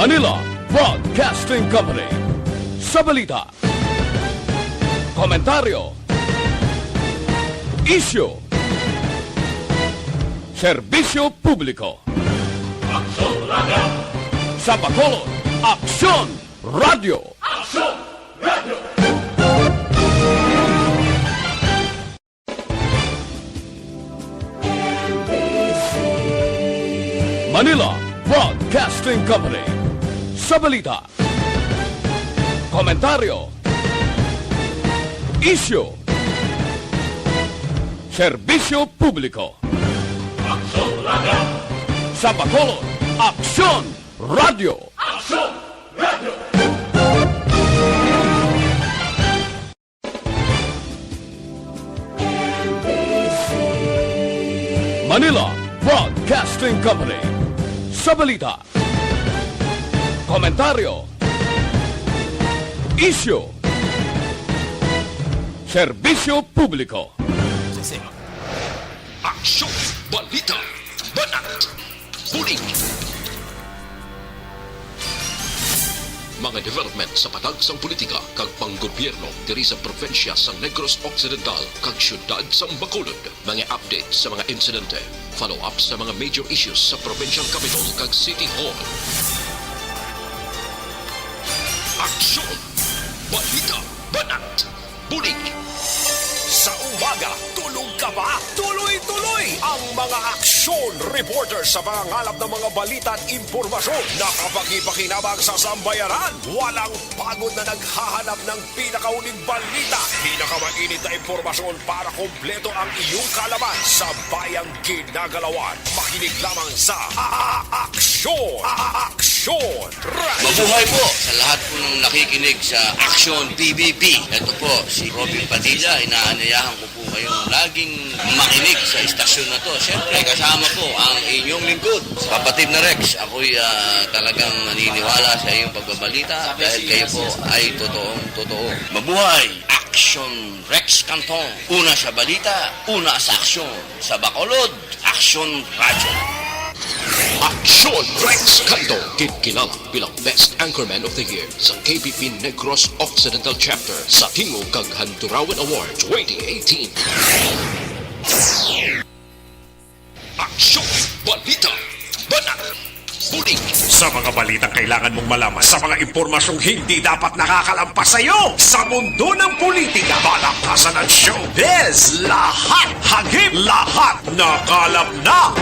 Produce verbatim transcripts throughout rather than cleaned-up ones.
Manila Broadcasting Company. Sa balita, komentaryo, isyu, serbisyo publiko. Aksyon Radio! Sa Bacolod, Aksyon Radio! Aksyon Radio! Manila Broadcasting Company. Sa balita, komentaryo, isyu, serbisyo publiko. Aksyon Radio! Sa Bacolod, Aksyon Radio! Aksyon Radio! Manila Broadcasting Company. Sa balita, komentaryo, isyu, serbisyo publiko. Aksyon, balita, banat, bulig. Mga development sa patag sang politika kag panggobyerno diri sa probinsya sang Negros Occidental kag siyudad sang Bacolod. Mga update sa mga insidente, follow-up sa mga major issues sa provincial capital kag city hall. Aksyon! Balita! Banat! Bulig! Sa umaga, tulog ka ba? Tuloy-tuloy ang mga aksyon reporter sa pangangalap ng mga balita at impormasyon. Nakapakipakinabangan sa sambayanan. Walang pagod na naghahanap ng pinakauling balita, pinakamainit na impormasyon para kompleto ang iyong kaalaman sa bayang ginagalawan. Makinig lamang sa A-, A-, Aksyon! A-, A-, Aksyon! Radyo! Mabuhay po sa lahat po ng nakikinig sa Aksyon P B B. Ito po si Robin Padilla. Inaanyayahan ko po kayong laging makinig sa istasyon na to. Siyempre, kasama po ang inyong lingkod, Kapatid na Rex. Ako'y, ah, talagang naniniwala sa iyong pagbabalita dahil kayo po ay totoong totoo. Mabuhay! Aksyon Rex Cantong. Una sa balita, una sa aksyon. Sa Bacolod, Aksyon Radyo. Aksyon Rex Cantong, ginkilala bilang Best Anchorman of the Year sa K P P Negros Occidental Chapter sa Tingog kag Handurawan Award twenty eighteen. Aksyon, balita, banat, bulig. Sa mga balitang kailangan mong malaman, sa mga impormasyong hindi dapat nakakalampas sa iyo, sa mundo ng politika, palakasan ng showbiz, lahat hagip, lahat nakalap na.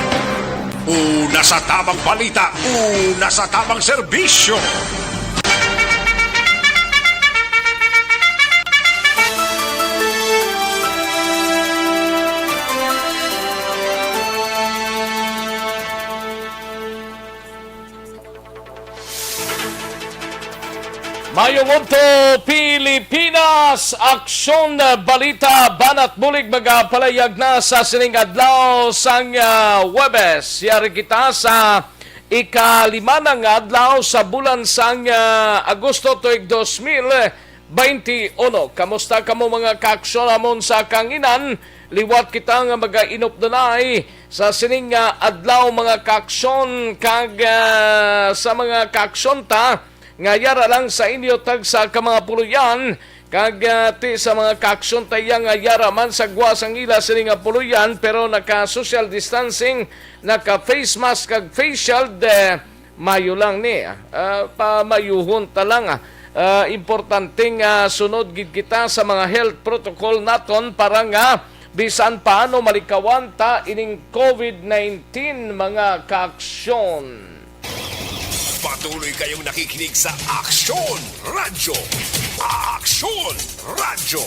Una sa tamang balita, una sa tamang serbisyo. Mayong udto, Pilipinas! Aksyon, balita, banat bulig magapalayag na sa sining adlaw sang, ah, Huwebes. Yari kita sa ikalima na nga adlaw sa bulan sang, ah, Agosto tuig dos mil baynte uno. Kamusta kamo, mga kaaksyon amon sa kanginan? Liwat kita nga magainupdunay sa sining nga adlaw, mga kaaksyon, kag, ah, sa mga kaaksyon ta nga yara lang sa inyo tagsa ka mga puloy-an, kag, ah, ti sa mga kaaksyon ta iya nga yara man sa gwa sang ila sini nga puloy-an, pero naka-social distancing, naka-face mask kag face shield, eh, mayo lang ni, ah, pamayuhon ta lang, ah. Ah, importante nga sunod gid kita sa mga health protocol naton para nga bisan paano malikawan ta ining covid nineteen, mga kaaksyon. Patuloy kayong nakikinig sa Aksyon Radyo. Aksyon Radyo.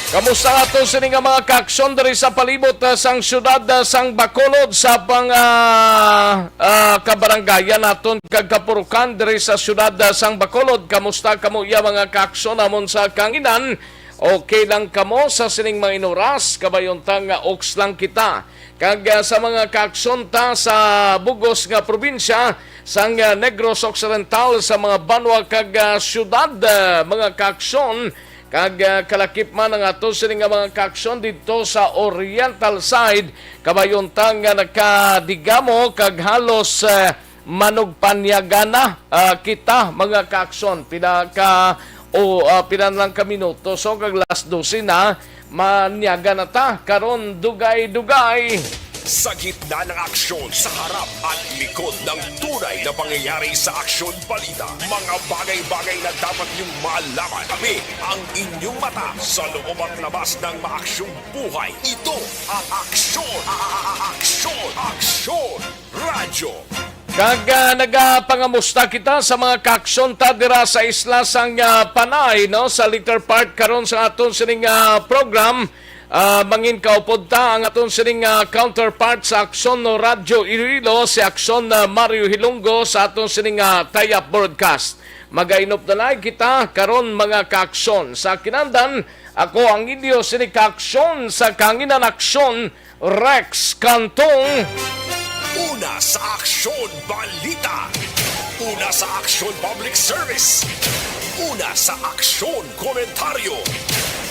Kamusta ato sini nga mga kaaksyon diri sa palibot, ah, sang siyudad, ah, sang Bacolod, sa pang, ah, ah, kabarangayan naton kag kapurukan diri sa siyudad, ah, sang Bacolod? Kamusta kamo iya, mga kaaksyon amon sa kanginan? Okay lang kamo sa sining mga inuras? Kabayon ta nga oks lang kita. Kag, ah, sa mga kaaksyon ta sa bugos nga probinsya sang, ah, Negros Occidental, sa mga banwa kag, ah, siyudad, ah, mga kaaksyon, kag, ah, kalakip man ang ato sini nga mga kaaksyon didto sa oriental side, kabayon ta nga nakadigamo kag halos, ah, manugpanyaga na, ah, kita, mga kaaksyon. Pila ka, o, ah, pila na lang ka minuto. So, kag las dose na, manyaga na ta. Karon, dugay-dugay. Sa gitna ng aksyon, sa harap at likod ng tunay na pangyayari sa Aksyon Balita, mga bagay-bagay na dapat niyong malaman. Kami ang inyong mata sa loob at labas ng maaksyong buhay. Ito ang Aksyon, Aksyon, Aksyon Radyo. Kag, ah, nagapangamusta kita sa mga kaaksyon ta dira sa isla sang, ah, Panay, no, sa later part karon sa aton sining, ah, program. Ah, mangin kaupod ta ang aton sining, ah, counterpart sa Aksyon, no, Radyo Iloilo, si Aksyon, ah, Mario Hilonggo sa aton sining, ah, tie-up broadcast. Magainop na lang kita karon, mga kaaksyon. Sa kinandan, ako ang inyo sini kaaksyon sa kanginan aksyon, Rex Cantong. Una sa Aksyon Balita. Una sa Aksyon Public Service. Una sa Aksyon Komentaryo.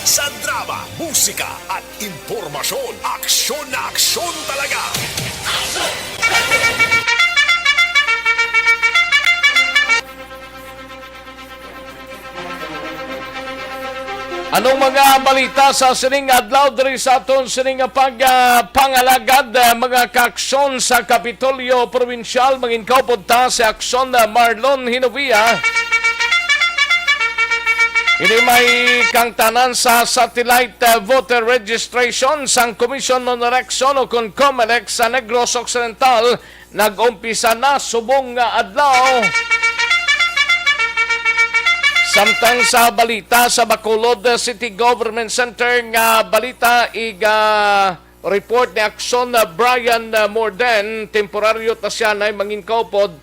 Sa drama, musika at impormasyon, aksyon na aksyon talaga. Anong mga balita sa sining adlaw diri sa aton sining pag, ah, pangalagad, ah, mga kaaksyon sa Kapitolyo Probinsyal? Mangin kaupod ta si Aksyon, ah, Marlon Hinovia. Ini may kangtanan sa satellite, ah, voter registration sang Commission on Election o kon COMELEC sa Negros Occidental nag-umpisa na subong nga adlaw. Samtang sa balita sa Bacolod City Government Center nga balita, iga report ni Aksyon, uh, Brian, uh, Morden, temporaryo ta siya nay mangin kaupod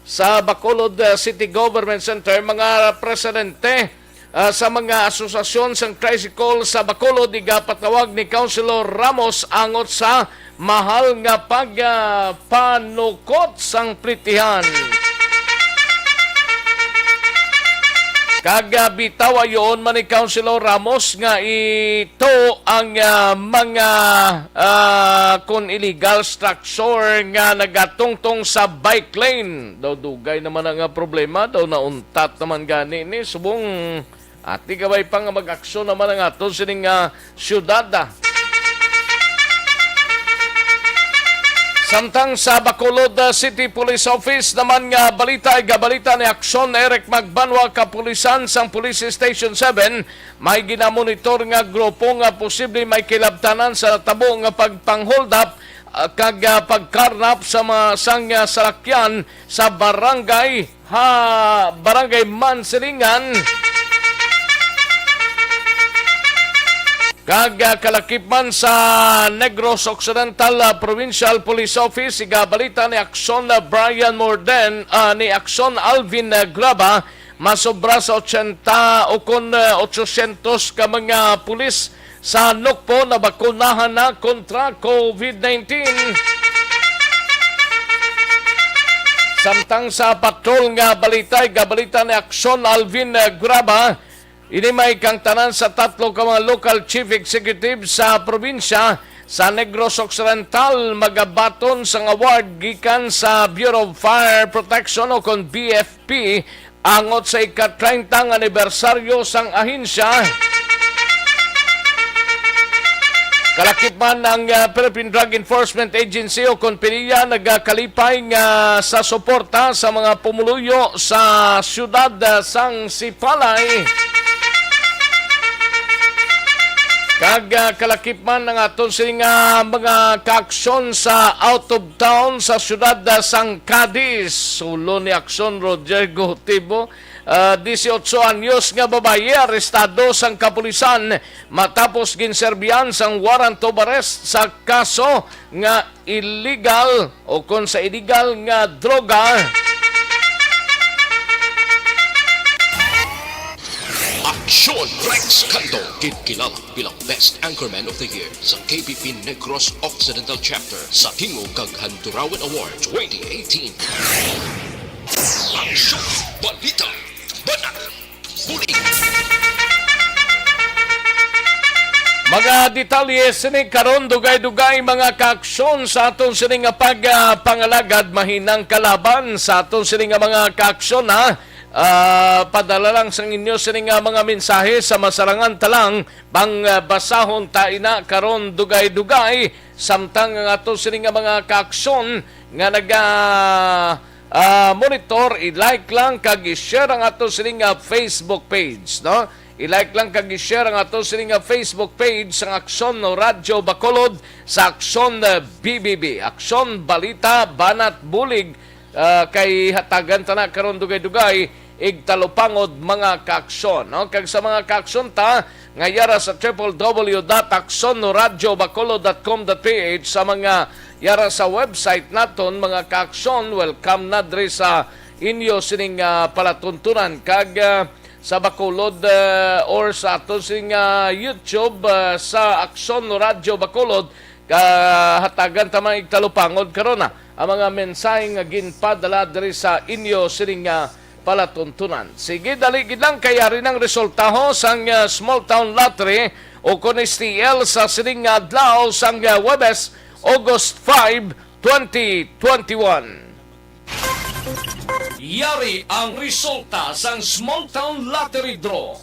sa Bacolod, uh, City Government Center, mga presidente ah, sa mga asosasyon sang tricycle sa Bacolod, igapatawag ni Councilor Ramos angot sa mahal nga pag, ah, panukot sang plitihan. Kag, ah, bitaw ayoon man ni Councilor Ramos nga ito ang, ah, mga, ah, kun illegal structure nga nagatungtong sa bike lane. Daw dugay naman ang, ah, problema, daw nauntat naman gani ni subong ati kabay pa nga mag-aksyon naman ang aton sining, ah, syudad, ah. Samtang sa Bacolod, ah, City Police Office naman nga balita, igabalita ni Aksyon Eric Magbanwa, kapulisan sang Police Station seven, may ginamonitor nga grupo nga posible may kilabtanan sa natabo nga pagpanghold up, ah, kag, ah, pagkarnap sa mga sang, ah, salakyan sa barangay ha Barangay Mansilingan kag, ah, kalakip man sa Negros Occidental, ah, Provincial Police Office. Igabalita ni Aksyon, ah, Brian Morden, ah, ni Aksyon Alvin, ah, Graba, masobra sa ochenta o kon, ah, otsosyentos ka mga pulis sa Nukpo nabakunahan na kontra COVID nineteen. Samtang sa patrol nga balita, igabalita ni Aksyon Alvin, eh, Graba, ini may kangtanan sa tatlo ka mga local chief executive sa probinsya sa Negros Occidental magabaton sang award gikan sa Bureau of Fire Protection o kon B F P angot sa ika-treinta nga anibersaryo sang ahensya. Kalakip man ang, ah, Philippine Drug Enforcement Agency o kon PDEA nagakalipay nga sa suporta sa mga pumuluyo sa siyudad, ah, sang Sipalay. Kag, ah, kalakip man ang aton sini nga mga kaaksyon sa out of town sa siyudad, ah, sang Cadiz. Ulo ni aksyon, Roger Gotibo, ah, dieciocho anyos nga babayi arestado sang kapulisan matapos ginserbihan sang warrant of arrest sa kaso nga illegal o kon sa illegal nga droga. Aksyon Rex Cantong, ginkilala bilang Best Anchorman of the Year sa K B P Negros Occidental Chapter sa Tingog kag Handurawan Award twenty eighteen. Aksyon, balita, banat, bulig. Mga detalye sini karon, dugay-dugay, mga kaaksyon, sa aton sini nga pag, ah, pangalagad, mahinang kalaban sa aton sini nga mga kaaksyon, ha. Ah, padala lang sang inyo sini nga mga mensahe sa masarangan ta lang, pang, ah, basahon ta ina karon, dugay-dugay, samtang ang aton sini nga mga kaaksyon nga naga, ah, monitor, i-like lang kag i-share ang aton sini nga Facebook page, no? I-like lang kag i-share ang ato sini nga Facebook page sang Aksyon Radyo Bacolod, sa Aksyon, eh, B B B, Aksyon Balita Banat Bulig, ah, kay hatagan ta na karon dugay-dugay, igtalupangod, mga kaaksyon, no? Kag sa mga kaaksyon ta nga yara sa triple W dot aksyon radyo bacolod dot com dot P H, sa mga yara sa website naton, mga kaaksyon, welcome na diri sa inyo sining, ah, palatuntunan. Kag, ah, sa Bacolod, ah, or sa aton sing, ah, YouTube, ah, sa Aksyon Radyo Bacolod, kahatagan ta mga igtalupangod karon, ah, ang mga mensahe nga ginpadala diri sa inyo sining, ah, palatuntunan. Sige, dali gid lang, kay yari nang resultaho sang, ah, Small Town Lottery o kon S T L sa sining adlaw sang, ah, Huwebes, August five, twenty twenty-one. Yari ang resulta sang Small Town Lottery Draw.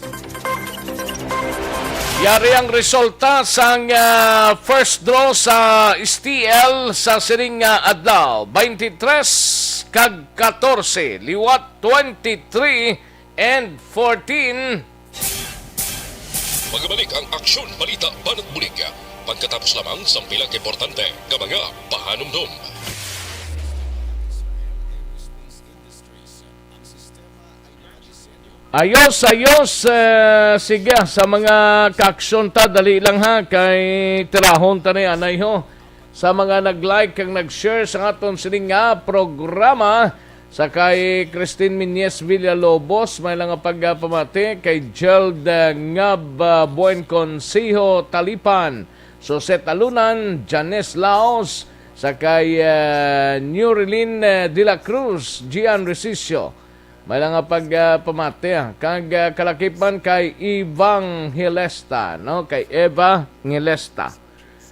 Yari ang resulta sang, ah, first draw sa S T L sa sining, ah, adlaw, twenty-three kag katorse, liwat twenty-three and fourteen. Magabalik ang Aksyon Balita Banat Bulig pagkatapos lamang sang pila ka importante nga mga pahanumdom. Ayos, ayos. Eh, sige, sa mga kaaksyon ta, dali lang ha, kay tirahon ta ni anay ho. Sa mga nag-like kag nag-share sa aton sining nga programa, sa kay Christine Miñez Villalobos, may lang nga pagpamati, kay Gerald, eh, Ngab, ah, Buen Consejo Talipan, Sosette Alunan, Janice Laos, sa kay, eh, Nurelin, eh, de la Cruz, Gian Resicio, may lang nga pag, ah, pamati, ah. Kag, ah, kalakip man kay Evangelista, no? Kay Evangelista.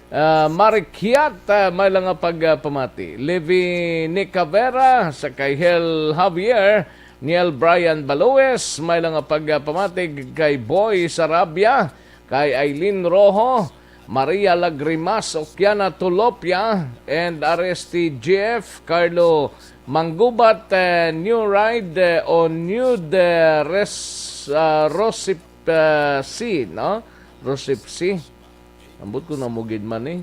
Ah, Marikiat, ah, may lang nga pag, ah, pamati. Levi Nicavera, sa kay Hel Javier, Niel Brian Baloes, may lang nga pag, ah, pamati kay Boy Sarabia, kay Aileen Rojo, Maria Lagrimas, Okiana Tulopia, and R S T G F, Carlo Manggubat, eh, New Ride, eh, o New de Res-, ah, Rosip, eh, C, no? Rosip C. Ambot ko na mo gid man, eh.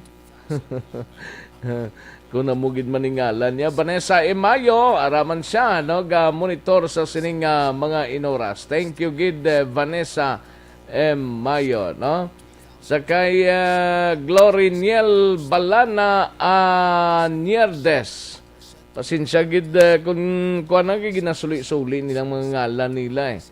Kung namugid man ning ngalan niya, Vanessa Emayo, araman siya, no, ga monitor sa sining, ah, mga inoras. Thank you gid, eh, Vanessa Emayo, no? Sa kay, ah, Gloriniel Balana Anierdes. Pasensya gid, eh, kung kuwan na, kay ginasuli-suli nilang mga ngalan nila, eh.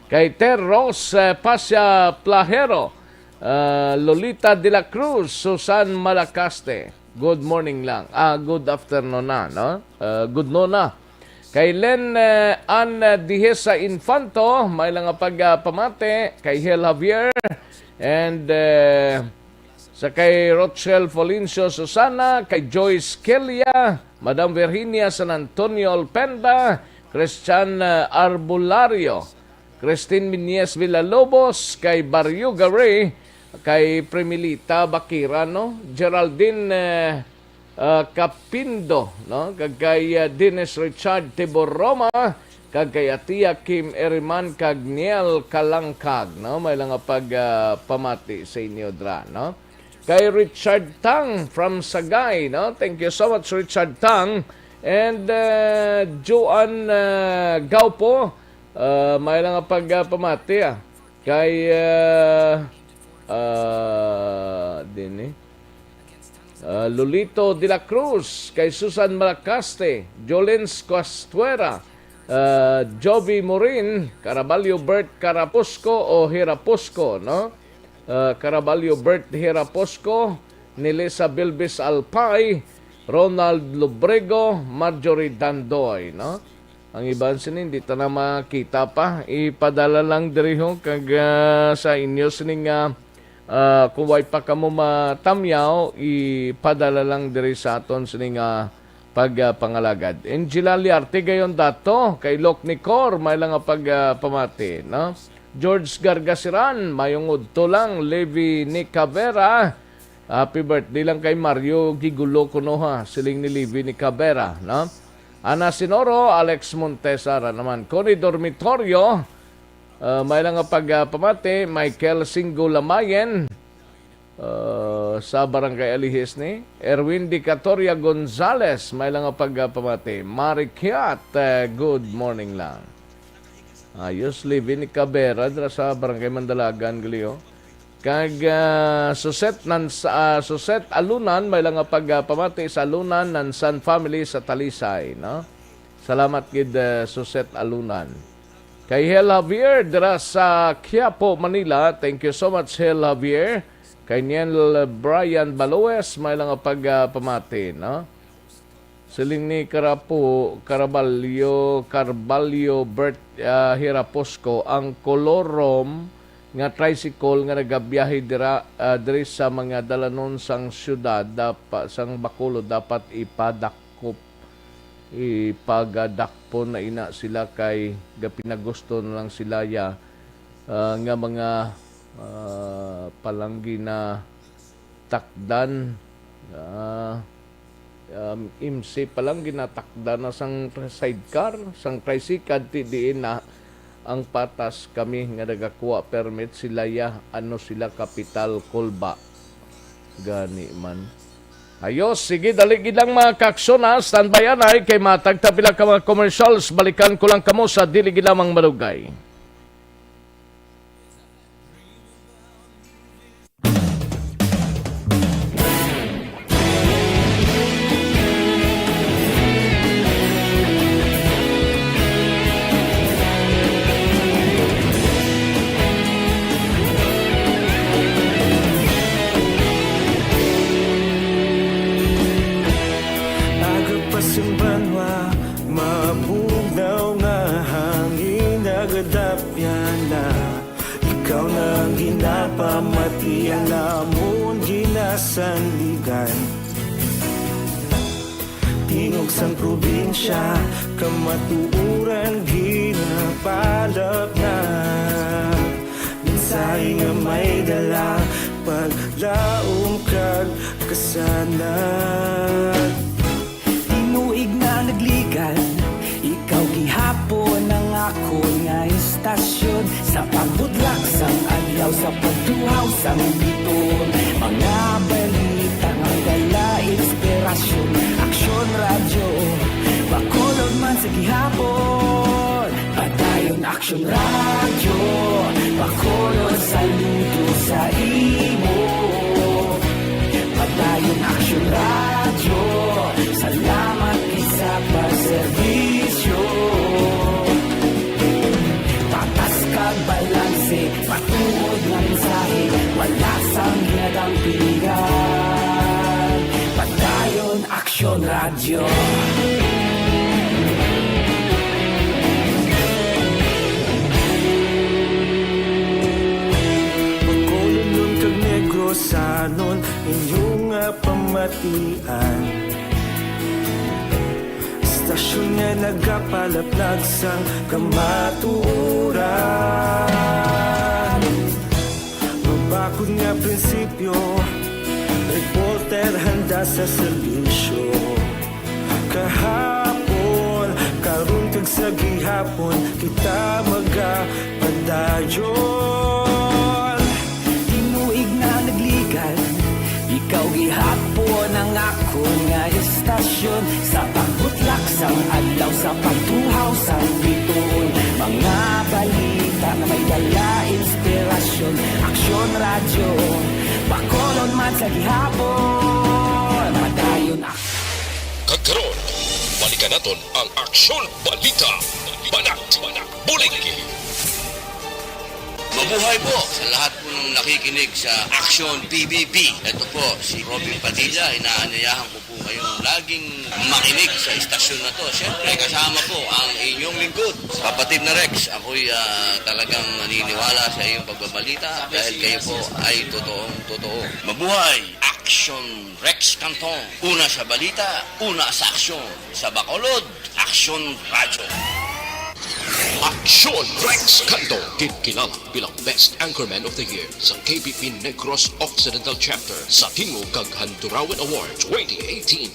Kay Ter Rose, eh, Pasya Plahero, ah, Lolita de la Cruz, Susan Malacaste. Good morning lang. Ah, good afternoon na, no? Ah, good noon na. Kay Len, eh, Ann Dihesa Infanto, may lang nga pagpamati. Kay Hel Javier, and, eh, sa kay Rochelle Folencio Susana, kay Joyce Kelia, Madam Virginia San Antonio Olpenda, Christian, eh, Arbulario, Christine Miñez Villalobos, kay Barrio Gary, kay Primilita Bakira, no? Geraldine, eh, ah, Capindo, no? Kag kay, ah, Dennis Richard Tibor Roma, kag kay Atia Kim Eriman, kag Niel Kalangkag, no? May lang nga pag, ah, pamati sa inyo dra, no? Kay Richard Tang from Sagay, no? Thank you so much, Richard Tang. And, uh, Joan, uh, Gaupo, uh, may lang nga pag, uh, pamati, ah. Kay, uh, uh, din, eh. Uh, Lolito de la Cruz, kay Susan Malacaste, Jolens Castuera, uh, Jovi Morin, Caraballo Bert Carapusco o Hirapusco, no? uh, Caraballo Bert Hiraposco, Nelisa Bilbis Alpay, Ronald Lobrego, Marjorie Dandoy, no? Ang iban sini, hindi ta na makita pa. Ipadala lang diri ho, kag, ah, sa inyo sini nga Ah, kung way pa kamo matamyaw, ipadala lang diri sa aton sini nga pagpangalagad. Angela Liarte gayon dato, kay Lok Nicor, may lang nga pag, ah, pamati, no? George Gargasiran, mayong udto lang, Levi Nicavera, happy birthday lang kay Mario Gigulo kuno ha, siling ni Levi Nicavera, no? Ana Sinoro, Alex Montesara naman. Connie Dormitorio, ah, may lang nga pag, ah, pamati, Michael Singgo Lamayen, ah, sa Barangay Alihis ni Erwin Dicatoria Gonzales, may lang nga pag, ah, pamati. Marikiat, ah, good morning lang. Ayos, Livin ni Cabera, dira sa Barangay Mandalagan, gali, oh. Kag, ah, Suset Nans-, ah, Suset Alunan, may lang nga pag, ah, pamati sa Alunan, Nansan family sa Talisay, no? Salamat gid, ah, Suset Alunan. Kay Hel Javier, dira sa Quiapo, Manila. Thank you so much, Hel Javier. Kay Niel Brian Baloes, may lang nga pag, ah, pamati, no? Siling ni Karapo, Caraballo, Carballo, Bert, ah, Hiraposco, ang kolorom nga tricycle nga nagabiyahe dira, ah, diri sa mga dalanon sang siyudad, dapa-, sang Bacolod, dapat ipadakop, ipagadakpon na ina sila kay gapinagusto na lang sila ya, ah, nga mga, ah, palanggi na takdan, ah, um, M C pa lang ginatakdan na sang sidecar, sang tricycle, ti diin na ang patas kami nga nagakuha permit sila ya, ano sila kapital, kulba. Gani man. Ayos, sige, dali gid lang mga kaaksyon, ha. Standby anay kay matag ta pila ka mga commercials. Balikan ko lang kamo sa dili gid lamang malugay. Aga pa sing banwa, mabugnaw nga hangin nagadapyan na. Ikaw na ang ginapamatian namon ginasandigan. Tingog sang probinsya, kamatuoran ginapalapngan. Mensahe nga may dala, paglaom kag kasanag. Tinuig na nagligan, ikaw gihapon ang akon nga istasyon. Sa pagbutlak sang adlaw, sa pagtuhaw sang biton, mga balita nga dala inspirasyon. Aksyon Radyo, Bacolod man sa gihapon. Padayon Aksyon Radyo, Bacolod, saludo sa imo. Padayon Aksyon Radyo, salamat gid sa pagserbisyo. Patas kag balanse, matuod nga mensahe, wala sang ginadampigan. Padayon Aksyon Radyo. Bacolodnon kag Negrosanon, inyo nga pamatian. Istasyon nga nagapalaplag sang kamatuoran. Mabakod nga prinsipyo, reporter handa sa serbisyo. Kahapon, karon kag sa gihapon, kita magapadayon. Tinuig na nagligan, ikaw gihapon ang akon nga istasyon. Sa pagbutlak sang adlaw, sa pagtuhaw sang biton, mga balita nga may dala inspirasyon. Aksyon Radyo, Bacolod man sa gihapon. Padayon Kag karon, balikan naton ang Aksyon Balita. Banat, bulig. Mabuhay po sa lahat po ng nakikinig sa Aksyon P B B. Ito po si Robin Padilla. Inaanyayahan ko po Kayong laging makinig sa istasyon na 'to. Siyempre, kasama po ang inyong lingkod, Kapatid na Rex. Ako'y, ah, talagang naniniwala sa iyong pagbabalita dahil kayo po ay totoong totoo. Mabuhay! Aksyon Rex Cantong. Una sa balita, una sa aksyon. Sa Bacolod, Aksyon Radyo. Aksyon Rex Cantong, ginkilala bilang Best Anchorman of the Year sa K B P Negros Occidental Chapter sa Tingog kag Handurawan Award twenty eighteen.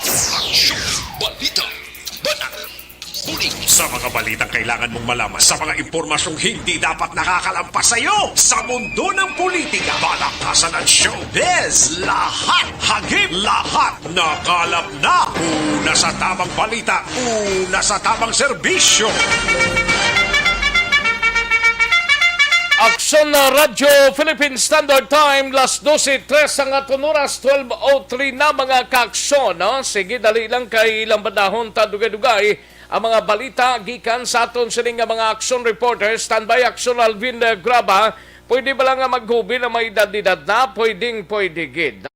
Aksyon! Balita! Banat! Bulig! Sa mga balitang kailangan mong malaman, sa mga impormasyong hindi dapat nakakalampas sa iyo, sa mundo ng politika, balakasan at showbiz, lahat, hagip, lahat, nakalap na. Una sa tamang balita, una sa tamang serbisyo. Aksyon na Radyo Philippine Standard Time, las dose tres ang aton oras, twelve oh three na, mga kaaksyon, no? Sige, dali lang kay ilang badahon ta dugay-dugay ang mga balita gikan sa aton sini nga mga aksyon reporter. Standby, Aksyon Alvin, eh, Graba. Pwede ba lang nga maghubi na may edad-edad na? Pwedeng pwede gid.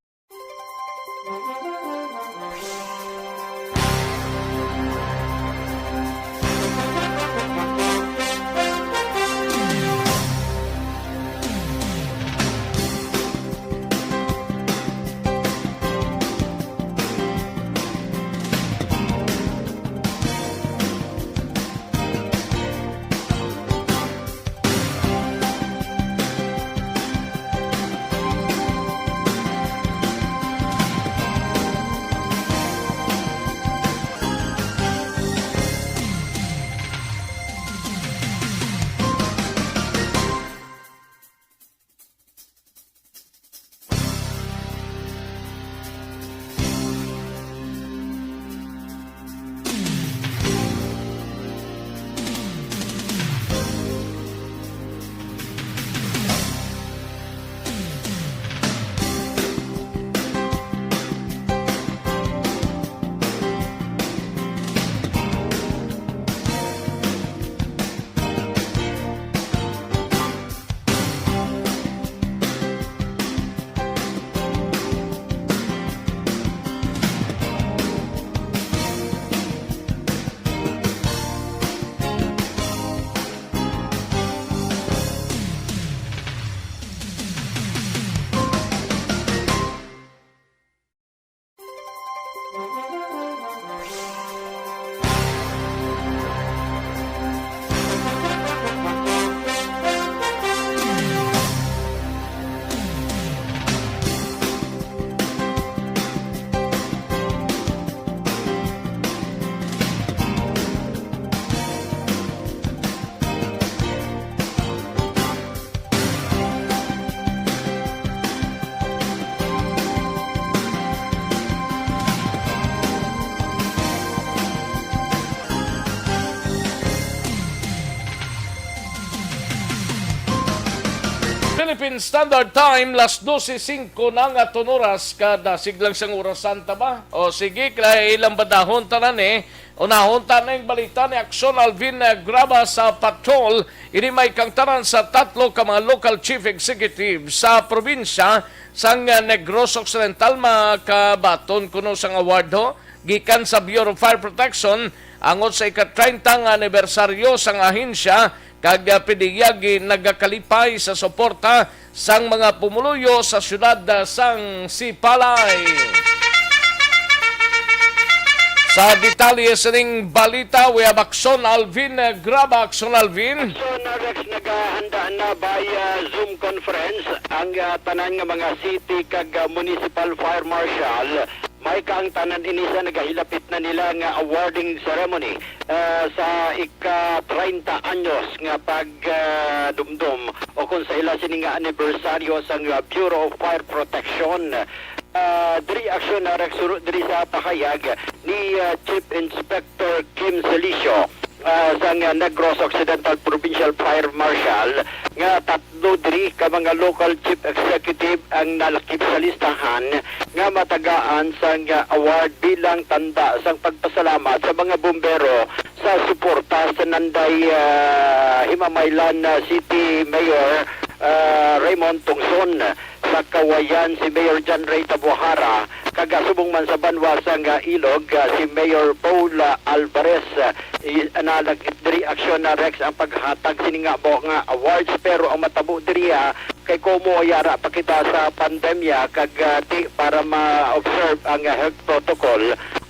Philippine Standard Time, las dose singko na nga aton oras, kada siglang sang orasan ta ba? O sige, kay ilang badahon tanan eh. Unahon ta na ang balita ni Aksyon Alvin, eh, Graba sa Patrol. Ini may kangtanan sa tatlo ka mga local chief executive sa probinsya sang, eh, Negros Occidental, makabaton kuno sang award ho gikan sa Bureau of Fire Protection angot sa ika-treinta nga anibersaryo sang ahensya kag, ah, pidiyagi nagakalipay sa suporta sang mga pumuluyo sa siyudad, ah, sang Sipalay. Sa detalye sining balita, we have Aksyon Alvin, ah, Graba, Aksyon Alvin. Aksyon, ah, Rex, naghahanda na by, ah, Zoom conference ang, ah, tanan nga mga city kag, ah, municipal fire marshal. May kaangtanan ini sa nagahilapit na nila nga awarding ceremony, ah, sa ika-treinta anyos nga pag, ah, dumdum o kung sa ila sini nga anibersaryo sang, ah, Bureau of Fire Protection. Ah, diri aksyon na nagsuno diri sa pahayag ni, ah, Chief Inspector Kim Celicio, ah, sang, ah, Negros Occidental Provincial Fire Marshal nga tatlo diri ka mga local chief executive ang nalakip sa listahan nga matagaan sang, ah, award bilang tanda sang pagpasalamat sa mga bumbero sa suporta sa nanday, ah, Himamaylan, ah, City Mayor, ah, Raymond Tungson. Kawayan si Mayor John Ray Tabuhara, kag subong man sa banwa sang Ilog, ah, si Mayor Paul, ah, Alvarez. Ah, i-, analag diri aksyon na Rex ang paghatag sini nga abo nga awards, pero ang matabo diri, ah, kay komo yara pa kita sa pandemya kag, ah, ti para ma-observe ang, ah, health protocol,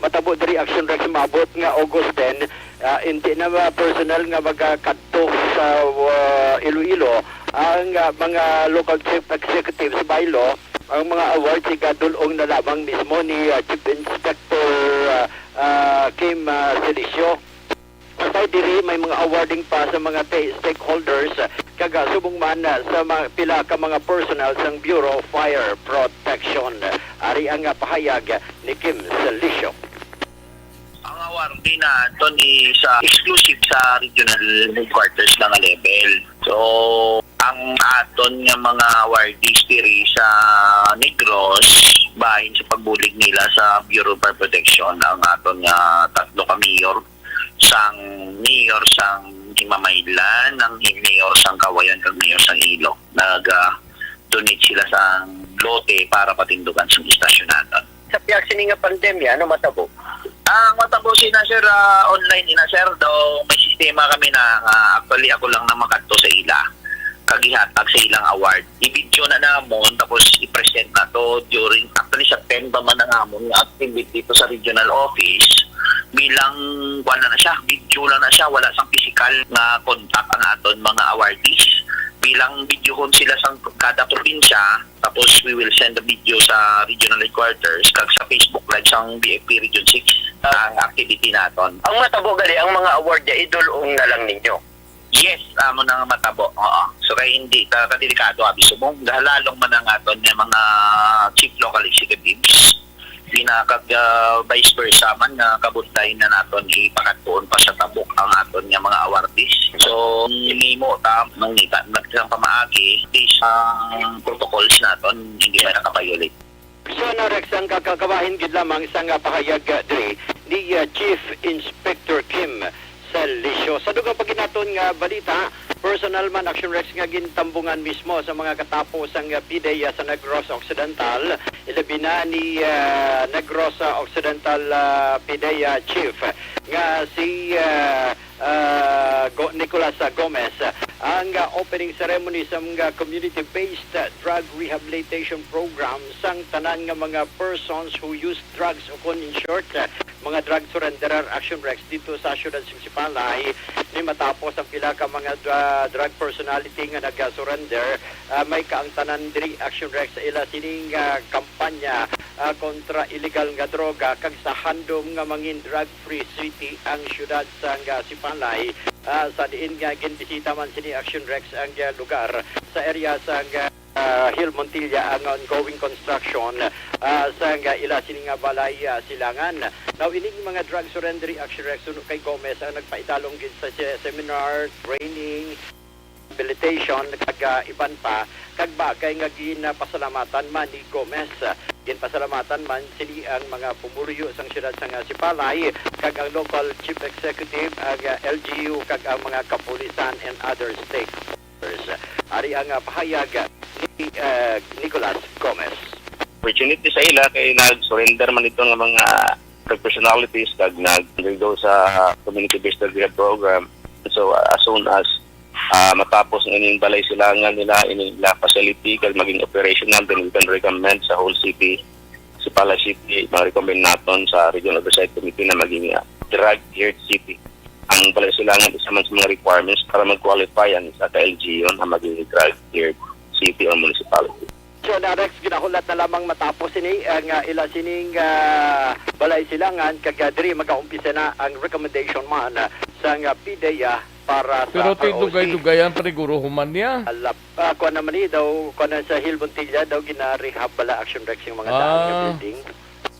matabo diri aksyon Rex maabot nga August ten, ah, hindi na ma-, personal nga magakadto sa, ah, Iloilo ang, ah, mga local chief executives by law. Ang mga awards igadul-ong na lamang mismo ni, ah, Chief Inspector, ah, ah, Kim, ah, Silicio. Aside diri, may mga awarding pa sa mga ta-, stakeholders, ah, kag, ah, subong man, ah, sa mga pila ka mga personnel sang Bureau of Fire Protection. Ari ang, ah, pahayag ni Kim Silicio. Ang awardee naton is, ah, exclusive sa regional headquarters lang nga level. So, ang aton nga mga awardees diri sa Negros, bahin sa pagbulig nila sa Bureau of Fire Protection, ang aton nga tatlo ka mayor, sang mayor sang Himamaylan, ang mayor sang Kawayan, kag mayor sang Ilog. Nag, ah, donate sila sang lote para patindugan sang istasyon naton. Sa pihak sini nga pandemya, ano matabo? Ang matabo sina, sir, ah, online ina, sir, daw may sistema kami na, ah, actually, ako lang na makadto sa ila kag ihatag sa ilang award. I-video na namon, tapos i-present na to during, actually, sa ten pa man ang amon nga activity dito sa regional office. Bilang, kuwan na, na siya, video lang na siya, wala sang physical nga contact ang aton mga awardees. Bilang videohon sila sang kada probinsya, tapos we will send the video sa regional headquarters kag sa Facebook Live sang B F P Region six ang activity naton. Ang matabo gali, ang mga award niya, idul-ong na lang ninyo? Yes, amo na nga matabo. Oo. So, kay hindi ta kadelikado, abi subong, gahalalong man ang aton nga mga chief local executives. Di na kag, ah, vice versa man nga kabudlay na naton ipakadtuon pa sa tabok ang aton nga mga awardees. So, nimo ta, mangita, nagkang pamaagi, based ang protocols naton, hindi man nakabayolate. So, na Rex, ang kakakabahin gid lamang sa nga pahayag, ah, diri ni, ah, Chief Inspector Kim Salisio. Sa dugang pa gid naton nga balita, personal man, Action Rex, nga gintambungan mismo sa mga katapo sang, ah, PDEA sa Negros Occidental, ilabi na ni, ah, Negros, ah, Occidental, ah, PDEA Chief nga si, ah, ah, Go-, Nicolas, ah, Gomez, ang, ah, opening ceremony sa mga community-based, ah, drug rehabilitation program sang tanan nga mga persons who use drugs, o kon in short, ah, mga drug surrenderer, Action Rex, dito sa siyudad sang Sipalay. Ni matapos ang pila ka mga dra-, drug personality nga nag-surrender, ah, may kaangtanan diri, Action Rex, sa ila sining, ah, kampanya, ah, kontra illegal nga droga kag sa handom nga mangin drug-free city ang siyudad sang, ah, Sipalay, ah, sa diin nga ginbisita man sini, Action Rex, ang, ah, lugar sa area sang, ah, ah, Hill Montilla ang ongoing construction, ah, sang ila sini nga balay, ah, silangan. Now, ining mga drug surrender, Action Rex, suno kay Gomez, ang nagpaidalom gid sa se-, seminar, training, rehabilitation, kag, ah, iban pa, kag bagay nga ginapasalamatan man ni Gomez. Ginpasalamatan man sini ang mga pumuluyo sang siyudad sang Sipalay, kag ang local chief executive, ang, ah, L G U, kag ang mga kapulisan and other stakeholders. Ari ang, ah, pahayag ni, ah, Nicolas Gomez. Opportunity sa ila kay nag-surrender man ito nga mga drug personalities kag nag-undergo sa community-based drug rehab program. So, ah, as soon as, ah, matapos ang ining balay silangan nila, ining ila facility kag maging operational, then we can recommend sa whole city, Sipalay City, ma-recommend naton sa Regional Oversight Committee na maging, ah, drug-cleared city. Ang balay silangan isa man sa mga requirements para mag-qualify ang isa ka L G U na maging drug-cleared city or municipality. So, na Rex, ginahulat na lamang matapos ini ang, ah, ila sining, ah, balay silangan, kag, ah, diri magaumpisa na ang recommendation man, ah, sang, ah, PDEA para sa Pero ti R O C. Dugay-dugayan pa ni guro human niya. Alap, ah, kuwan naman ni daw, kuwan na sa Hill Montilla daw, gina-rehab bala, Action Rex, yung mga daan nga Ah. building.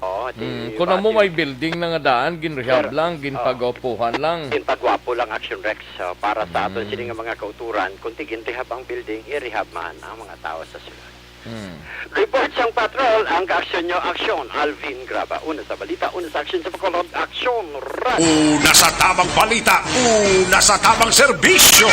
Oo, ti Mm, kung amo may building na nga daan, ginrehab Pero, lang, oo. ginpagwapuhan lang. Ginpagwapo lang, Action Rex. So, para sa aton Mm. sini nga mga kauturan, kung ti ginrehab ang building, i-rehab man ang mga tao sa sulod. Mm. Report sang patrol, ang kaaksyon nyo, aksyon. Alvin Graba, una sa balita, una sa aksyon sa Bacolod, aksyon, run! Una sa tamang balita, una sa tamang serbisyo.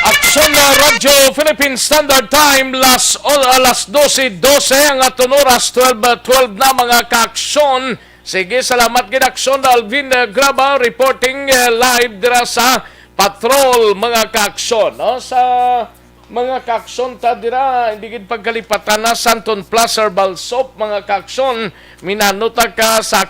Aksyon! Sa Radyo Philippine Standard Time, las, ol- alas dose dose ang aton oras, twelve, uh, twelve na, mga kaaksyon. Sige, salamat gid, Aksyon Alvin, uh, Graba, reporting, uh, live dira sa Patrol, mga kaaksyon, no? Sa mga kaaksyon ta dira, hindi gid pagkalipatan na, Santon Plaza, Balsop, mga kaaksyon, minano ta ka sa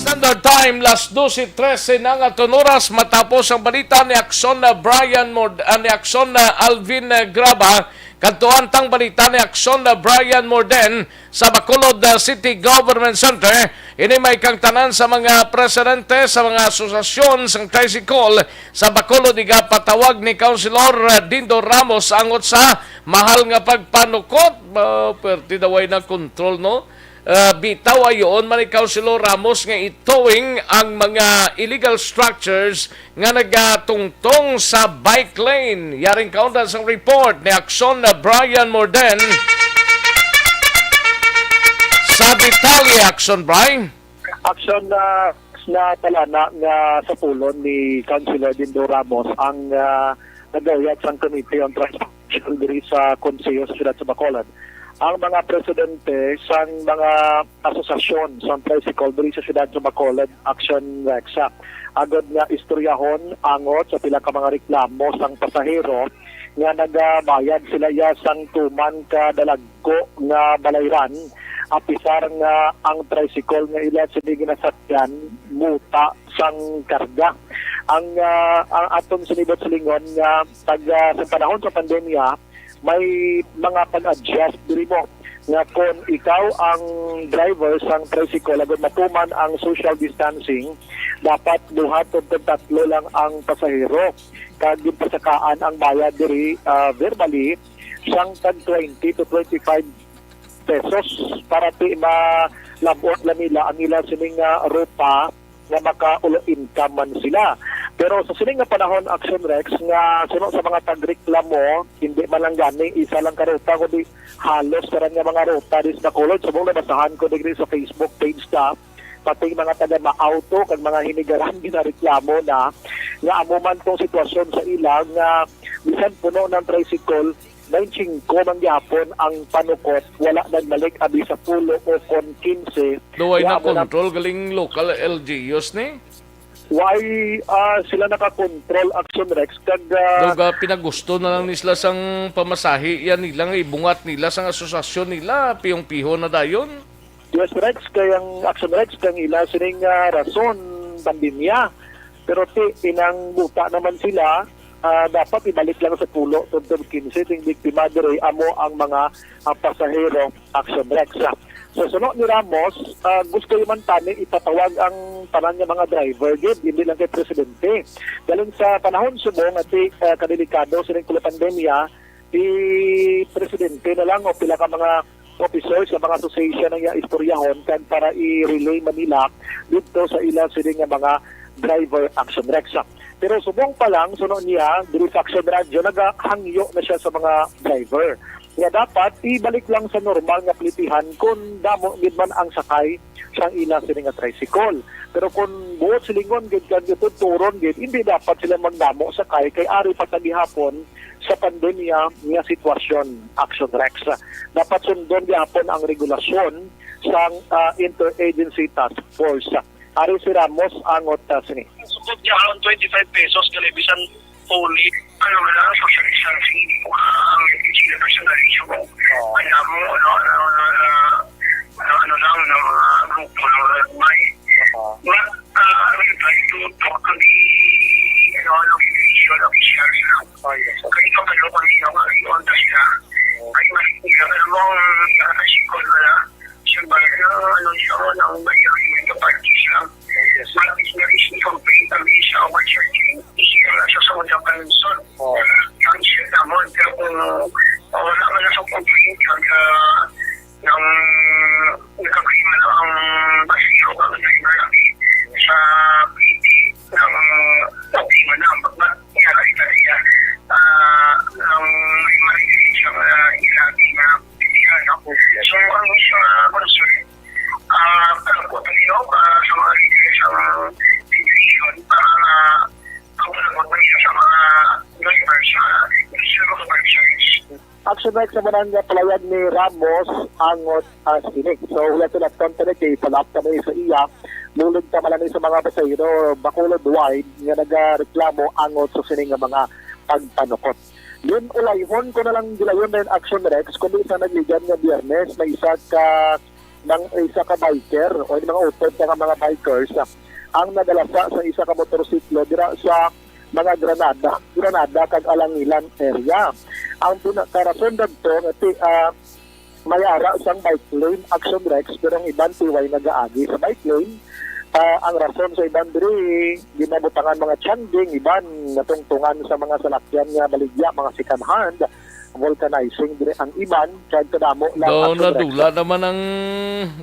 Standard Time, las dose trese na nga aton oras, matapos ang balita ni Aksyon na Brian Mord-, ah, ni Aksyon na Alvin, ah, Graba. Kadtuan tang balita ni Aksyon na Brian Morden sa Bacolod, ah, City Government Center. Ini may kang tanan sa mga presidente sa mga asosasyon sang tricycle sa Bacolod, igapatawag ni Councilor, ah, Dindo Ramos angot sa mahal nga pagpanukot. Ah, perte daw ay na control, no? Ah, bitaw, ayoon man ni Councilor Ramos nga i-towing ang mga illegal structures nga nagatungtong sa bike lane. Yaring kaundan sang report ni Aksyon na Brian Morden. Sa detalye, Aksyon, Brian. Aksyon na na talana nga sa pulong ni Councilor Dindo Ramos ang, ah, nagawad sang Committee on Transportation diri sa Konseho sa Siyudad sa Bacolod. Ang mga presidente sang mga asosasyon sang tricycle diri sa siyudad sa Bacolod, Action Rex, ah, agod nga istoryahon angot sa pila ka mga reklamo sang pasahero nga nagabayad sila ya sang tuman ka dalagko nga balayran, apisar nga ang tricycle nga ila sini ginasakyan muta sang karga. Ang, ah, ang aton sinibot silingon nga taga sa panahon sa pandemya, may mga pag-adjust diri mo nga kon ikaw ang driver sang tricycle, agud matuman ang social distancing, dapat duha tubtob tatlo lang ang pasahero, kag ginpasakaan ang bayad diri, ah, verbally sang tag twenty to twenty-five pesos para ti malab-ot lang nila ang ila sining, ah, ruta nga makaulo income man sila. Pero sa sining nga panahon, Action Rex, nga suno sa mga tagreklamo, hindi man lang gani isa lang ka ruta, kundi halos karan nga mga ruta dis na kulod. Subong nabasahan ko digri sa Facebook page ta, pati mga taga Maauto kag mga Hinigaran ginareklamo na nga amo man tong sitwasyon sa ila nga bisan puno ng tricycle, nine singko man gyapon ang panukot, wala nagbalik abi sa pulo o kon kinse. Daw ay nga amo na control galing local L G Us ni? Why, ah, sila nakakontrol, Action Rex, kag, ah, daw ga pinagusto na lang ni sila sang pamasahe yan nila nga ibungat nila sang asosasyon nila, piyong-piho na dayon. Yes, Rex, kay ang Action Rex, kang ila sining, ah, rason, pandemya. Pero ti, inang buta naman sila, ah, dapat ibalik lang sa pulo tubtob kinse ting biktima diri amo ang mga, ah, pasahero, Action Rex. Sa suno ni Ramos, ah, gusto man tani ipatawag ang tanan nga mga driver gid, hindi lang kay presidente. Galing sa panahon subong ati, ah, kadelikado sining kulay pandemya, i-presidente na lang o pila ka mga officers sa mga association ang iya istoryahon kag para i-relay man nila didto sa ila sini nga mga driver, Action Rex. Pero subong pa lang, suno niya, diri sa Action Radio, nagahangyo na siya sa mga driver nga dapat ibalik lang sa normal nga plitihan kung damo gid man ang sakay sang ila sini nga tricycle. Pero kung buot silingon gid kag gitudturon gid, hindi dapat sila magdamo sakay kay ari pa ta gihapon sa pandemya nga sitwasyon, Action Rex. Dapat sundon gihapon ang regulasyon sang, ah, Interagency Task Force. Ari si Ramos angot, ah, sini. Sukod niya ang twenty-five pesos, kani bisan fully, ano na lang, social distancing, ah, ang N G O personal issue. Oo. Kaya mo, ano, ano, ano, ano, ano lang, ng mga grupo ng mga may. Oo. But, ah, I will try to talk to the, you know, location official Ang may agreement ka party siya. Malapit na rin siya complaint ang siya overcharging. Isiya na siya sa mga panunson. Oh. Ang siya naman, pero kung wala man na sa complaint, kag, ah, nang nagkaklima na ang pasiro, ang driver lagi sa P D, nang okay man na ang pagbat niya, nakita niya, ah, nang may marinig siya nga ilabi nga P D R, no? So, ang siya concern, ah, ang kuha nila, ah, sa mga leaders, ang federation, para, ah, ang mga sa mga drivers, ah, sa mga drivers. Action Rex naman ang palayag ni Ramos Angot, ah, Sinik. So, wala sila ton tani kay pag-up kami sa iya. Bulig ta man lang sa mga pasahero, Bacolod wide, nga nagareklamo angot sa sini nga mga pagpanukot. Yun, ulayhon ko na lang gilayon na yung Action Rex, kundi sa nagligan nga Biyernes, may isa ka, nang isa ka biker o yung mga utod ka nga mga bikers, ah, ang nagalasa sa isa ka motorsiklo dira sa mga Granada, Granada kag Alangilan area. Ang pinakarason dagto nga ti, ah, may ara sang bike lane, Action Rex, pero ang iban tiway nagaagi sa bike lane. Ah, ang rason sa iban diri, ginabutangan mga tiyangding, iban natungtungan sa mga salakyan nga baligya, mga second hand, vulcanizing diri ang iban, kag kadamo lang. Daw Action Rex. Nadula naman ang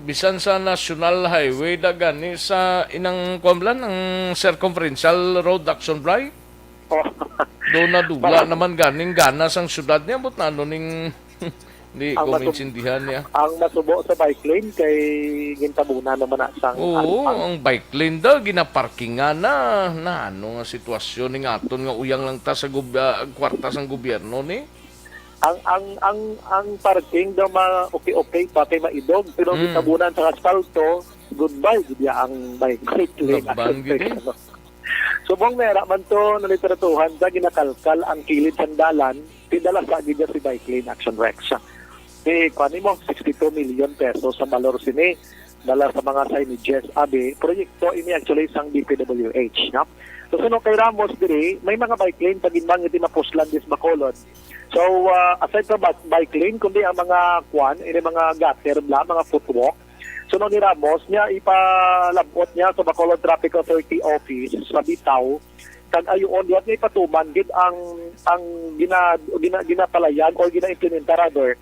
bisan sa National Highway da gani sa inang kuwan lang, ang circumferential road, Action Bry. Oh. Daw nadula Parang naman ganing gana sang syudad niya, but na ano ning di Ang ko masub-, maintindihan niya. Ang masubo sa bike lane kay gintabunan naman na sang Oo, alpang. Ang bike lane daw, ginaparkingan na. Na ano nga sitwasyon ning aton nga uyang lang ta sa gob-, ah, kwarta sang gobyerno ni? Ang, ang, ang, ang parking daw ma-, okay-okay pa kay maidog, pero Mm. gitabunan sa asfalto, goodbye, gid ya ang bike, bike lane. Laban gid eh. Ano? Subong may ara man to, nalitratuhan sa ginakalkal ang kilid sang dalan, pindala sa gid ya si bike lane, Action Rex. Eh, kuwan mo, sixty-two million pesos sa balor sini. Dala sa mga signages, abi, proyekto ini actually sang D P W H, no? So, suno kay Ramos diri, may mga bike lane pa gid man nga di mapuslan dis Bacolod. So, ah, aside from bike, bike lane, kundi ang mga kwan, ini mga gutter bla, mga footwalk. Suno ni Ramos, niya ipalabot niya sa Bacolod Traffic Authority Office sa Bitaw, kag ayuon, liwat nga ipatuman gid ang, ang gina-, gina-, ginapalayag or gina-implementa rather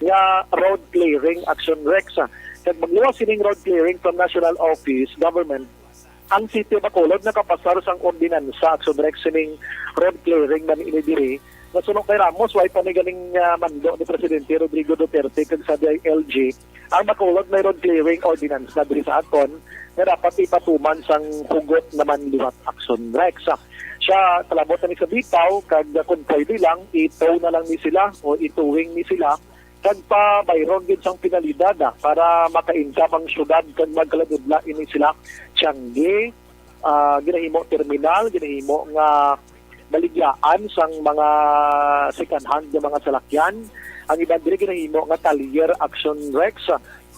nga road clearing, Action Rex, ah. Kag magluwas sining road clearing from National Office, Government, ang City of Bacolod nakapasar sang ordinansa, Action Rex, sining road clearing man ini diri. Nga suno kay Ramos, way pa ni ganing, ah, mando ni Presidente Rodrigo Duterte kag sa D I L G. Ang Bacolod may road clearing ordinance na diri sa aton nga dapat ipatuman sang hugot naman liwat, Action Rex. Siya, kalabot na ni sa Bitaw, kag kung pwede lang, i-tow na lang ni sila o i-towing ni sila, kag pabayron gid sang penalidad, ah, para maka-income ang syudad kag magkalabudla ini sila. Tiangge, ah, ginahimo terminal, ginahimo nga baligyaan sang mga second hand nga mga salakyan. Ang iban diri ginahimo nga talyer, Action Rex.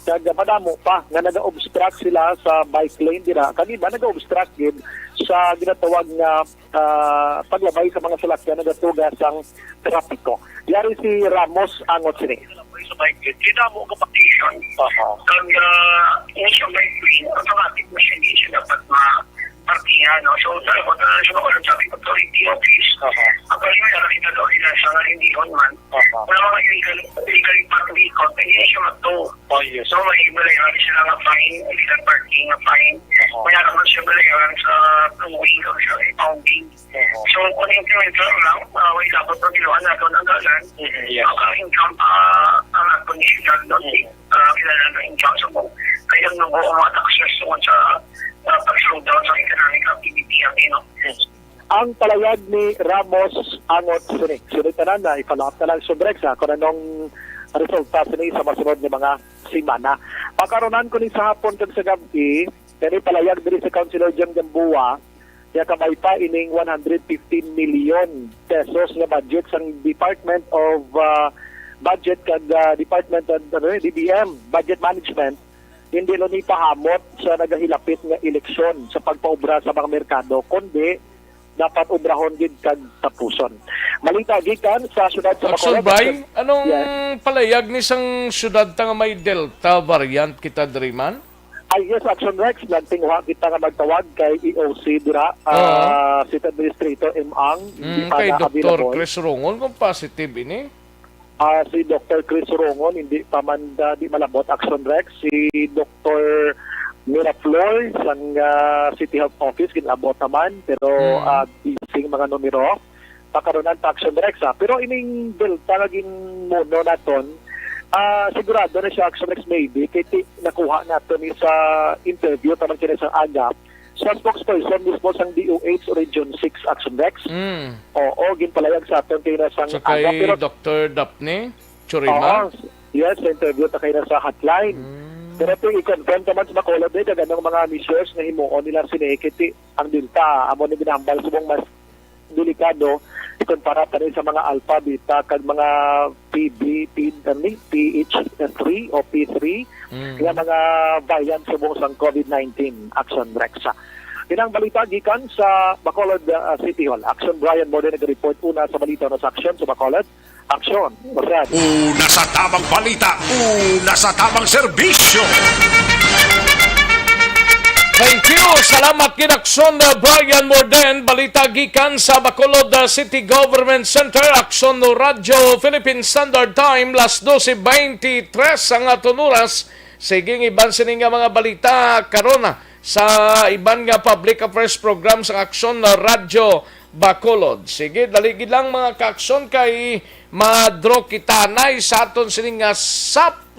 Kag madamo pa nga naga-obstruct sila sa bike lane dira. Kag iban naga-obstruct gid sa ginatawag nga, ah, paglabay sa mga salakyan nagatuga sang trapiko. Yari si Ramos angot sini. Sa bike lane, kaya mo ka petition. Aha. Kag, ah, yung sa bike lane, automatic na siya, hindi siya dapat ma-, partihan, no? So, sa, sa, sa, sa, sa authority office, Aha. Ang problema, nakita daw nila siya nga hindi on man. Aha. Wala mga illegal, illegal parking vehicle, hindi siya magto. Oh, yes. So, may iba na yun, sila nga fine, illegal parking nga fine. Aha. May alam mo siya, wala yun sa towing o sa impounding. Aha. So, kung implementar lang, ah, may dapat na biluhan natin ang dalan. Mhm, yes. Maka-income, ah, ang ating syudad, no? Mhm. Ah, kilala na income. So, kung kaya nung buong mga taxes tungkol sa, ah, pag-slow down sa economic activity, ang, you know, Ang palayag ni Ramos angot sini. Sini tanan na i-follow up na lang, Subrex, ha, kung anong resulta sini sa masunod nga mga semana. Pakaronan ko ni sa hapon kag sa gabi, kani palayag diri sa Councilor John Gamboa, ya kamay pa ining one hundred fifteen million pesos nga budget sang Department of, ah, Budget kag, ah, Department of, ano, eh, D B M, Budget Management, hindi lang ipahamot sa nagahilapit nga eleksyon sa pagpaubra sa mga merkado, kundi dapat obrahon gid kag tapuson. Balita gikan sa siyudad sa Action, Bacolod. Bray, anong Yes. palayag ni sang siyudad ta nga may Delta variant kita diri man? Ay, yes, Action Rex, nagtinguha kita nga magtawag kay E O C dira, Oo. ah, City Administrator M. Ang, hindi Mm, pa kay na Doktor available. Chris Rongon, kung positive ini. Ah, si Doktor Chris Rongon, hindi pa man, ah, di malabot, Action Rex. Si Doktor Miraflor, sang, ah, City Health Office, ginabot naman, pero, Mm. ah, busy ang mga numero. Pakaronan pa, Action Rex, ah. Pero ining Delta nga ginmuno naton, ah, sigurado na siya, Action Rex, maybe, kay ti-, nakuha nato ni sa interview, taman kini sa aga, sa spokesperson mismo sang D O H Region six, Action Rex. Mm. Oo, ginpalayag sa aton kay na sang Sa aga, kay pero Doktor Daphne Churima? Oo, yes, sa interview ta kay na sa hotline. Mm. Pero ito, i-confirm naman sa Bacolod, eh, kag anong mga measures nga himuon nila sini, kay ti-, ang Delta, amo ni ginahambal subong mas delikado ikumpara pa rin sa mga Alpha, Beta, kag mga P B, P, ano ni? P H three o P three, Mm. nga mga variant subong sang COVID nineteen, Action Rex. Ilang balita gikan sa Bacolod, ah, City Hall. Action Brian Morden nag-report una sa balita na sa Action sa Bacolod. Action, Brian. Una sa tamang balita, una sa tamang serbisyo. Thank you. Salamat gid, Action, uh, Brian Morden. Balita gikan sa Bacolod, uh, City Government Center. Action no Radyo Philippine Standard Time, las doce veintitrés ang aton oras. Sige, ang iban sini nga mga balita karon, ah, sa iban nga public affairs program sa Action na Radyo Bacolod. Sige, dali gid lang, mga ka-Action, kay ma-draw kita anay sa aton sini nga sap-,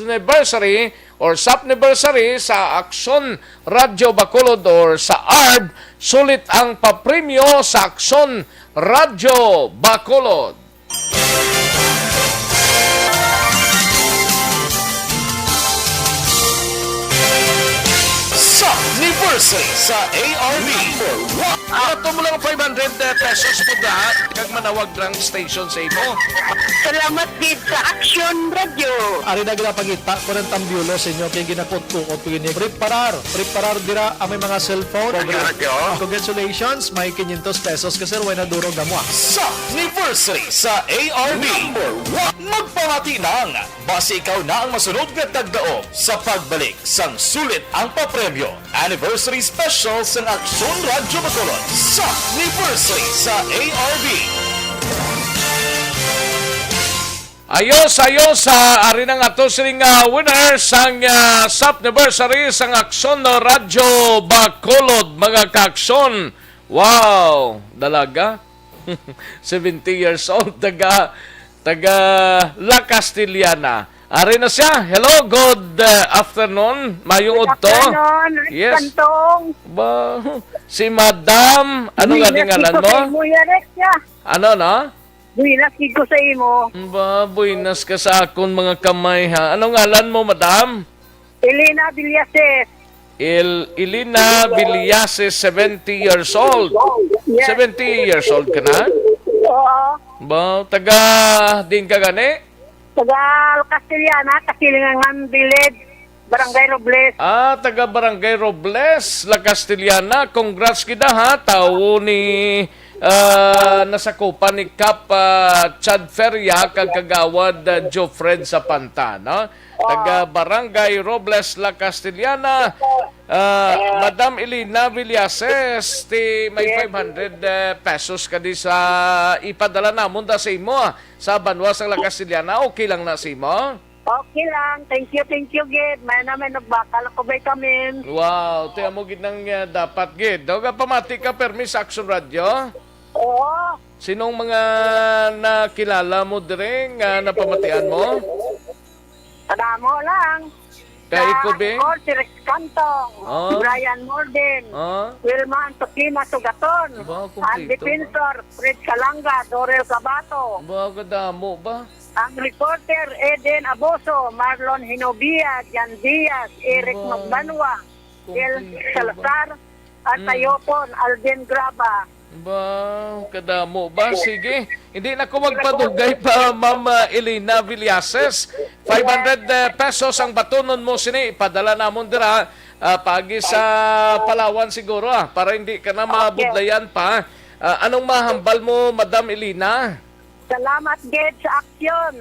anniversary or sapniversary sa Action Radyo Bacolod or sa ARB. Sulit ang papremyo sa Action Radyo Bacolod. Sa anniversary sa A R B. Number one. Ato mo lang five hundred pesos po, ha, kag manawag lang station sa imo. Salamat gid sa Action Radio. Ari na ginapangita ko ng tambyulo sa inyo, kay ginakot-kuot ko gini. Preparar, preparar dira ang may mga cellphone. Radyo. Congratulations, may quinientos pesos ka, sir, way na duro gamwa. Sa anniversary sa A R B. Number one. Magpamati lang, basi ikaw na ang masunod nga tagdaog sa pagbalik sang sulit ang papremyo. Anniversary Special sang Aksyon Radyo Bacolod sa anniversary sa A R B. Ayos, ayos, ah, ari na nga to sining, ah, winner sang, ah, sapniversary sang Aksyon Radyo Bacolod, mga ka-Aksyon. Wow, dalaga. Seventy years old, taga, taga La Castellana. Ari na siya. Hello, good, uh, afternoon. Mayong Good udto. Afternoon, Rick Yes. Cantong. Ba, si Madam, ano nga Buenas, ni ngalan Tito mo? Kay Muya Rex, ya. Ano, no? Buenas, Tito, sa imo. Ba, buenas ka sa akon mga kamay, ha? Ano ngalan mo, Madam? Elena Villases. El-, Elena Villases, seventy years old. Yes. Seventy years old ka na? Oo. Ba, taga din ka gani? Taga Castellana, Kasilingan Village, Barangay Robles. Ah, taga Barangay Robles, La Castellana. Congrats kita, ha. Tawo ni, ah, nasakupan ni Kap, ah, Chad Feria kag Kagawad, ah, Jofred Sapanta, no? Taga Barangay Robles, La Castellana. Ah, Madam Elena Villases, ti may Yes. five hundred, eh, pesos ka di sa ipadala namon da sa imo, ah, sa banwa sa La Castellana. Okay lang na sa imo? Okay lang. Thank you, thank you, gid. May na may nagbakal ako, bay, kami. Wow, ti amo gid nang, ah, dapat gid. Daw ka pamati ka, permi sa Action Radio? Oo. Sinong mga nakilala mo dire nga napamatian mo? Kadamo lang. Kay Sa Kobe? Nicole, si Rex Cantong, Oh. Brian Morden, Oh. Wilma Antokina Sugaton, Ba, ang kompleto ba? Defensor, Fred Calanga, Dorel Cabato, Ba, kadamo ba? ang reporter, Eden Aboso, Marlon Hinobia, Jan Diaz, Eric Ba, Magbanwa, El kompleto ba? Salazar, at Mm. Tayopon, Alden Graba. Ba, kadamo ba? Sige. Hindi na ko magpadugay pa, Ma'am, ah, Elena Villases. Five hundred, eh, pesos ang batunon mo sini. Ipadala namon dira, ah, paagi sa Palawan siguro, ah, para hindi ka na Okay. mabudlayan pa. Ah, anong mahambal mo, Madam Elena? Salamat gid sa aksyon.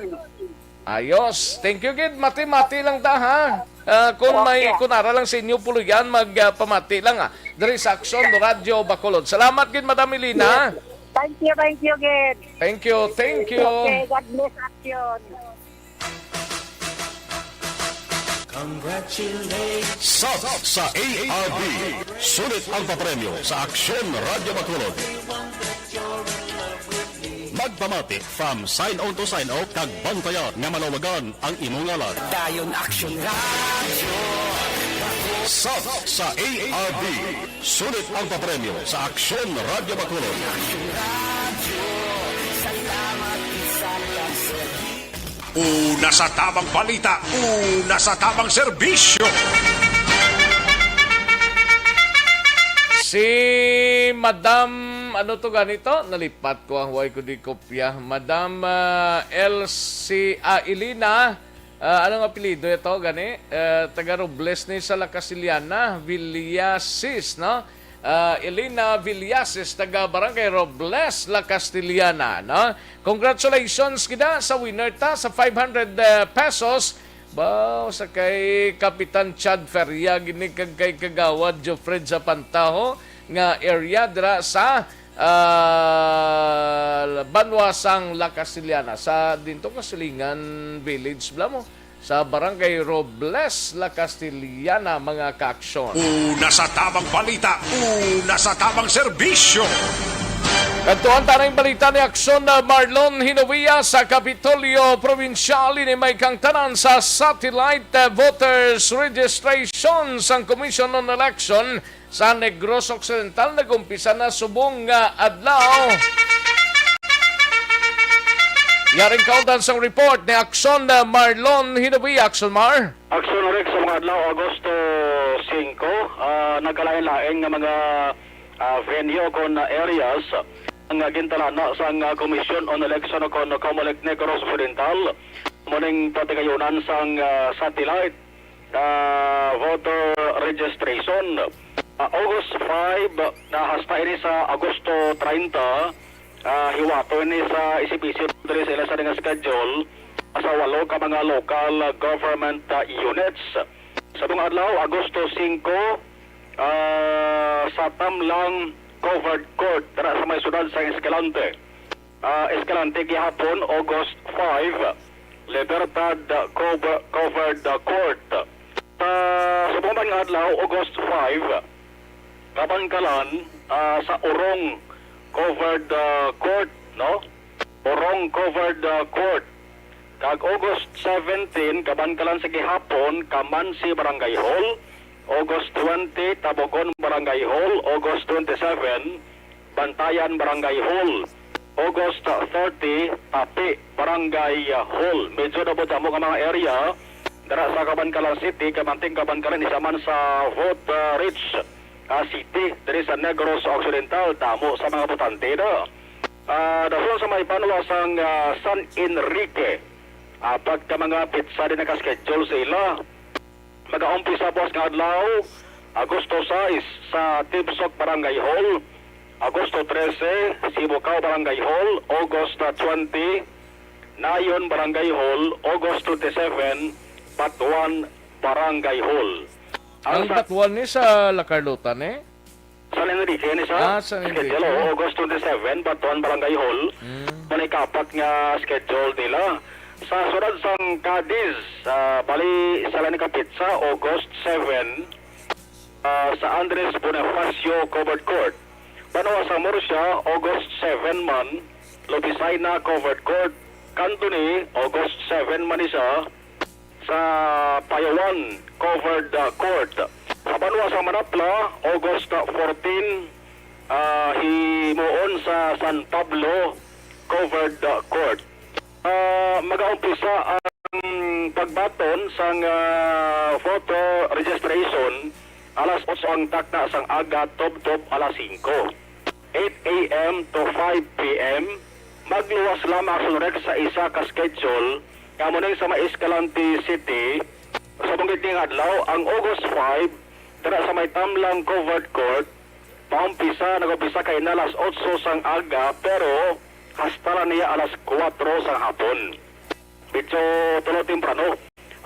Ayos. Thank you gid. Mati-mati lang ta, ha? Ah, kung may Okay. kunara lang sa inyo, puloy-an, mag, ah, pamati lang, ah, diri sa Aksyon Radyo Bacolod. Salamat gid, Madam Elena. Yes. Thank you, thank you gid. Thank you, thank you. Okay, God bless Aksyon. Congratulations. Sub sa A R B. Sulit ang papremyo sa Aksyon Radyo Bacolod. Magpamati from sign on to sign off kag bantayan nga malawagan ang imong ngalan. Dayon Aksyon Radyo. Sub sa A R B. Sulit ang papremyo sa Aksyon Radyo Bacolod. Aksyon Radyo. Salamat, isa lang, sir. Una sa tamang balita, una sa tamang serbisyo. Si Madam, ano to ganito? Nalipat ko ang huway ko di kopya. Madam, ah, L C, ah, Elena, ah, anong apelyido ito gani? Ah, taga Robles ni sa La Castellana, Villasis, no? Ah, Elena Villasis, taga Barangay Robles, La Castellana, no? Congratulations kita sa winner ta sa five hundred, eh, pesos. Ba, sa kay Kapitan Chad Feria, gini kag kay Kagawad Jofred sa Pantaho, nga area dira sa, ah, banwa sang La Castellana, sa dinto Kasilingan Village, bla mo, sa Barangay Robles, La Castellana, mga kaaksyon. Una sa tamang balita, una sa tamang serbisyo. Kadtuan ta ning balita ni Aksyon na Marlon Hinovia sa Kapitolyo Probinsyal. Ini may kangtanan sa satellite, eh, voters registration sang Commission on Election sa Negros Occidental. Nag-umpisa na subong nga adlaw. Yaring kaundan sang report ni Aksyon na Marlon Hinovia. Aksyon Mar. Aksyon Rex, sa mga adlaw, Agosto singko, ah, nagkalain-lain nga mga, ah, venue kon, ah, areas ang, ah, gintalana sang, ah, Commission on Election o kon Comelec Negros Occidental. Muning patigayunan sang, ah, satellite, ah, voter registration. Ah, August five, na hasta ini sa Agosto treinta, ah, hiwato ini sa S P C diri sa ila sa nga schedule sa walo ka mga local government, ah, units. Sa mga adlaw, Agosto singko, ah, sa Tamlang Covered Court dira sa may siyudad sa Escalante. Ah, Escalante gihapon, August five, Libertad, ah, Cover-, Covered, ah, Court. Sa subong man nga adlaw, August five, Kabankalan, ah, sa Urong Covered, ah, Court, no? Urong Covered, ah, Court. Kag August seventeen, Kabankalan sa gihapon, Kamansi Barangay Hall. August twenty, Tabogon Barangay Hall. August twenty-seven, Bantayan Barangay Hall. August thirty, Tapi Barangay Hall. Medyo daw damo nga mga area dira sa Kabankalan City, kay manting Kabankalan isa man sa vote, ah, rich, ah, city diri sa Negros Occidental. Damo sa mga botante na. Ah, dason sa may banwa sang, ah, San Enrique, apat ka mga petsa din naka-schedule sa ila. Magaumpisa buwas nga adlaw, Agosto sais, sa Tibsok Barangay Hall, Agosto trese, Sibukaw Barangay Hall, August twenty, Nayon Barangay Hall, August twenty-seven, Batuan Barangay Hall. Ang Ang sa Batuan ni sa La Carlota, ni? San Enrique ni sa Ah, San Enrique. Schedule, oo, August twenty-seven, Batuan Barangay Hall. Mm. Mao ni kapat nga schedule nila. Sa siyudad sang Cadiz, ah, bali, isa lang ni ka petsa, August seven, ah, sa Andres Bonifacio Covered Court. Banwa sa Murcia, August seven man, Lobisaina Covered Court. Candoni, August seven man ni siya, sa Payawan Covered, ah, Court. Sa banwa sa Manapla, August fourteen, ah, himuon sa San Pablo Covered, ah, Court. Ah, magaumpisa ang pagbaton sang, ah, voter registration alas otso ang takna sang aga tubtob alas singko. Eight A M to five P M, magluwas lamang ang sunod sa isa ka schedule nga amo ning sa may Escalante City. Sa bungkit ning adlaw, ang August five, dira sa may Tamlang Covered Court, paumpisa, nag-umpisa kay na alas otso sang aga, pero hasta lang niya alas kuwatro sang hapon. Medyo tulo temprano.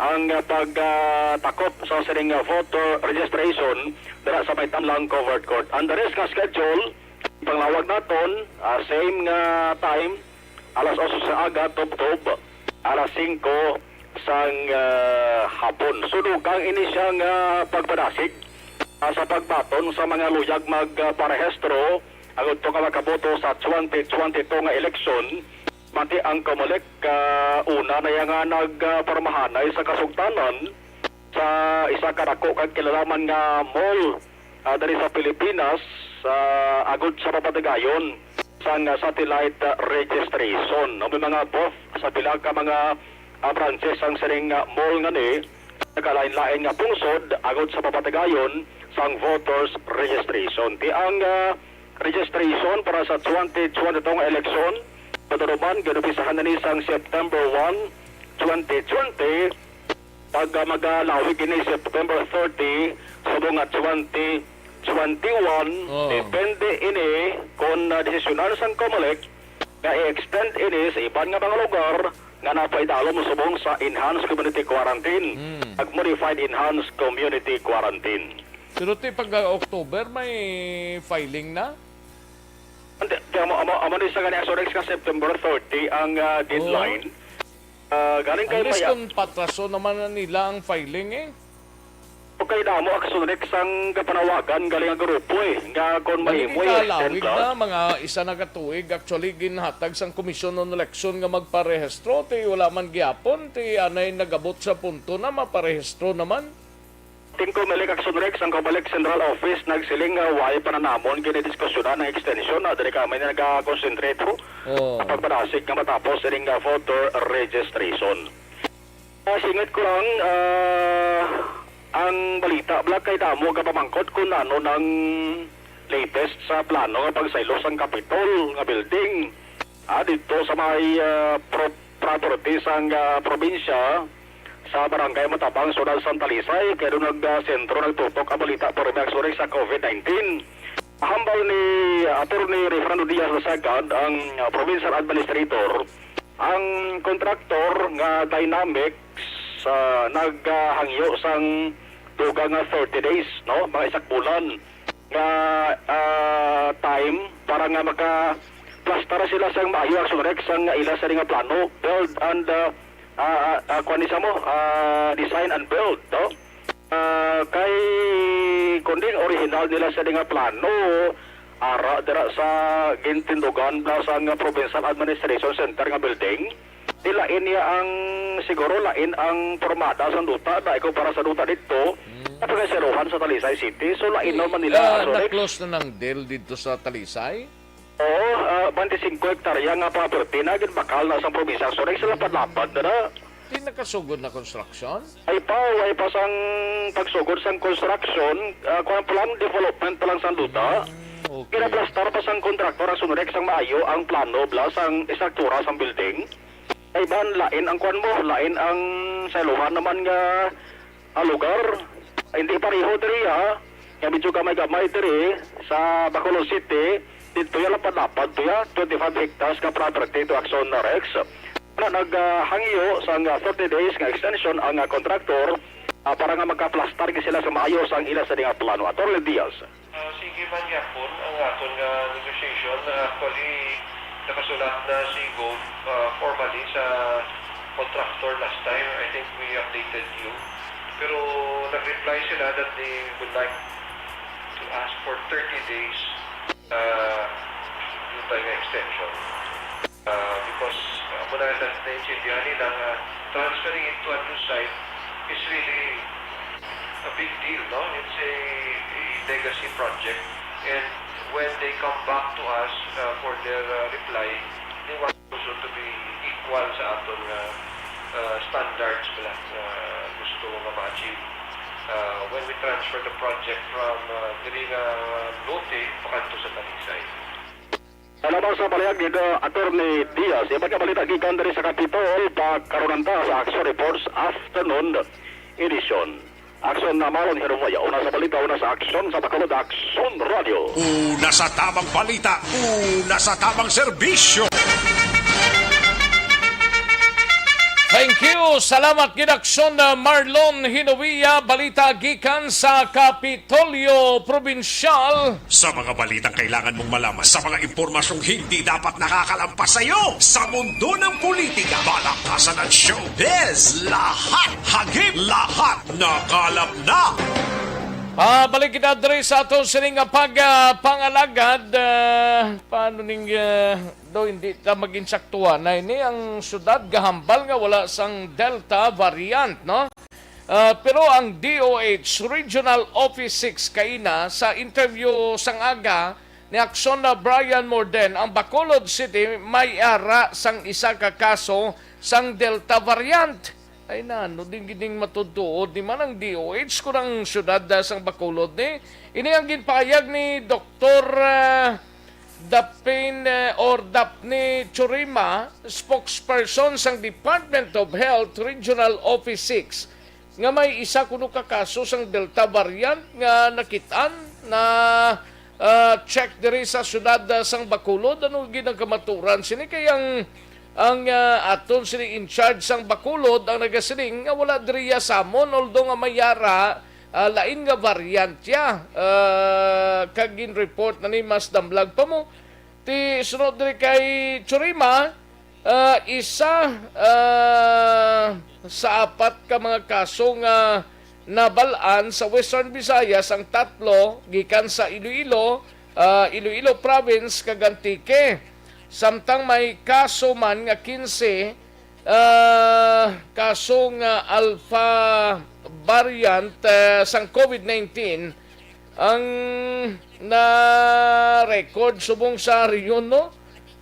ang, ah, pag, ah, takop sa sining, ah, voter registration dira sa may Tamlang Covered Court. Ang the rest nga schedule, panglawag naton, ah, same nga time, alas otso sa aga, tubtob, alas singko sang, ah, hapon. So, dugang ini siya nga pagpadasig, ah, sa pagbaton sa mga luyag magparehistro agud to nga makaboto sa twenty twenty-two nga eleksyon. Mati ang Comelec, ah, una na iya nga nagparmahanay sa kasugtanan sa isa ka dako kag kilalaman nga mall, ah, diri sa Pilipinas, ah, agud sa papatigayon sang, ah, satellite, ah, registration. May mga booth sa pila ka mga, ah, branches sang sining, ah, mall nga ni nagalain-lain nga pungsod agud sa papatigayon sang voters registration. Ti ang, ah, registration para sa twenty twenty-two nga eleksyon, paturuman, ginumpisahan na ni sang September one, twenty twenty, kag, ah, magalawig ini September thirty subong nga twenty twenty-one. Oo. Depende ini kon, ah, desisyonan sang Comelec nga i-extend ini sa iban nga mga lugar nga napaidalom subong sa enhanced community quarantine Mm. ag modified enhanced community quarantine. Pero ti pag, ah, October, may filing na? Hindi, di, amo, amo, amo ni sa gani, Action Rex, nga September thirty ang, ah, deadline. Ah, galing kay Unless may kung patraso naman na nila ang filing eh. Okay na mo, Action Rex, ang kapanawagan galing ang grupo eh, nga kung may Galing mo i-extend ikalawig lang. Na, mga isa na ka tuig, actually, ginhatag sang Komisyon on Election nga magparehistro, ti wala man gyapon, ti anay nagabot sa punto na maparehistro naman. Ting Comelec, Action Rex, ang Comelec Central Office nagsiling nga way pa na namon ginidiskusyonan ang extension na diri kami na nagakonsentrate ho Oh. sa pagpadasig nga matapos ining, ah, voter registration. Ah, singit ko lang, ah, ang balita, Black, kay damo ka pamangkot kung ano nang latest sa plano nga pagsaylo sang Capitol nga building. Ah, dito sa may, ah, pro-, property sang, ah, probinsya, sa Barangay Matabang, Siyudad sang Talisay, kay doon nag, ah, sentro nagtutok ang balita, pero may aksyon sa COVID nineteen. Hambal ni Attorney Referendo Diaz Lasagad, ang, ah, provincial administrator, ang kontraktor nga Dynamics, ah, naghangyo sang dugang nga thirty days, no? Mga isa ka bulan nga, ah, time para nga makaplastar sila sang maayo, Action Rex, sang ila sa nga plano, build and, ah, ah, ah, ah, kuwan ni sa mo, ah, design and build, no? Ah, kay kundi ang original nila sa nga plano, ara dira sa gintindugan na sa nga Provincial Administration Center nga building, di lain niya ang, siguro lain ang pormada sa duta na ikumpara sa duta dito, Mm. na pagkasiruhan sa Talisay City. So, lain Di, naman nila, ah, Action Rex. Na-close na ng deal dito sa Talisay? Oo, ah, twenty-five hektarya nga property na ginbakal na sa probinsya. So, nagsalapat-lapat na na. Di nakasugod na construction? Ay pa, ay pa sang pagsugod sang construction, ah, kuwan pa lang, development pa lang sang duta. Mm, okay. Ginaplastar pa sang kontraktor ang Sunrex sang maayo ang plano bala sang estruktura sang building. Ay ban, lain ang kuwan mo, lain ang sayluhan naman nga ah, lugar. Hindi pareho diri, ha, nga medyo gamay-gamay diri sa Bacolod City. Dito ya lapad-lapad to ya, twenty-five hectares nga property to Action Rex. Na naghangyo sang, ah, thirty days nga extension ang, ah, kontraktor, ah, para nga magkaplastar gid sila sa maayo sang ila sa nga plano. Attorney Diaz. Ah, sige man gyapon ang aton nga negotiation. Ah, actually, nakasulat na si Gov, ah, formally sa contractor last time. I think we updated you. Pero nag-reply sila that they would like to ask for thirty days, ah, yung tayo nga extension. Uh, because, uh, muna na naintindihan nila nga transferring it to a new site is really a big deal, no? It's a, a legacy project. And when they come back to us, uh, for their, uh, reply, they want also to be equal sa aton nga, uh, standards bala, uh, gusto nga ma-achieve, uh, when we transfer the project from, uh, diri nga lote pakanto sa Talisay. Sa labas sa palihag ni, uh, Attorney Diaz, iban nga balita gikan diri sa Capitol, pagkaronan ta sa Action Reports Afternoon Edition. Action na Malon Hirumoya, una sa balita, una sa aksyon, sa Bacolod Action Radio. Una sa tamang balita, una sa tamang serbisyo. Thank you. Salamat gid, Aksyon, uh, Marlon Hinovia. Balita gikan sa Kapitolyo Probinsyal. Sa mga balitang kailangan mong malaman, sa mga impormasyong hindi dapat nakakalampas sa iyo, sa mundo ng politika, palakasan at showbiz, lahat, hagip, lahat, nakalap na. Ah, balik kita diri sa aton sining nga pag, ah, pangalagad. Ah, paano ning, ah, do hindi ta mag-insaktuhan na ini ang syudad gahambal nga wala sang Delta variant, no? Ah, pero ang D O H Regional Office six kaina sa interview sang aga ni Aksyon na Brian Morden, ang Bacolod City may ara sang isa ka kaso sang Delta variant. Ay nano, din gining matutuod ni man ang D O H kun ang syudad, ah, sang Bacolod ni. Ini ang ginpahayag ni Doktor, ah, Dapin, eh, or Daphne Churima, spokesperson sang Department of Health Regional Office six, nga may isa kuno ka kaso sang Delta variant nga nakit-an na, ah, check diri sa syudad, ah, sang Bacolod. Ano gid ang kamaturan sini? Kay ang, ang, ah, aton sini in charge sang Bacolod ang nagasiling nga wala diri ya samon, although nga may yara, ah, lain nga variant ya, ah, kag gin-report na ni mas damlag pa mo. Ti sunod diri kay Churima, ah, isa, ah, sa apat ka mga kaso nga nabal-an sa Western Visayas ang tatlo gikan sa Iloilo, ah, Iloilo Province, kag Antique. Samtang may kaso man nga quince, ah, kaso nga Alpha variant, ah, sang COVID nineteen ang na-record subong sa rehiyon, no?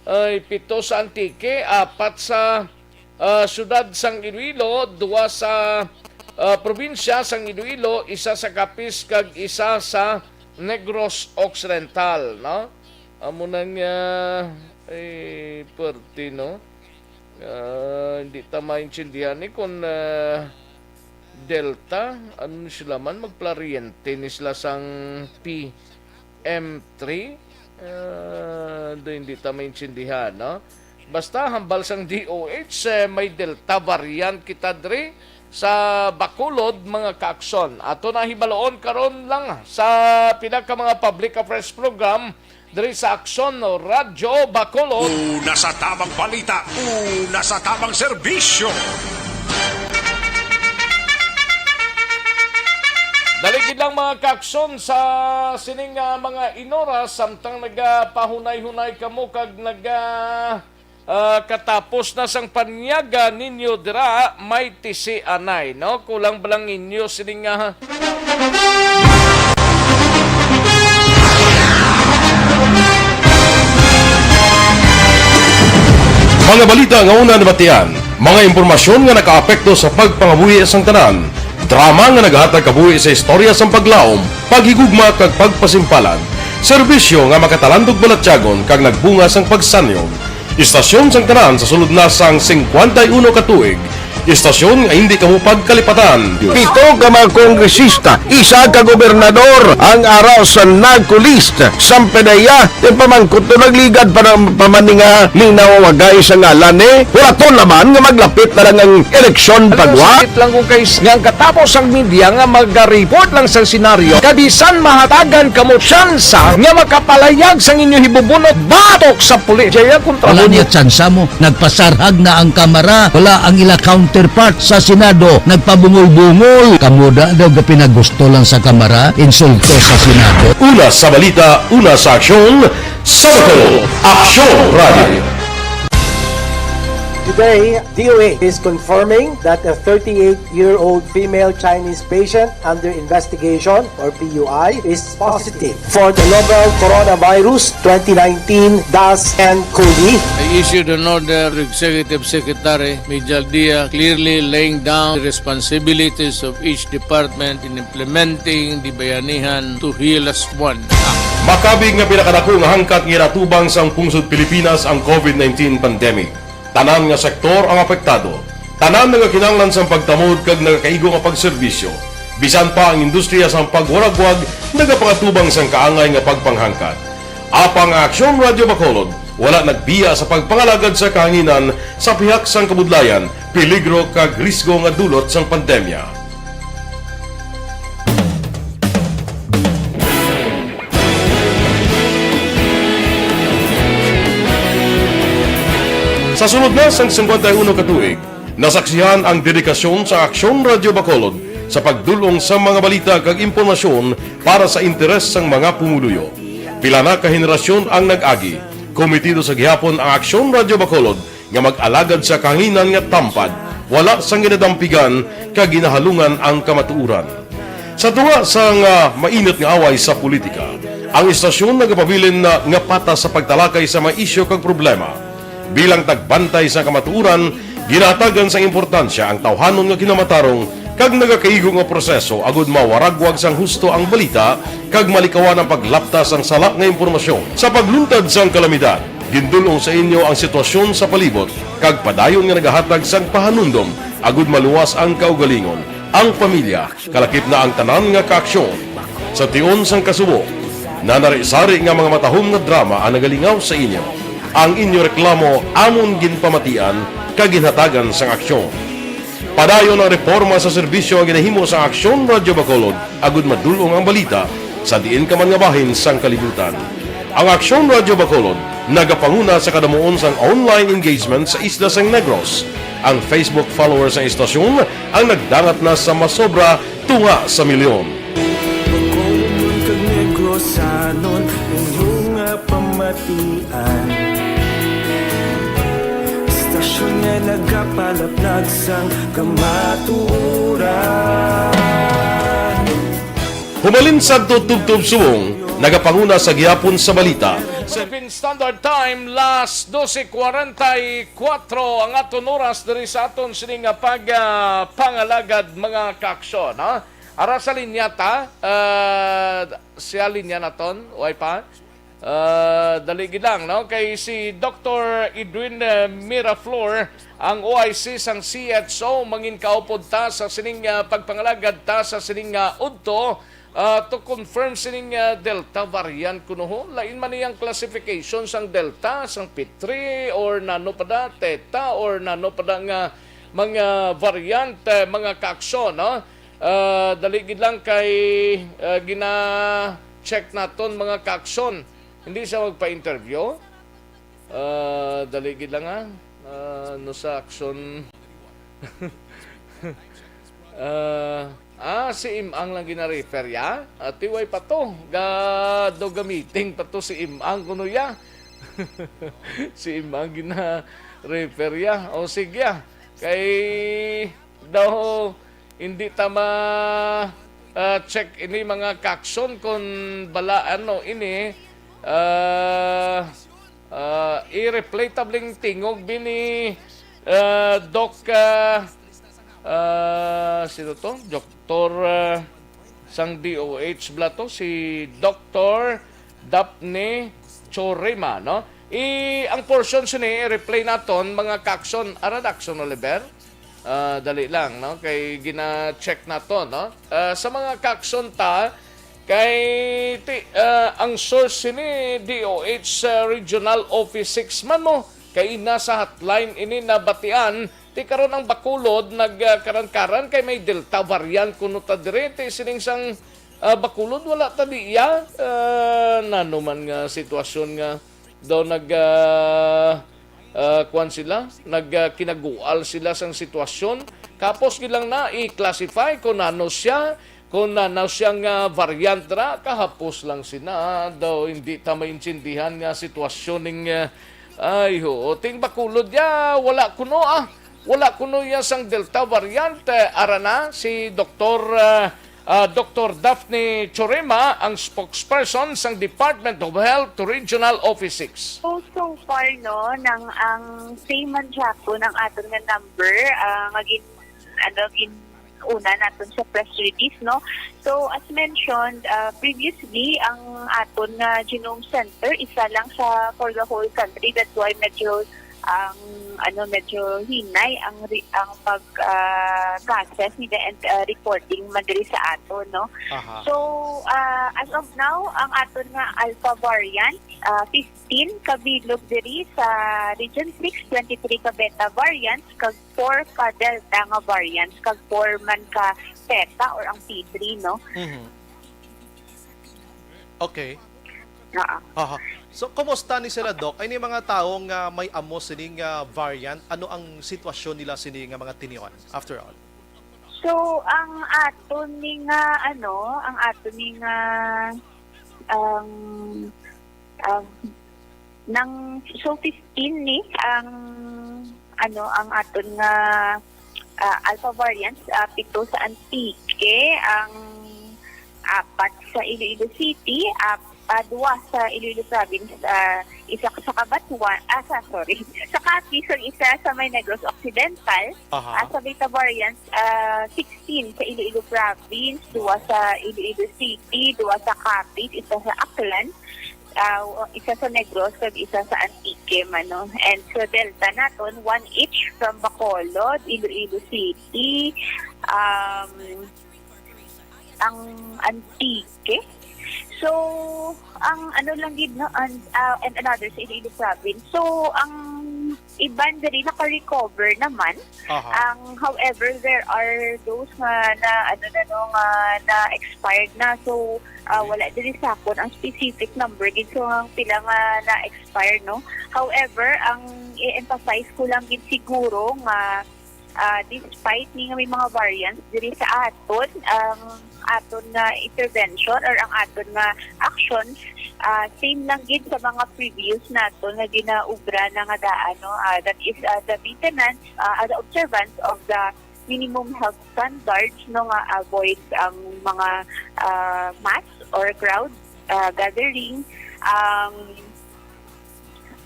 Ay pito sa Antique, apat sa, ah, siyudad sang Iloilo, duwa sa, ah, probinsya sang Iloilo, isa sa Capiz, kag isa sa Negros Occidental, no? Amo nang, ah, eh, perti, no? Ah, hindi ta maintindihan ni kung, ah, Delta, ano sila man, magpariente ni sila sang P M three? Ah, do hindi ta maintindihan, no? Basta hambal sang D O H, eh, may Delta variant kita diri sa Bacolod, mga kaaksyon. Ato na hibaloon karon lang sa pila ka mga public affairs program diri sa Aksyon Radyo Bacolod. Una sa tamang balita, una sa tamang serbisyo. Dali gid lang, mga kaaksyon, sa sining, ah, mga inoras, samtang nagapahunay-hunay kamo kag naga, ah, katapos na sang panyaga ninyo dira, may tisi anay, no? Kulang ba lang inyo sining, ah, Mga balita nga una nabatian, mga impormasyon nga nakaapekto sa pagpangabuhi sang tanan, drama nga nagahatag kabuhi sa istorya sang paglaom, paghigugma kag pagpasimpalan, serbisyo nga makatalandog balatyagon kag nagbunga sang pagsanyog. Istasyon sang tanan sa sulod na sang singkwenta y uno ka tuig. Istasyon nga hindi kamo pagkalipatan. Pito ka mga kongresista, isa ka gobernador ang ara sa narco list. Sampanaya, ti pamangkot to nagligad pa na pa man ni nga linaw wagay sa ngalan ni. Hulaton naman nga maglapit na lang ang eleksyon, pagwa. Sakit lang kung kay nga ang katapos ang media nga maga-report lang sa senaryo, kabisan mahatagan kamo tsansa nga makapalayag sang inyo hibubunot batok sa pulis. Jaya kontra Wala mo. Niya tsansa mo. Nagpasarhag na ang Kamara. Wala ang ila counterpart sa Senado. Nagpabungol-bungol. Kamo da daw ga pinagusto lang sa Kamara, insulto sa Senado. Una sa balita, una sa aksyon, sa Bacolod, Aksyon Radio. Today, D O H is confirming that a thirty-eight-year-old female Chinese patient under investigation, or P U I, is positive for the novel coronavirus twenty nineteen dash N cov. I issued an order to Executive Secretary Major Dia, clearly laying down the responsibilities of each department in implementing the Bayanihan to Heal Us One Act. Makabig nga pinakadako nga hangkat nga ginatubang sang pungsod Pilipinas ang COVID nineteen pandemic. Tanan nga sektor ang apektado. Tanan nagakinahanglan sang pagtamod kag nagakaigo nga pagserbisyo. Bisan pa ang industriya sang pagwaragwag nagapangatubang sang kaangay nga pagpanghangkat. Apang ang Aksyon Radyo Bacolod Wala nagbiya sa pagpangalagad sa kahanginan sa pihak sang kabudlayan, peligro kag risgo nga dulot sang pandemya. Sa sulod na sang singkwenta y uno ka tuig, nasaksihan ang dedikasyon sa Aksyon Radyo Bacolod sa pagdul-ong sa mga balita kag impormasyon para sa interes sang mga pumuluyo. Pila na ka henerasyon ang nag-agi. Komitido sa gihapon ang Aksyon Radyo Bacolod nga mag-alagad sa kahanginan nga tampad, wala sang ginadampigan kag ginahalungan ang kamatuoran. Sa tunga sang ah, mainit nga away sa politika, ang istasyon nagapabilin na nga patas sa pagtalakay sa mga isyu kag problema. Bilang tagbantay sa kamatuoran, ginahatagan sang importansya ang tawhanon nga kinamatarong kag nagakaigo nga proseso agud mawaragwag sang husto ang balita kag malikawan ang paglapta sang sala nga impormasyon. Sa pagluntad sang kalamidad, gindul-ong sa inyo ang sitwasyon sa palibot kag padayon nga nagahatag sang pahanumdom agud maluwas ang kaugalingon, ang pamilya, kalakip na ang tanan nga kaaksyon. Sa tion sang kasubo, nanari-sari nga mga matahom nga drama ang nagalingaw sa inyo. Ang inyo reklamo amon ginpamatian kag ginhatagan sang aksyon. Padayon ang reporma sa serbisyo nga ginahimo sang Aksyon Radyo Bacolod agud madul-ong ang balita sa diin ka man nga bahin sang kalibutan. Ang Aksyon Radyo Bacolod nagapanguna sa kadamuon sang online engagement sa isla sang Negros. Ang Facebook followers sang istasyon ang nagdangat na sa masobra tunga sa milyon. Bacolnon kag Negrosanon, inyo nga pamatian. Istasyon nga nagapalaplag sang kamatuoran. Humalin sadto tubtob subong, nagapanguna sa gihapon sa balita. Philippine Standard Time, las doce cuarenta y cuatro ang aton oras diri sa aton sini nga pag, ah, pangalagad, mga kaaksyon, ha? Ara sa linya ta, ah, siya linya naton, way pa? Ah, dali gid lang, no? Kay si Doktor Edwin, eh, Miraflor, ang O I C sang C H O, mangin kaupod ta sa sining, ah, pagpangalagad ta sa sining, ah, udto, ah, to confirm sining, ah, Delta variant kuno ho. Lain man niyang classification sang Delta, sang P three, or nano pa da, Theta, or nano pa da nga mga variant, eh, mga kaaksyon, no? Ah, dali gid lang kay, ah, gina-check naton, mga kaaksyon. Hindi siya magpa-interview. Ah, dali gid lang, ha. Ah, no sa aksyon. Ah, ah, si Imang lang gina-refer ya. Ah, tiway pa to. Ga, do ga meeting pa to si Imang kuno ya. Si Imang gina-refer ya. O sige, ah. Kay daw hindi ta ma, ah, check ini, mga kaaksyon, kon bala ano ini, ah, ah, i-replay tabling tingog bini, ah, Doc, ah, ah, sino to? Doktor, ah, sang D O H bala to, si Doktor Daphne Chorima, no? I, ang portion sini, i-replay naton, mga kaaksyon, ara, Dakson Oliver. Ah, dali lang, no? Kay gina-check nato, no? Ah, sa mga kaaksyon ta, kay ti, ah, ang source sini D O H, ah, Regional Office six man mo. Kay nasa hotline ini nabatian, ti karon ang Bacolod nag, ah, karan-karan kay may Delta variant kuno ta diri, ti sining sang, ah, Bacolod wala ta diya. Ah, nano man nga sitwasyon nga daw nag, ah, ah, kuwan sila, nag, ah, kinagual sila sang sitwasyon. Kapos gid lang na i-classify kung ano siya, kung ano siya nga variant ra, kahapos lang sina. Daw hindi ta maintindihan nga sitwasyon ning, ah, ay, ho, ting Bacolod ya, wala kuno, ah. Wala kuno ya sang Delta variant. Eh, ara na si Doktor, ah, ah, Doktor Daphne Chorima, ang spokesperson sang Department of Health Regional Office six. So, so far, no, nang ang same man gyapon ang aton nga number, ah, nga gin-, ano, gin-una naton sa press release, no? So, as mentioned, ah, previously, ang aton nga Genome Center, isa lang sa for the whole country. That's why medyo ang, ano, medyo hinay ang re-, ang pag, ah, cases nila and, ah, reporting man diri sa ato, no? Aha. So, ah, as of now, ang aton nga Alpha variant, ah, fifteen ka bilog diri sa Region six, twenty-three ka Beta variant, kag four ka Delta nga variant, kag four man ka Theta or ang P three, no? Mhm. Okay. Oo. Aha. So, kumusta ni sila, Doc? Ay, ni mga tawo nga may amo sini nga variant, ano ang sitwasyon nila sini nga mga tinion, after all? So, ang aton ni nga, ano, ang aton ni nga, ang, ang, nang, so, fifteen ni ang, ano, ang aton nga, ah, Alpha variants, ah, pito sa Antique, ang apat sa Iloilo City, ap-, ah, duwa sa Iloilo Province, ah, isa sa Cabatuan, ah, sa, sorry, sa Capiz, ang isa sa may Negros Occidental, Aha. ah, sa Beta variants, ah, sixteen sa Iloilo Province, duwa sa Iloilo City, duwa sa Capiz, isa sa Aklan, ah, isa sa Negros, kag isa sa Antique, mano. And sa Delta naton, one each from Bacolod, Iloilo City, um, ang Antique. So, ang ano lang gid, no, and, ah, and another sa Iloilo province. So, ang iban diri naka-recover naman. Aha. Ang, however, there are those nga na, ano na, no, nga na-expired na. So, ah, Okay. wala diri sa akon ang specific number gid, so ang pila nga na-expire, no. However, ang i-emphasize ko lang gid siguro nga, ah, despite ni nga may mga variants diri sa aton, ang aton nga intervention or ang aton nga actions, ah, same lang gid sa mga previous naton nga ginaubra na nga daan, no. Ah, that is, ah, the maintenance, ah, the observance of the minimum health standards, no, nga avoid ang mga, ah, mass or crowd, ah, gathering, ang,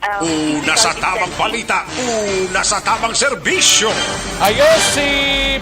ah, Una sa physical tamang distancing. Balita, una sa tamang serbisyo. Ayos, si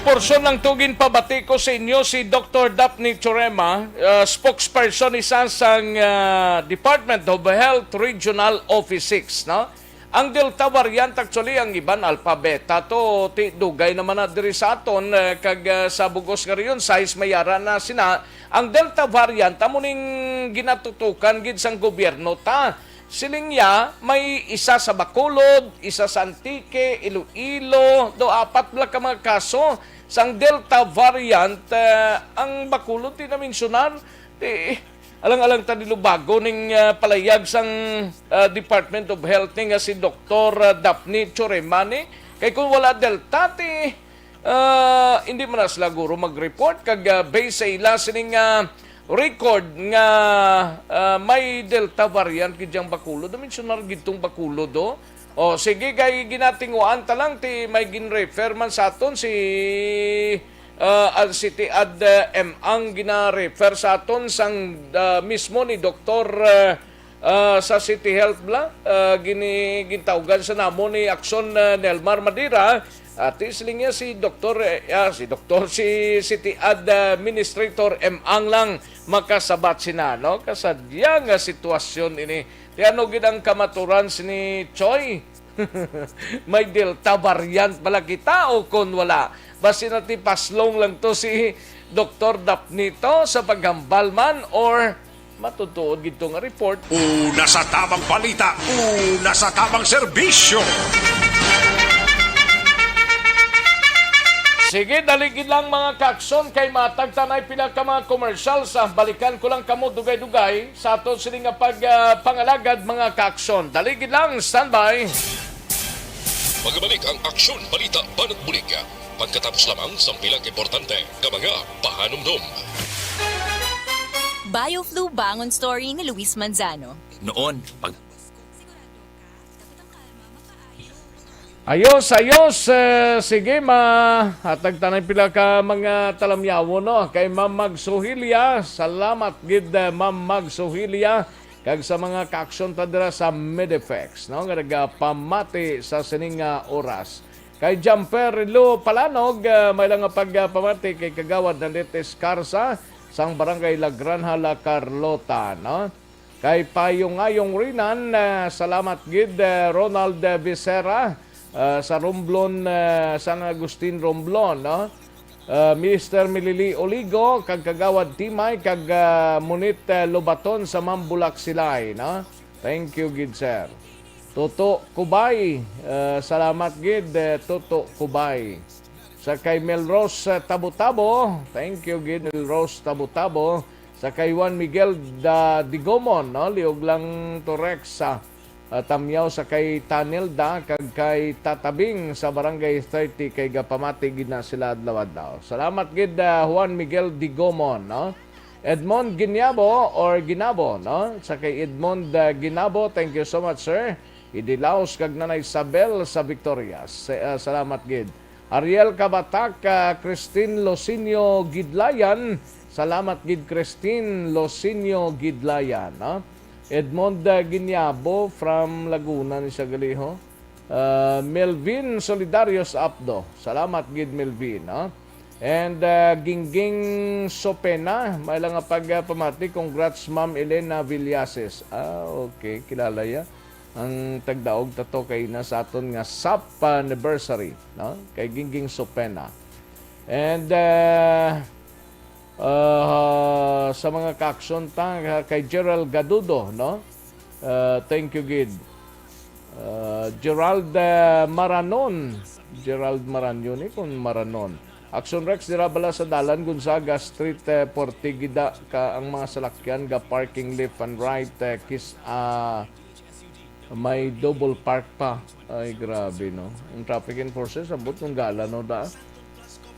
porsyon lang tugin pabati ko sa inyo si Doktor Daphne Chorema, ah, spokesperson ni sa sang, ah, Department of Health Regional Office six, no? Ang Delta variant, actually, ang iban Alpha Beta to, ti dugay naman na diri sa aton, eh, kag, eh, sa bugos nga rehiyon, size mayara na sina. Ang Delta variant, amo ning ginatutukan gid sang gobyerno ta. Siling niya, may isa sa Bacolod, isa sa Antique, Iloilo, do apat bala ka mga kaso sang Delta variant, eh, ang Bacolod di na-mensionar. Ti, alang-alang ta di lubago ning, ah, palayag sang, ah, Department of Health ni nga si Doktor, ah, Daphne Choremani. Kay kung wala Delta, ti, ah, hindi man na sila guro mag-report. Kag, ah, based sa ila sining, ah, record nga, ah, may Delta variant gid yang Bacolod. Na-mensionar gid tong Bacolod, oh. O, sige, kay ginatinguan ta lang, ti may gin-refer man sa aton si, ah, ah, si Tiad, ah, M ang gina-refer sa aton sang, ah, mismo ni Doktor, ah, ah, sa City Health bala, ah, gini-, gintawgan sa namon ni Aksyon, ah, Nelmar Madira. Ati siling niya si Doktor, eh, ah, si Doktor, si City Ad-, ah, Administrator M ang lang makasabat sina, no? Kasadya nga sitwasyon ini. Ti ano gid ang kamaturan sini, Choy? May Delta variant bala kita o kon wala? Basi na ti paslong lang to si Doktor Dapnito sa paghambal man or matutuod gid to nga report? Una sa tamang balita, una sa tamang serbisyo. Sige, dali gid lang, mga kaakson, kay matag tanay pila ka mga commercial sa balikan ko lang kamo dugay-dugay. Sa aton sini nga pag, ah, pangalagad, mga kaaksyon. Dali gid lang, standby. Magabalik ang Aksyon Balita Banat Bulig. Pagkatapos lamang sang pila ka importante nga mga pahanumdom. Bioflu Bangon Story ni Luis Manzano. Noon, pag Ayos, ayos. Eh, sige, mahatag tanay pila ka mga talamyawon, no? Kay Ma'am Magsuhilia, salamat gid, eh, Ma'am Magsuhilia. Kag sa mga kaaksyon ta dira sa Medifex, no? Nga nagapamati sa sining, ah, oras. Kay Jamper Lo Palanog, eh, may lang nga pagpamati kay Kagawad Nalit Escarza sang Barangay La Granja, La Carlota, no? Kay Payong-ayong Rinan, ah, salamat gid, ah, Ronald, ah, Becerra, ah, sa Romblon, ah, San Agustin, Romblon, no? Ah, Mister Milili Oligo, kag Kagawad Timay, kag, ah, Munit, ah, Lobaton sa Mambulak Silay, no? Thank you gid, sir. Toto Kubay, ah, salamat gid, eh, Toto Kubay. Sa kay Melrose, ah, Tabo-Tabo, thank you gid, Melrose Tabo-Tabo. Sa kay Juan Miguel da Digomon, no? Liog lang to, Rex, sa, ah, Tamyaw, sa kay Tanilda, kag kay Tatabing sa Barangay thirty, kay gapamati gid na sila adlaw-adlaw. Salamat gid, ah, Juan Miguel Digomon, no? Edmond Ginyabo or Ginabo, no? Sa kay Edmond, ah, Ginabo, thank you so much, sir. Idilaos kag Nanay Isabel sa Victorias. Sa-, ah, salamat gid. Ariel Kabatak, ah, Christine Losinio Gidlayan. Salamat gid, Christine Losinio Gidlayan, no? Edmond, ah, Ginyabo from Laguna ni siya gali, ho. Ah, Melvin Solidarios Apdo. Salamat gid, Melvin, no? And, ah, Gingging Sopena, may lang nga pag, ah, pamati, congrats, Ma'am Elena Villases. Ah, okay, kilala ya. Ang tagdaog tato kay na sa aton nga sap anniversary, no? Kay Gingging Sopena. And, ah, ah, sa mga kaakson ta, ah, kay Gerald Gadudo, no? Ah, thank you gid. Ah, Gerald, ah, Maranon. Gerald Maranon, eh, kung Maranon. Action Rex, dira bala sa dalan Gonzaga Street, eh, Portigida ka ang mga salakyan ga parking left and right, eh, kis, ah, may double park pa. Ay, grabe, no? Ang traffic enforcers, abot ng gala, no, da?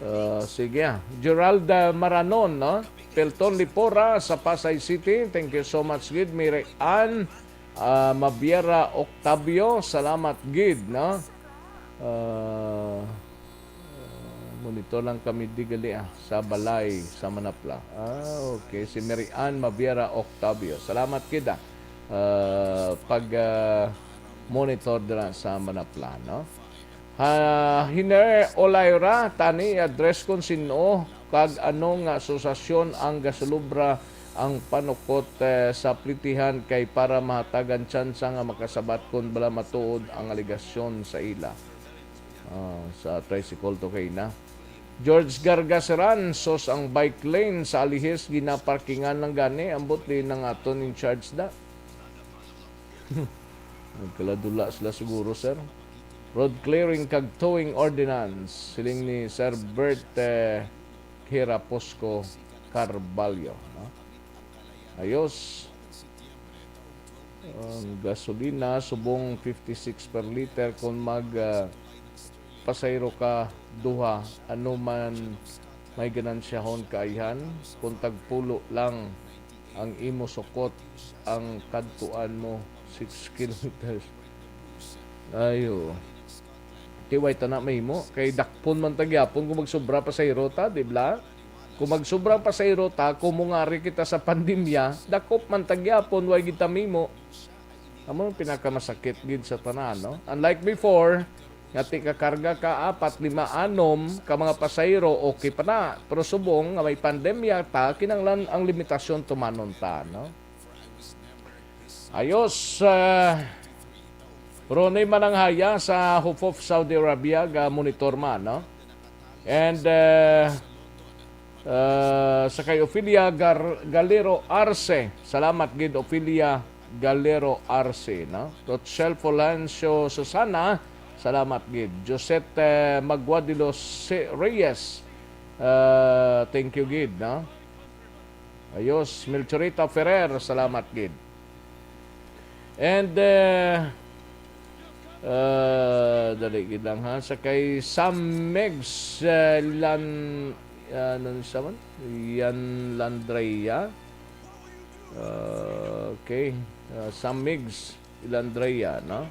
Ah, sige, ah. Gerald, ah, Maranon, no? Pelton Lipora sa Pasay City. Thank you so much, gid. Mary Ann, ah, Mabiera Octavio, salamat, gid, no? Ah, ah, monitor lang kami di gali, ah, sa balay sa Manapla. Ah, okay. Si Mary Ann Mabiera Octavio. Salamat, gid, ah. Ah, pag, ah, monitor dira sa Manapla, no? Ha, Hiner Olayra, tani, address kon sin-o kag ano nga asosasyon ang gasulubra ang panukot, eh, sa plitihan kay para mahatagan tsansa nga makasabat kon bala matuod ang alegasyon sa ila. Ah, sa tricycle to kay na. George Gargaseran, sos ang bike lane sa Alihis, ginaparkingan lang gani, ambot di nang aton in charge da. Nagkaladula sila siguro, sir. Road clearing kag towing ordinance, siling ni Sir Bert, eh, Kiraposco Carbalho, no? Ayos. Ang gasolina, subong fifty-six per liter. Kung mag, ah, pasahero ka, duha, ano man may ganansyahon ka ayhan? Kung tagpulo lang ang imo sukot, ang kadtuan mo, six kilometers. Ayo. Ti way ta na mahimo, kay dakpon man ta gyapon kung magsubra pasahero ta, di bala? Kung magsubra ang pasahero ta, kung mungari kita sa pandemya, dakop man ta gyapon, way gid ta mahimo. Amo ang pinakamasakit gid sa tanan, no? Unlike before, nga ti kakarga ka apat, lima, anom ka mga pasahero, okay pa na. Pero subong nga may pandemya ta, kinahanglan ang limitasyon tumanon ta, no? Ayos, ah, Ronnie Mananghaya sa Hufuf, Saudi Arabia, ga monitor man, no? And, ah, ah, sa kay Ophelia Gar-, Galero Arce, salamat gid, Ophelia Galero Arce, no? Rochelle Fulgencio Susana, salamat gid. Josette, eh, Magua de los Se-, Reyes, ah, thank you gid, no? Ayos, Melchorita Ferrer, salamat gid. And, eh, ah, dali gid lang, ha. Sa kay Sam Megs, eh, Lan-, ah, ano sa man? Yan Landrea. Ah, okay. Ah, Sam Migs Ilandrea, no?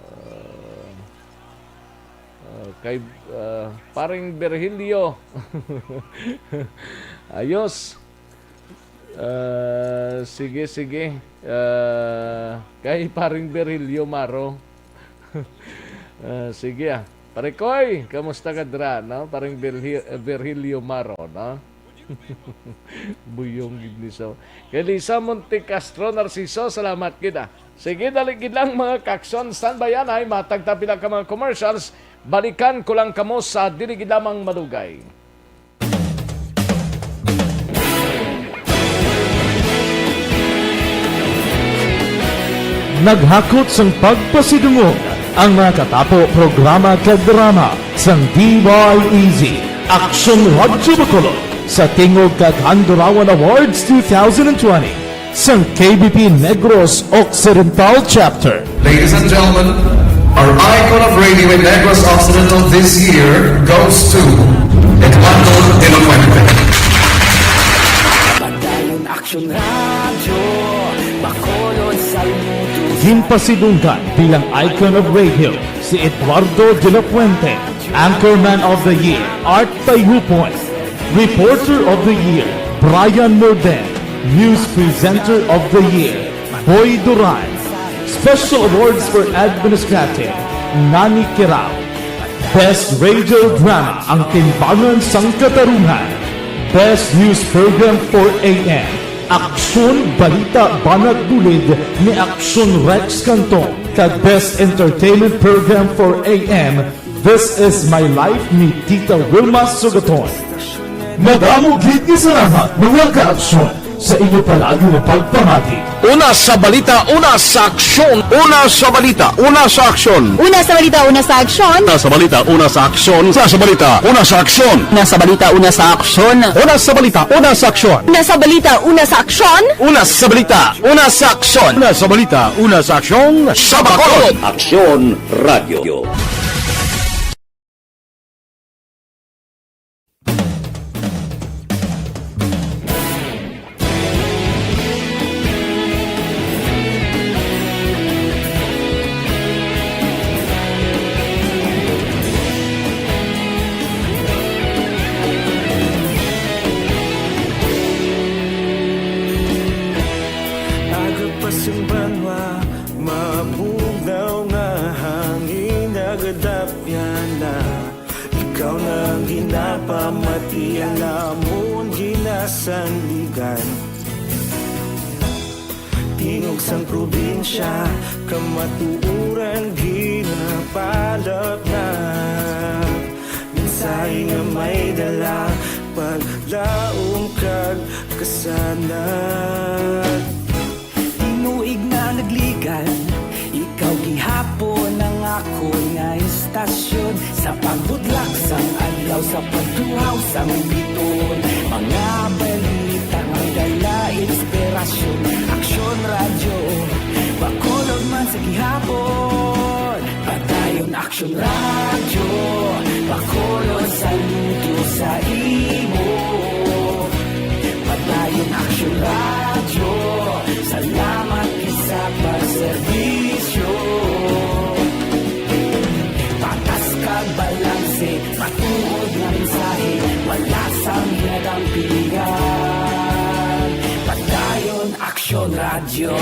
Ah, ah, kay, ah, Paring Virgilio. Ayos. Ah, sige, sige. Ah, kay Paring Virgilio Maro. Ah, sige, ah. Pare Koy, kamusta ka dira, no? Paring Virgi-, Virgilio Maro, no? Buyong gid ni so. Kay Lisa Montecastro Narciso, salamat gid, ah. Sige, dali gid lang, mga kaaksyon. Standby anay, matag ta pila ka mga commercials. Balikan ko lang kamo sa dili gid lamang madugay. Naghakot sang pagpasidungog ang mga katapo, programa kag drama sang D Y E Z Aksyon Radyo Bacolod sa Tingog kag Handurawan Awards two thousand twenty sang K B P Negros Occidental Chapter. Ladies and gentlemen, our icon of radio in Negros Occidental this year goes to Eduardo de la Fuente. Padayon Aksyon Radyo, Bacolod, saludo. Ginpasidunggan bilang icon of radio si Eduardo de la Fuente, Anchorman of the Year, Art Tayupoy, Reporter of the Year, Brian Morden, News Presenter of the Year, Boy Duran, Special Awards for Administrative, Nani Kirao, Best Radio Drama, Ang Timbangan sang Katarungan, Best News Program for A M, Aksyon Balita Banat Bulid ni Aksyon Rex Cantong, kag Best Entertainment Program for A M, This Is My Life ni Tita Wilma Sugaton. Madamo gid nga salamat, mga kaaksyon, sa inyo palagi nga pagpamati. Una sa balita, una sa aksyon. Una sa balita, una sa aksyon. Una sa balita, una sa aksyon. Una sa balita, una sa aksyon. Una sa balita, una sa aksyon. Una sa balita, una sa aksyon. Una sa balita, una sa aksyon. Una sa balita, una sa aksyon. Una sa balita, una sa aksyon. Una sa balita, una sa aksyon. Sa Bacolod. Aksyon Radio. Aga pa sang banwa, mabugnaw nga hangin nagadapyan na. Ikaw na ang ginapamati, ang amon ginasandigan. Tingog sang probinsya, kamatuoran ginapalapnap. Mensahe nga may dala, paglaom kag kasanag. Tinuig na nagligan, ikaw gihapon ang akon nga istasyon. Sa pagbudlak sang adlaw, sa pagtuhaw sang biton, mga balita nga may dala inspirasyon. Aksyon Radyo, Bacolod man sa gihapon. Padayon Aksyon Radyo, Bacolod, saludo sa imo. Padayon Aksyon Radyo, salamat gid sa pagserbisyo. Patas kag balanse, matuod nga mensahe, wala sang ginadampigan. Padayon Aksyon Radyo.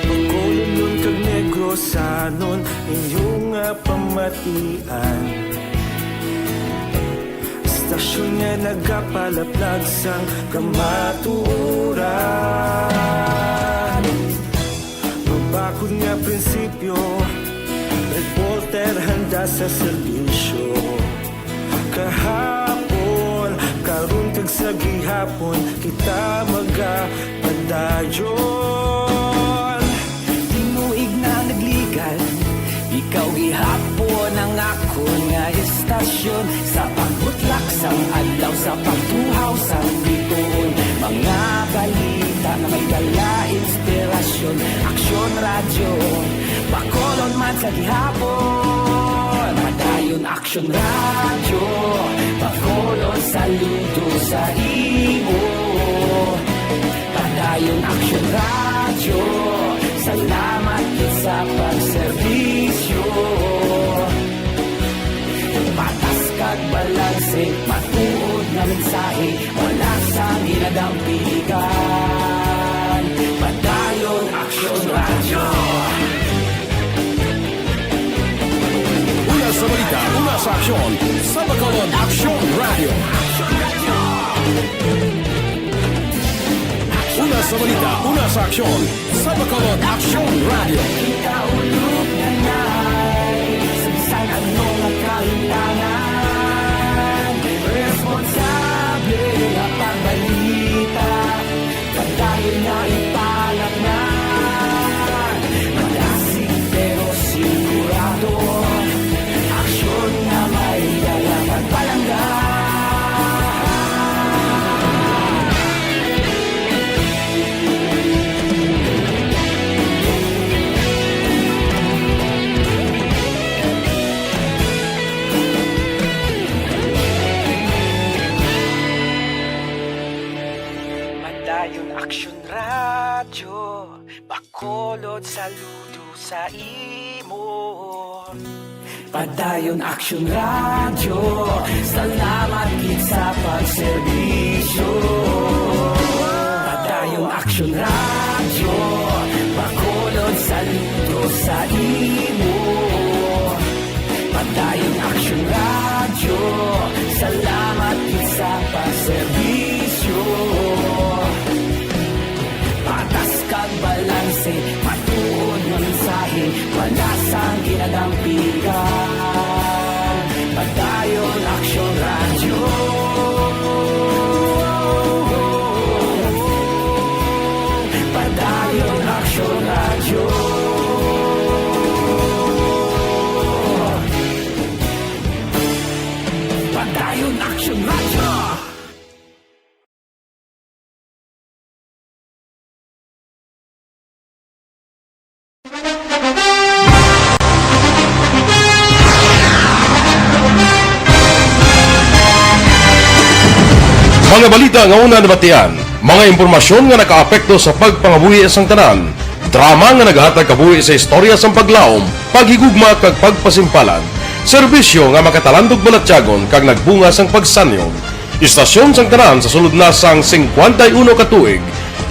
Bacolodnon kag Negrosanon, inyo nga pamatian. Istasyon nga nagapalaplag sang kamatuoran. Mabakod nga prinsipyo, reporter handa sa serbisyo. Kahapon, karon kag sa gihapon, kita magapadayon. Tinuig na nagligan, ikaw gihapon ang akon nga istasyon. Sa pagbutlak sang adlaw, sa pagtuhaw sang bituon, mga balita nga may dala inspirasyon. Aksyon Radyo, Bacolod man sa gihapon. Padayon Aksyon Radyo, Bacolod, saludo sa imo. Padayon Aksyon Radyo, salamat gid sa pagserbisyo. Patas kag balanse, matuod nga mensahe, wala sang ginadampigan. Padayon Aksyon Radyo. Sa aksyon, sa Bacolod Aksyon Radio. Una sa balita, una sa aksyon, sa Bacolod Aksyon Radio. Kita ulog na nai, sa bisan ano nga kahimtangan, responsable nga pagbalita. Padayon nga ipalatnan, madasig pero sigurado, aksyon nga may dala pagpalangga. Padayon Aksyon Radyo, Bacolod, saludo sa imo. Padayon Aksyon Radyo, salamat gid sa pagserbisyo. Padayon Aksyon Radyo, Bacolod, saludo sa imo. Padayon Aksyon Radyo, salamat gid sa pagserbisyo. Patas kag balanse, matuod nga mensahe, wala sang ginadampigan. Padayon Aksyon Radyo. Padayon Aksyon Radyo. Padayon Aksyon Radyo. Mga balita nga una nabatian, mga impormasyon nga nakaapekto sa pagpangabuhi sang tanan, drama nga naghatag kabuhi sa istorya sang paglaom, paghigugma kag pagpasimpalan, serbisyo nga makatalandog balatyagon kag nagbunga sang pagsanyon. Istasyon sang tanan sa sulod na sang singkwenta y uno ka tuig.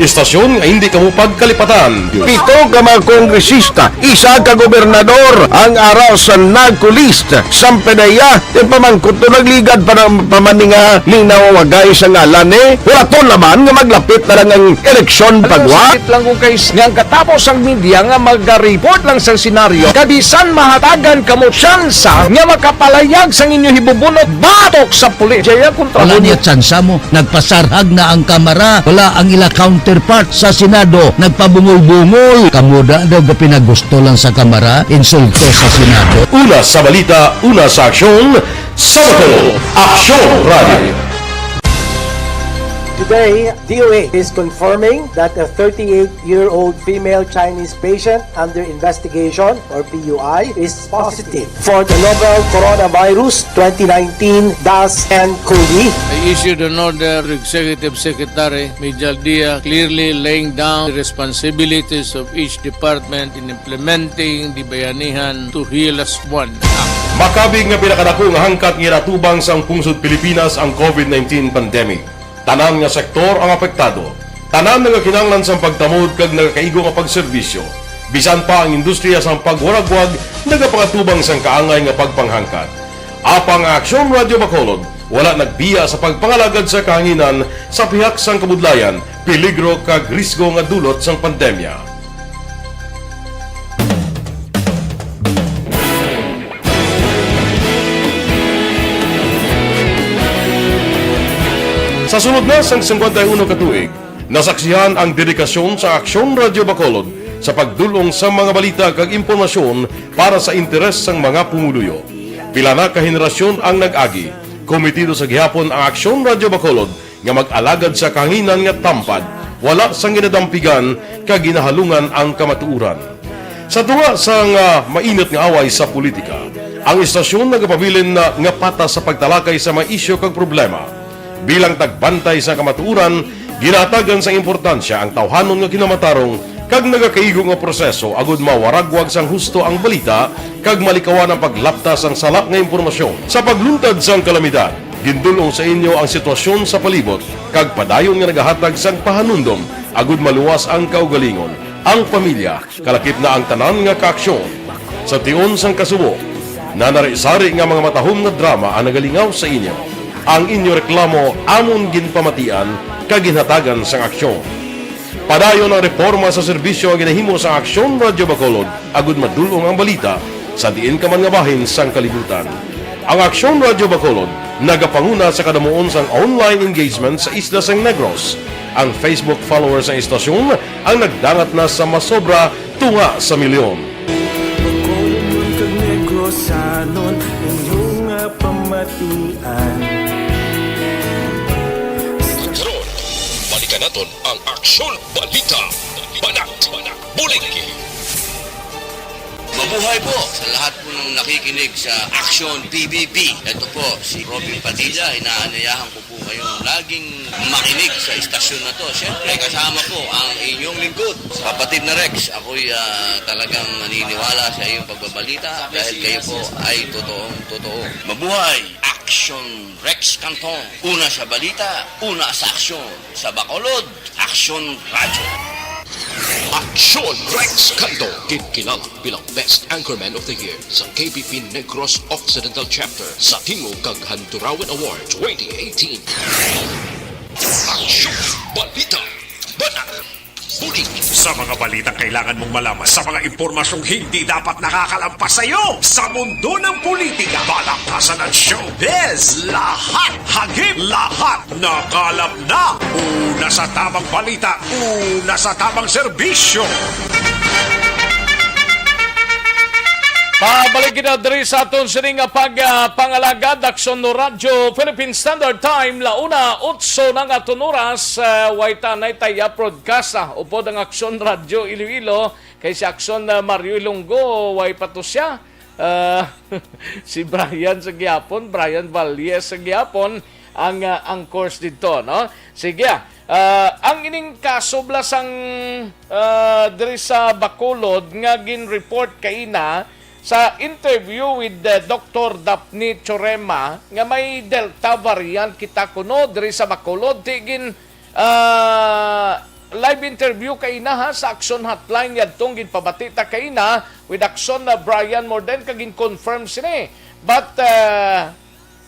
Istasyon nga hindi kamo pagkalipatan. Pito ka mga kongresista, isa ka gobernador ang ara sa NAGCO list. Sampedeya, yung pamangkot to nagligad pa ng pamaninga ning nawawagay sa ngalan eh. Wala to naman nga maglapit na lang ang eleksyon pagwa. Sakit lang kung kay nga ang katapos ang media nga mag-report lang sa senaryo, kabisan mahatagan kamo tsansa nga makapalayag sang inyo hibubunot batok sa pulis. Jaya kontra Wala mo. Niya tsansa mo. Nagpasarhag na ang Kamara. Wala ang ila counterpart sa Senado. Nagpabungol-bungol. Kamo da daw gapinagusto lang sa Kamara. Insulto sa Senado. Una sa balita, una sa aksyon, sa Bacolod Aksyon Radio. Today, D O A is confirming that a thirty-eight-year-old female Chinese patient under investigation, or P U I, is positive for the novel coronavirus twenty nineteen dash N COVID. I issued an order to Executive Secretary Mijal Dia, clearly laying down the responsibilities of each department in implementing the Bayanihan to Heal As One Act. Makabig nga pinakadako nga hangkat nga ginatubang sang pungsod Pilipinas ang COVID nineteen pandemic. Tanan nga sektor ang apektado. Tanan nga kinahanglan sang pagtamod kag nagakaigo nga pagserbisyo. Bisan pa ang industriya sang pagwaragwag nagapangatubang sang kaangay nga pagpanghangkat. Apang ang Aksyon Radio Bacolod wala nagbiya sa pagpangalagad sa kahanginan sa pihak sang kabudlayan, peligro kag risgo nga dulot sang pandemya. Sa sulod na sang singkwenta y uno ka tuig, nasaksihan ang dedikasyon sa Aksyon Radio Bacolod sa pagdul-ong sa mga balita kag impormasyon para sa interes sang mga pumuluyo. Pila na ka henerasyon ang nag-agi. Komitido sa gihapon ang Aksyon Radio Bacolod nga mag-alagad sa kahanginan nga tampad, wala sang ginadampigan kag ginahalungan ang kamatuoran. Sa tunga sang, ah, mainit nga away sa politika, ang istasyon nagapabilin na nga patas sa pagtalakay sa mga isyu kag problema. Bilang tagbantay sa kamatuoran, ginahatagan sang importansya ang tawhanon nga kinamatarong kag nagakaigo nga proseso agud mawaragwag sang husto ang balita kag malikawan ang paglapta sang sala nga impormasyon. Sa pagluntad sang kalamidad, gindul-ong sa inyo ang sitwasyon sa palibot kag padayon nga nagahatag sang pahanumdom agud maluwas ang kaugalingon, ang pamilya, kalakip na ang tanan nga kaaksyon. Sa tion sang kasubo, Nanari-sari nga mga matahom nga drama ang nagalingaw sa inyo. Ang inyo reklamo amon ginpamatian kag ginhatagan sang aksyon. Padayon ang reforma sa serbisyo nga ginahimo sang Aksyon Radyo Bacolod agud madul-ong ang balita sa diin ka man nga bahin sang kalibutan. Ang Aksyon Radyo Bacolod nagapanguna sa kadamuon sang online engagement sa isla sang Negros. Ang Facebook followers sang istasyon ang nagdangat na sa masobra tunga sa milyon. Bacolod kag Negrosanon, inyo nga pamatian. Karon, balikan naton ang Aksyon Balita. Banat, Bulig. Mabuhay po sa lahat po ng nakikinig sa Aksyon P B B. Ito po si Robin Padilla, inaanayahan ko po kayong laging makinig sa istasyon na to. Siyempre, kasama po ang inyong lingkod, kapatid na Rex. Ako'y, ah, talagang naniniwala sa iyong pagbabalita dahil kayo po ay totoong totoo. Mabuhay! Aksyon Rex Canton. Una sa balita, una sa aksyon. Sa Bacolod, Aksyon Radyo. Aksyon Rex Canton, ginkilala bilang Best Anchorman of the Year sa K B P Negros Occidental Chapter sa Tingog kag Handurawan Award twenty eighteen. Aksyon Balita. Banat. Bulig. Sa mga balitang kailangan mong malaman, sa mga impormasyong hindi dapat nakakalampas sa iyo, sa mundo ng politika, balaktasan at showbiz, lahat hagip, lahat nakalap na. Una sa tamang balita, una sa tamang serbisyo. Pabalik kita diri sa aton sini nga pag, ah, pangalagad, Aksyon Radyo, Philippine Standard Time, launa, otso na nga aton oras, ah, way tanay taya broadcast, ah, upod ang Aksyon Radyo Iloilo, kay si Aksyon, ah, Mario Ilonggo, way pa to siya. Ah, si Brian sa gihapon, Brian Valle sa gihapon, ang, ah, ang course dito, no? Sige, ah, ang ining kaso bala sang, ah, diri sa Bacolod nga gin-report kaina sa interview with, ah, Doctor Daphne Chorema nga may Delta variant kita kuno diri sa Bacolod. Ti gin, ah, live interview kaina ha sa Aksyon Hotline yadtong ginpabati ta kaina with Aksyon na Brian Morden kag gin-confirm sini. But, ah,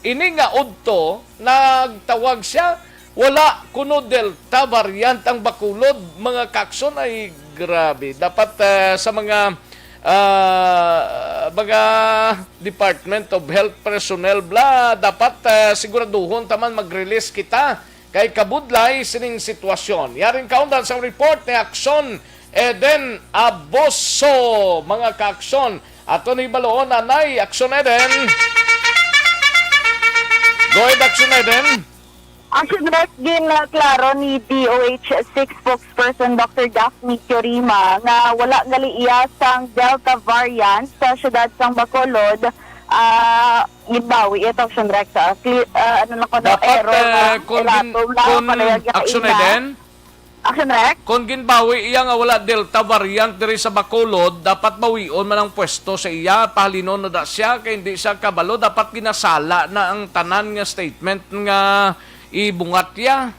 ini nga udto, nagtawag siya, wala kuno Delta variant ang Bacolod, mga kaksyon. Ay, grabe. Dapat, ah, sa mga, ah, mga Department of Health personnel bala, dapat, ah, siguraduhon taman mag-release kita kay kabudlay sining sitwasyon. Yaring kaundan sang report ni Aksyon Eden Aboso, mga kaksyon. Aton hibaluon anay, Aksyon Eden. Go ahead, Aksyon Eden. Aksyon Rex, ginklaro ni D O H six spokesperson Doctor Daphne Chorima nga wala gali iya sang Delta variant sa siyudad sang Bacolod. Ah, ginbawi iya, Aksyon Rex, ah. Clear, ah, ano lang ko, no, Dapat, error na eh, kung gin-, erratum lang, kung padayag iya Aksyon kaina. Eden? Action, Rex? Kung ginbawi iya nga wala Delta variant diri sa Bacolod, dapat bawion man ang pwesto sa iya. Pahalinon na da siya, kay hindi siya kabalo. Dapat ginasala na ang tanan nga statement nga ibungat iya.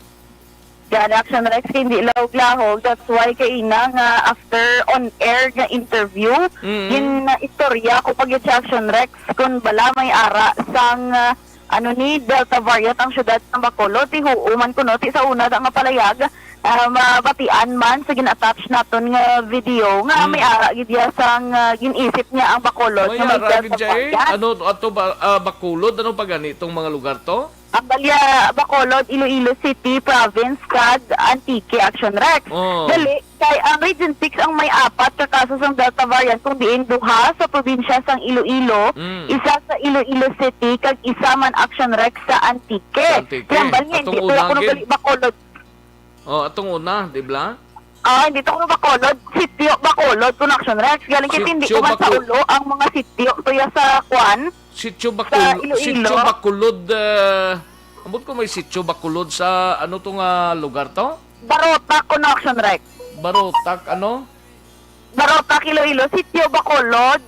Gani, Action Rex, kay hindi lahog-lahog. That's why kaina nga after on-air nga interview, Mm. gin-istorya ko pa gyud si Action Rex kung bala may ara sang, ah, ano ni, Delta variant ang syudad sa Bacolod. Ti huo man kuno, ti sa una da nga palayag, ah, mabatian man sa gin-attach naton nga video nga Mm. may ara gid iya sang, ah, gin-isip niya ang Bacolod May nga may ara Delta gid siya, eh. variant. Ano, ato ba, ah, Bacolod? Ano pa gani itong mga lugar to? Ang Balya, Bacolod, Iloilo City, Province, kag Antique, Action Rex. Oh. Dali, kay ang Region six ang may apat ka kaso sang Delta variant, kung diin duha sa probinsya sang Iloilo, Mm. isa sa Iloilo City, kag isa man, Action Rex, sa Antique. Sa Antique. Kaya ang Balya, Atong hindi to una, kuno gid. gali Bacolod. Oh, atong una, di ba? Ah, hindi to kuno Bacolod, Sitio Bacolod, kuno, Action Rex. Galing kay Sitio hindi ko man sa Baco-, ulo ang mga sitio to ya sa kwan, Sitio sa Bacol-, Iloilo. Sitio Bacolod, eh, ambot ko may Sitio Bacolod sa ano to nga lugar to? Barotac, kuno, Action Rex. Barotac, ano? Barotac, Iloilo. Sitio Bacolod,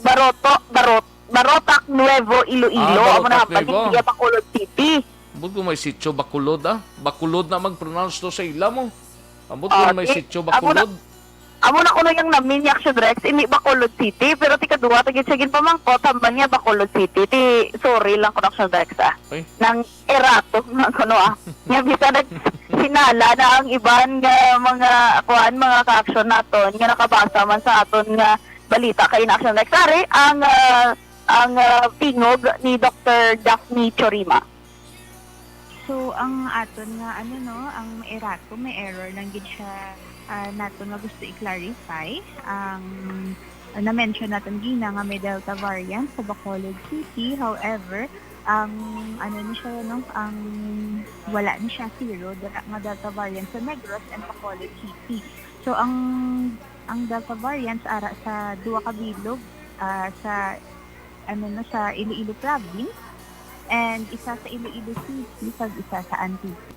Baroto, Barot-, Barotac Nuevo, Iloilo. Ah, Amo na Barotac ang Nuevo. Pagkikita, Bacolod City. Ambot ko may Sitio Bacolod, ah. Bacolod na mag-pronounce to sa ila mo. Ambot ko Ah, may di, Sitio amo na. Bacolod. Amo na kuno yang namin ni Action Rex, ini Bacolod City, pero ti kadua ta gid siya ginpamangkot, hambal niya Bacolod City. Ti, sorry lang kuno, Action Rex, ah. Ay. Nang erato man kuno, ah. Nga bisan naghinala na ang iban nga mga, kuan, mga ka-action naton nga nakabasa man sa aton nga balita kay na Action Rex. Ari ang, ah, ang, ah, tingog ni Doktor Daphne Chorima. So, ang aton nga, ano, no, ang may erratum, may error lang gid siya, ah, naton nga gusto i-clarify. Ang, ah, na-mention naton gina nga may Delta variant sa Bacolod City. However, ang, ano ni siya, no, ang wala ni siya zero, dira nga Delta variant sa Negros and Bacolod City. So, ang, ang Delta variant ara sa duha ka bilog, ah, sa ano na, sa Iloilo Province, and isa sa Iloilo City, kag isa sa Antique.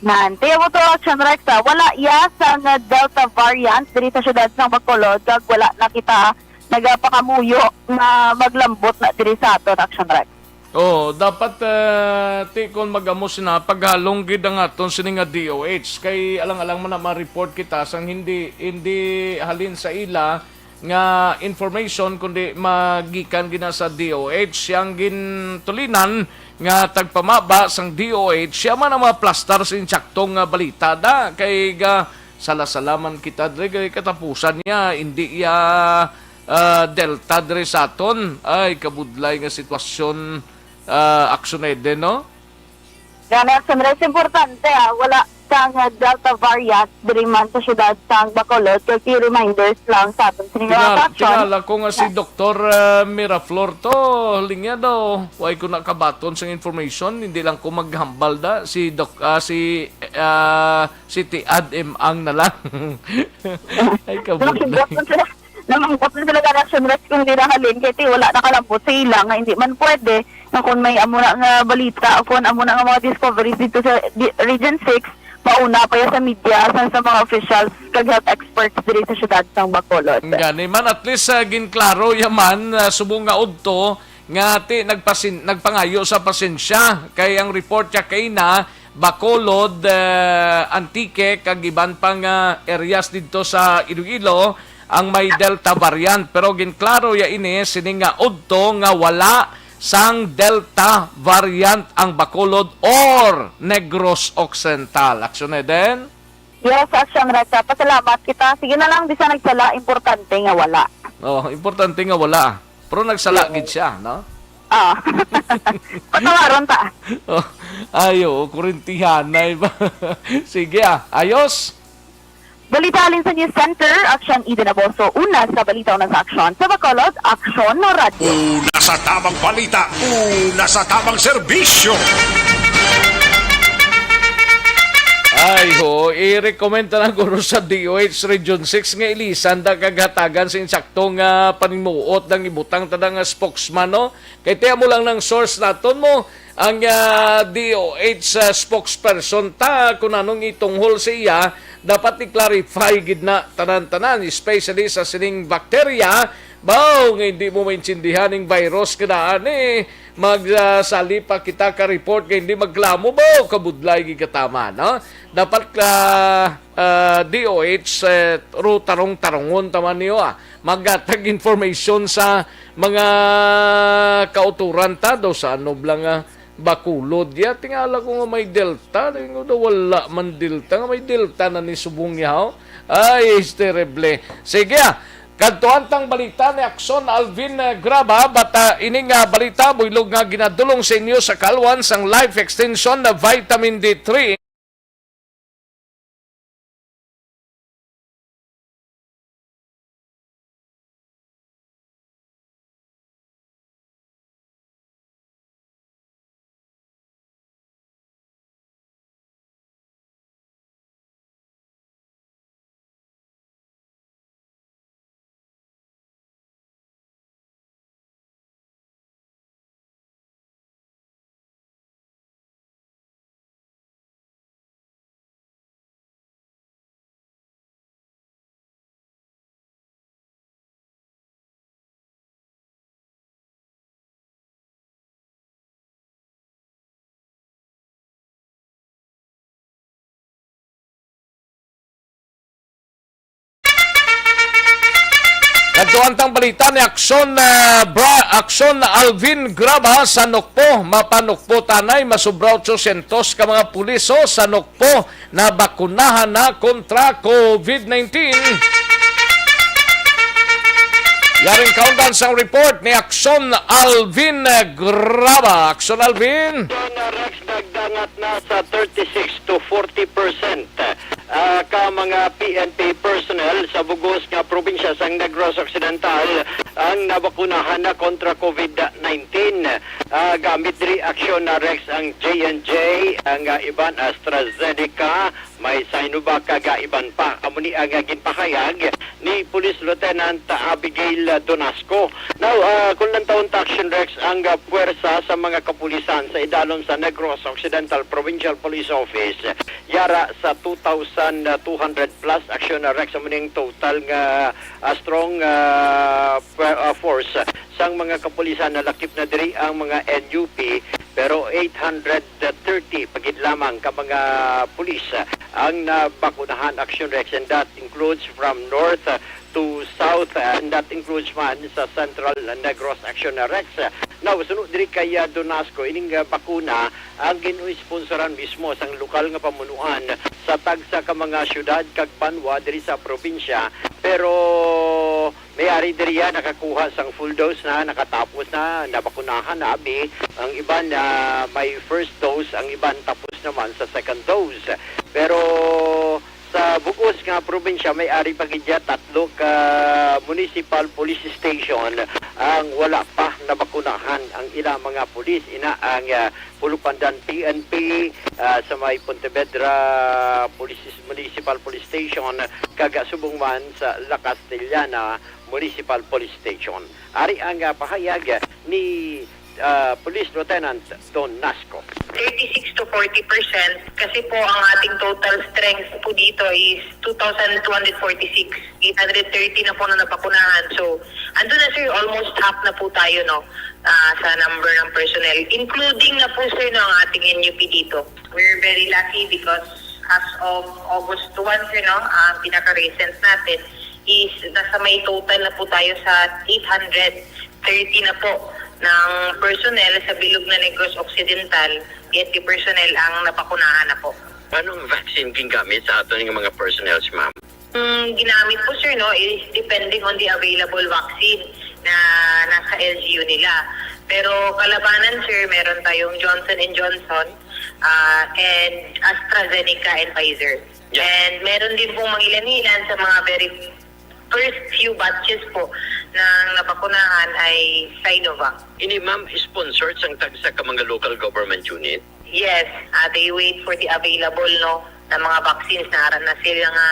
Nan, kaya mo to, Action Rex, ah. Wala iya sang Delta variant diri sa siyudad sang Bacolod, kag wala na kita nagapangamuyo na maglambot na diri sa aton, Action Rex. Oh, dapat, ah, ti kon mag-amo sina, paghalong gid ang aton sini nga D O H. Kay alang-alang man na ma-report kita sang hindi, hindi halin sa ila nga information, kundi magikan gina sa D O H. Siyang gintulinan nga tagpamaba sang D O H, siya man ang maplastar sa insaktong nga balita da. Kay ga, sala-sala man kita diri, kay katapusan niya, hindi iya, ah, Delta diri sa aton. Ay, kabudlay nga sitwasyon, ah, Action Eden, no? Gani, Action Rex, importante, ah, wala sang, ah, Delta variant diri man sa siyudad sang Bacolod, kay reminders lang sa aton sa mga Tingala, action. Tingala ko nga si Doktor, ah, Miraflor to, linya daw. Way ko nakabaton sang information, hindi lang ko maghambal da. Si Doc, ah, si, ah, si Tiad M Ang na lang. Ay, kabudlay. Namangkot na sila, namangkot na sila ka Action Rex kung di na halin, kay ti wala nakalambot sa ila nga hindi man pwede, nga kung may amo na nga balita o kung amo na nga mga discoveries dito sa di-, Region six, mauna pa ya sa media, sa, sa mga officials, kag health experts diri sa siyudad sang Bacolod. Gani man, at least, ah, ginklaro ya man, ah, subong nga udto, nga ti nagpasin-, nagpangayo sa pasensya, kay ang report ya kay na Bacolod, eh, Antique, kag iban pa nga areas didto sa Iloilo ang may Delta variant. Pero ginklaro ya ini sining nga udto nga wala sang Delta variant ang Bacolod or Negros Occidental. Action Eden? Yes, Action Rex. Pasalamat kita. Sige na lang, di sa nagsala, importante nga wala. Oh, importante nga wala. Pero nagsala gid siya, no? Ah. Patawaron ta. Oh, ayo, kurintihanay ba? Sige, ah. Ayos. Balita halin sa News Center, Action Eden Aboso. Una sa balita, una sa aksyon. Sa Bacolod, Aksyon Radyo. Una sa tamang balita, una sa tamang serbisyo. Ay, ho, i-recommend ta na guro sa D O H Region six nga ilisan da kag hatagan sa insakto nga panimuot dang ibutang ta da nga spokesman, no? Kay ti amo lang nang source naton mo, ang, ah, D O H, ah, spokesperson ta, kung anong itunghol sa iya, dapat i-clarify gid na tanan-tanan, especially sa sining bakterya, baw nga hindi mo maintindihan ning virus, kadaan, eh, mag, ah, sali pa kita ka report nga hindi magklamo, baw kabudlay gid katama, no? Dapat, ah, ah, D O H, eh, ro tarong-tarongon taman niyo, ah. Maghatag information sa mga kauturan ta daw sa ano bala nga Bacolod. Ya, tingala ko nga may Delta. Tingala ko daw wala man Delta. Nga may Delta na ni subong yaw. Ay, is terrible. Sige, ah. Kadtuan tang balita ni Akson Alvin, eh, Graba. Bata ini nga balita, buylog nga ginadulong sa inyo sa kalwan sang Life Extension na Vitamin D three. Kadto ang tang balita ni Aksyon, ah, Bra-, Aksyon Alvin Graba sa Nokpo. Mapanukpo tanay, masubra otsosyentos ka mga pulis, oh, sa Nokpo na bakunahan na kontra COVID nineteen. Yaring kaundan sang report ni Aksyon Alvin Graba. Aksyon Alvin. Aksyon Rex, nagdangat na sa thirty-six to forty percent, ah, ka mga P N P personnel sa bugos nga probinsya sang Negros Occidental ang nabakunahan na kontra COVID nineteen. Ah, gamit diri Aksyon Rex ang J and J, ang, ah, iban AstraZeneca, may Sinovac, kag, ah, iban pa. Amo ni ang, ah, ginpahayag ni Police Lieutenant Abigail Donasco. Now, ah, kung lantawon ta, Aksyon Rex, ang, ah, puwersa sa mga kapulisan sa idalom sa Negros Occidental Provincial Police Office, yara sa two thousand two hundred plus, Aksyon Rex, amo ning total nga, ah, strong, ah, pwer-, ah, force sang mga kapulisan. Nalakip na diri ang mga N U P, pero eight hundred thirty pa gid lamang ka mga pulis ang nabakunahan, Aksyon Rex, and that includes from north, uh, to south, uh, and that includes man sa Central Negros, Aksyon Rex. Now, suno diri kay, uh, Donasco, ining, uh, bakuna ang gin-sponsoran mismo sang lokal nga pamunuan sa tagsa ka mga syudad kag banwa diri sa probinsya, pero may ari diri ya nakakuha sang full dose na, nakatapos na, nabakunahan na abi. Ang iban, ah, may first dose, ang iban tapos naman sa second dose. Pero sa bug-os nga probinsya, may ari pa gid ya tatlo ka municipal police station ang wala pa nabakunahan ang ilang mga pulis. Ina ang, ah, Pulupandan P N P, ah, sa may Pontevedra Police, Municipal Police Station, kag subong man sa La Castellana Municipal Police Station. Ari ang, ah, pahayag ni, ah, Police Lieutenant Don Nasco. Thirty-six to forty percent kasi po ang ating total strength po dito is two thousand two hundred forty-six. Eight hundred thirty na po na napakunahan. So, andun na, sir, almost half na po tayo, no, ah, sa number ng personnel, including na po, sir, no, ang ating N U P dito. We're very lucky because as of August one, sir, no, ang pinaka-recent natin is nasa may total na po tayo sa eight hundred thirty na po ng personnel sa bilog na Negros Occidental, P N P personnel ang napakunahan na po. Anong vaccine gingamit sa aton nga mga personnel, ma'am? Ang ginamit po, sir, no, is depending on the available vaccine na nasa L G U nila. Pero kalabanan, sir, meron tayong Johnson and Johnson, ah, and AstraZeneca and Pfizer. Yeah. And meron din pong mangilan-ilan sa mga very first few batches po ng nabakunahan ay Sinovac. Ini, ma'am, sponsored sang tagsa ka mga local government unit? Yes, ah, they wait for the available, no, na mga vaccines na ara na sila nga,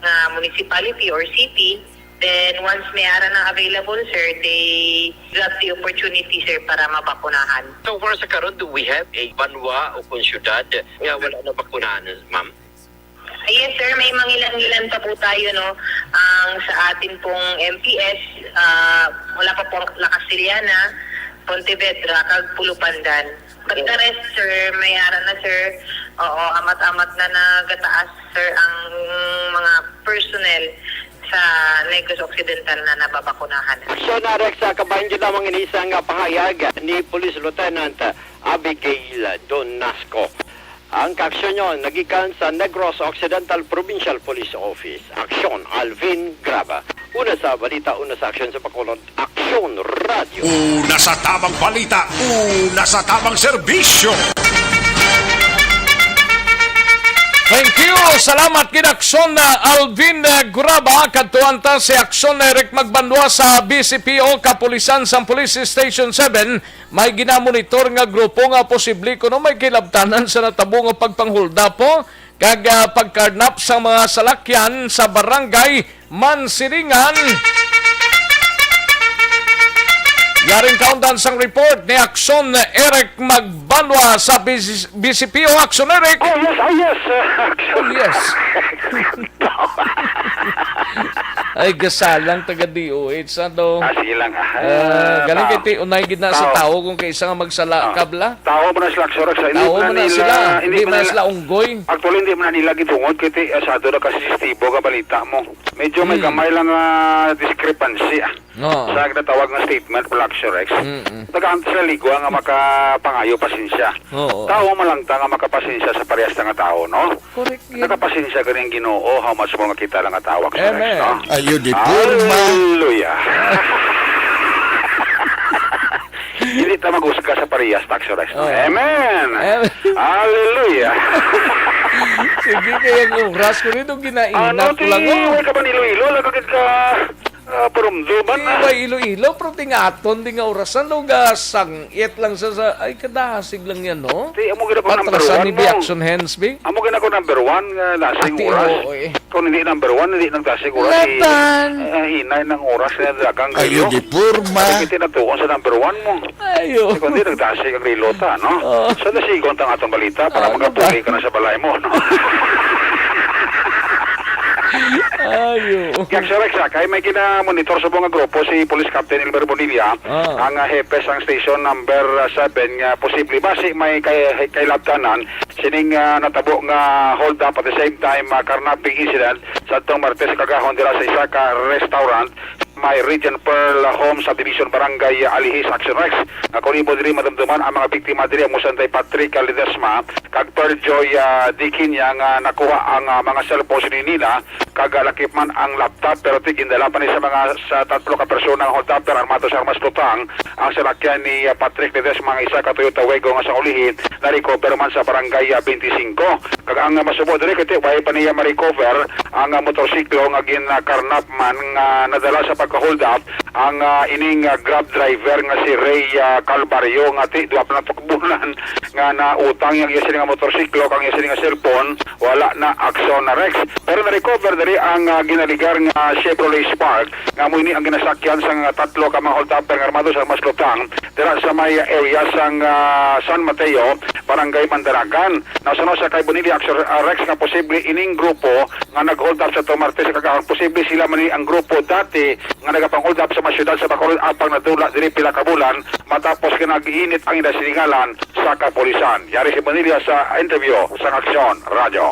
nga municipality or city. Then, once may ara na available, sir, they grab the opportunity, sir, para mabakunahan. So far sa karon, do we have a banwa o kung syudad nga wala na bakunahan, ma'am? Ah, yes, sir, may mangilan-ngilan pa po tayo, no, ang sa atin pong M P S, ah, wala pa po ang La Castellana, Pontevedra, kag Pulupandan. But the rest, sir, may ara na, sir. Oo, amat-amat na nagataas, sir, ang mga personnel sa Negros Occidental na nababakunahan. So, Rex, sa kabahin gyud lamang ini sa nga pahayag ni Police Lieutenant Abigail Donasco. Ang kaaksyon nyo nagikan sa Negros Occidental Provincial Police Office. Aksyon, Alvin Graba. Una sa balita, una sa aksyon sa Bacolod, Aksyon Radio. Una sa tamang balita, una sa tamang serbisyo. Thank you. Salamat gid, Aksyon, uh, Alvin, uh, Graba. Kadtuan ta si Aksyon Eric Magbanwa sa B C P O, Kapulisan sang Police Station seven. May ginamonitor nga grupo nga posible kuno may kilabtanan sa natabo nga pagpanghuldapo kag, ah, pagkarnap sa mga salakyan sa Barangay Mansiringan. Yaring kaundan sang report ni Aksyon Eric Magbanwa sa B C P O. Aksyon, Eric. Oh, yes, oh, yes, uh, Oh, yes. Ay, gasalang taga D O H, ano? Ah, sige lang, ah. Ah, Ah, galing tao. Kay ti, unay gid na sa Tao. Tao kung kaisa nga magsala, Ah. Kabla. Tao man na sila, Axorex, ah. Hindi Tao man na man na nila, sila. hindi Hindi man man na sila unggoy. Actually, hindi man na nila gitungod kay ti, ah, sa ato na kasi sestibo ka balita mo. Medyo may Hmm. gamay lang, ah, discrepancy, ah. Oo. Sa ginatawag nga statement, Black Sure X. Mm-mm. Tagaan sila ligwa nga makapangayo pasensya. Oo. Tao man lang ta nga makapasensya sa parehas ta nga tao, no? Correct yun. Nakapasensya gani ang Ginoo, how much more nga kita lang nga tao, Black Sure X, Amen. No? Ayo di forma. Hallelujah. Hindi ta mag-usga sa parehas, Black Sure X, no? Oo. Amen. Amen. Hallelujah. Sige, kaya ang oras ko rin, Ano, ginainat ko ti, lang, oh. Way ka ba nilo-ilo? Lagagit ka. Ah, parumduman na. Iwa Iloilo, pero tingaton di nga orasan, lugasang it lang sa, sa, ay, kadasig lang yan, no? Di, amo gid ako number Patrasan one ni mo. Biakson Hens, bi? Amo gid ako number one nga dasig Ati, oras. Oo, eh. Kung hindi number one, hindi nagdasig oras. Latan. Eh, hinay ng oras na dagang Ayo, kayo. Di forma. Ay, kita natuon sa number one mo. Ayo. Kundi nagdasig ang relota, no? Oo. So, nasigon ang atong balita para Ah, makatuli ka na sa balay mo, no? Ayo. Kaya, Sir Rex, ah, kay may gina-monitor sa mga grupo si Police Captain Elmer Bonilla, Ah. ang, ah, hepe sang station number, ah, seven, nga posible basi may kay, kay labtanan sining, ah, natabo nga hold up at the same time, ah, carnapping incident sa atong Martes kagahon dira sa isa ka restaurant may Regent Pearl Home Subdivision, Barangay Alihis, Action Rex. Nga kung imo diri madumduman ang mga biktima diri, amo sanday Patrick Ledesma kag Pearl Joy, ah, Diquiña nga nakuha ang, ah, mga cellphone sini nila kag, ah, lakip man ang laptop, pero ti gindala pa ni sa mga sa tatlo ka persona nga hold-upper armado sa armas lutang ang salakyan ni, ah, Patrick Ledesma nga isa ka Toyota Wego nga sa ulihi na-recover man sa Barangay, ah, twenty-five. Kag ang, ah, masubo diri kay ti way pa niya ma-recover ang, ah, motorsiklo nga gin-carnap man nga nadala sa pagka-hold up ang, ah, ining, ah, Grab driver nga si Ray, ah, Calvario nga ti duha pa na tukbunan nga nautang yang iya sini nga motorsiklo kag iya sini nga cellphone, wala na aksyon na Rex. Pero na-recover diri ang, ah, ginaligar nga Chevrolet Spark nga amo ini ang ginasakyan sang, ah, tatlo ka mga hold-upper nga armado sa armas lutang dira sa may area sang, ah, San Mateo, Barangay Mandaragan. Nasuno sa kay Bonilla Action, ah, Rex nga posible ining grupo nga nag-hold up sa Tomarte sa kagahon, posible sila man ni ang grupo dati nga nagapang-hold up sa mga syudad sa Bacolod apang nadula diri pila ka bulan matapos nga nag-init ang ila silingalan sa kapulisan. Yari si Bonilla sa interview sa Aksyon Radyo.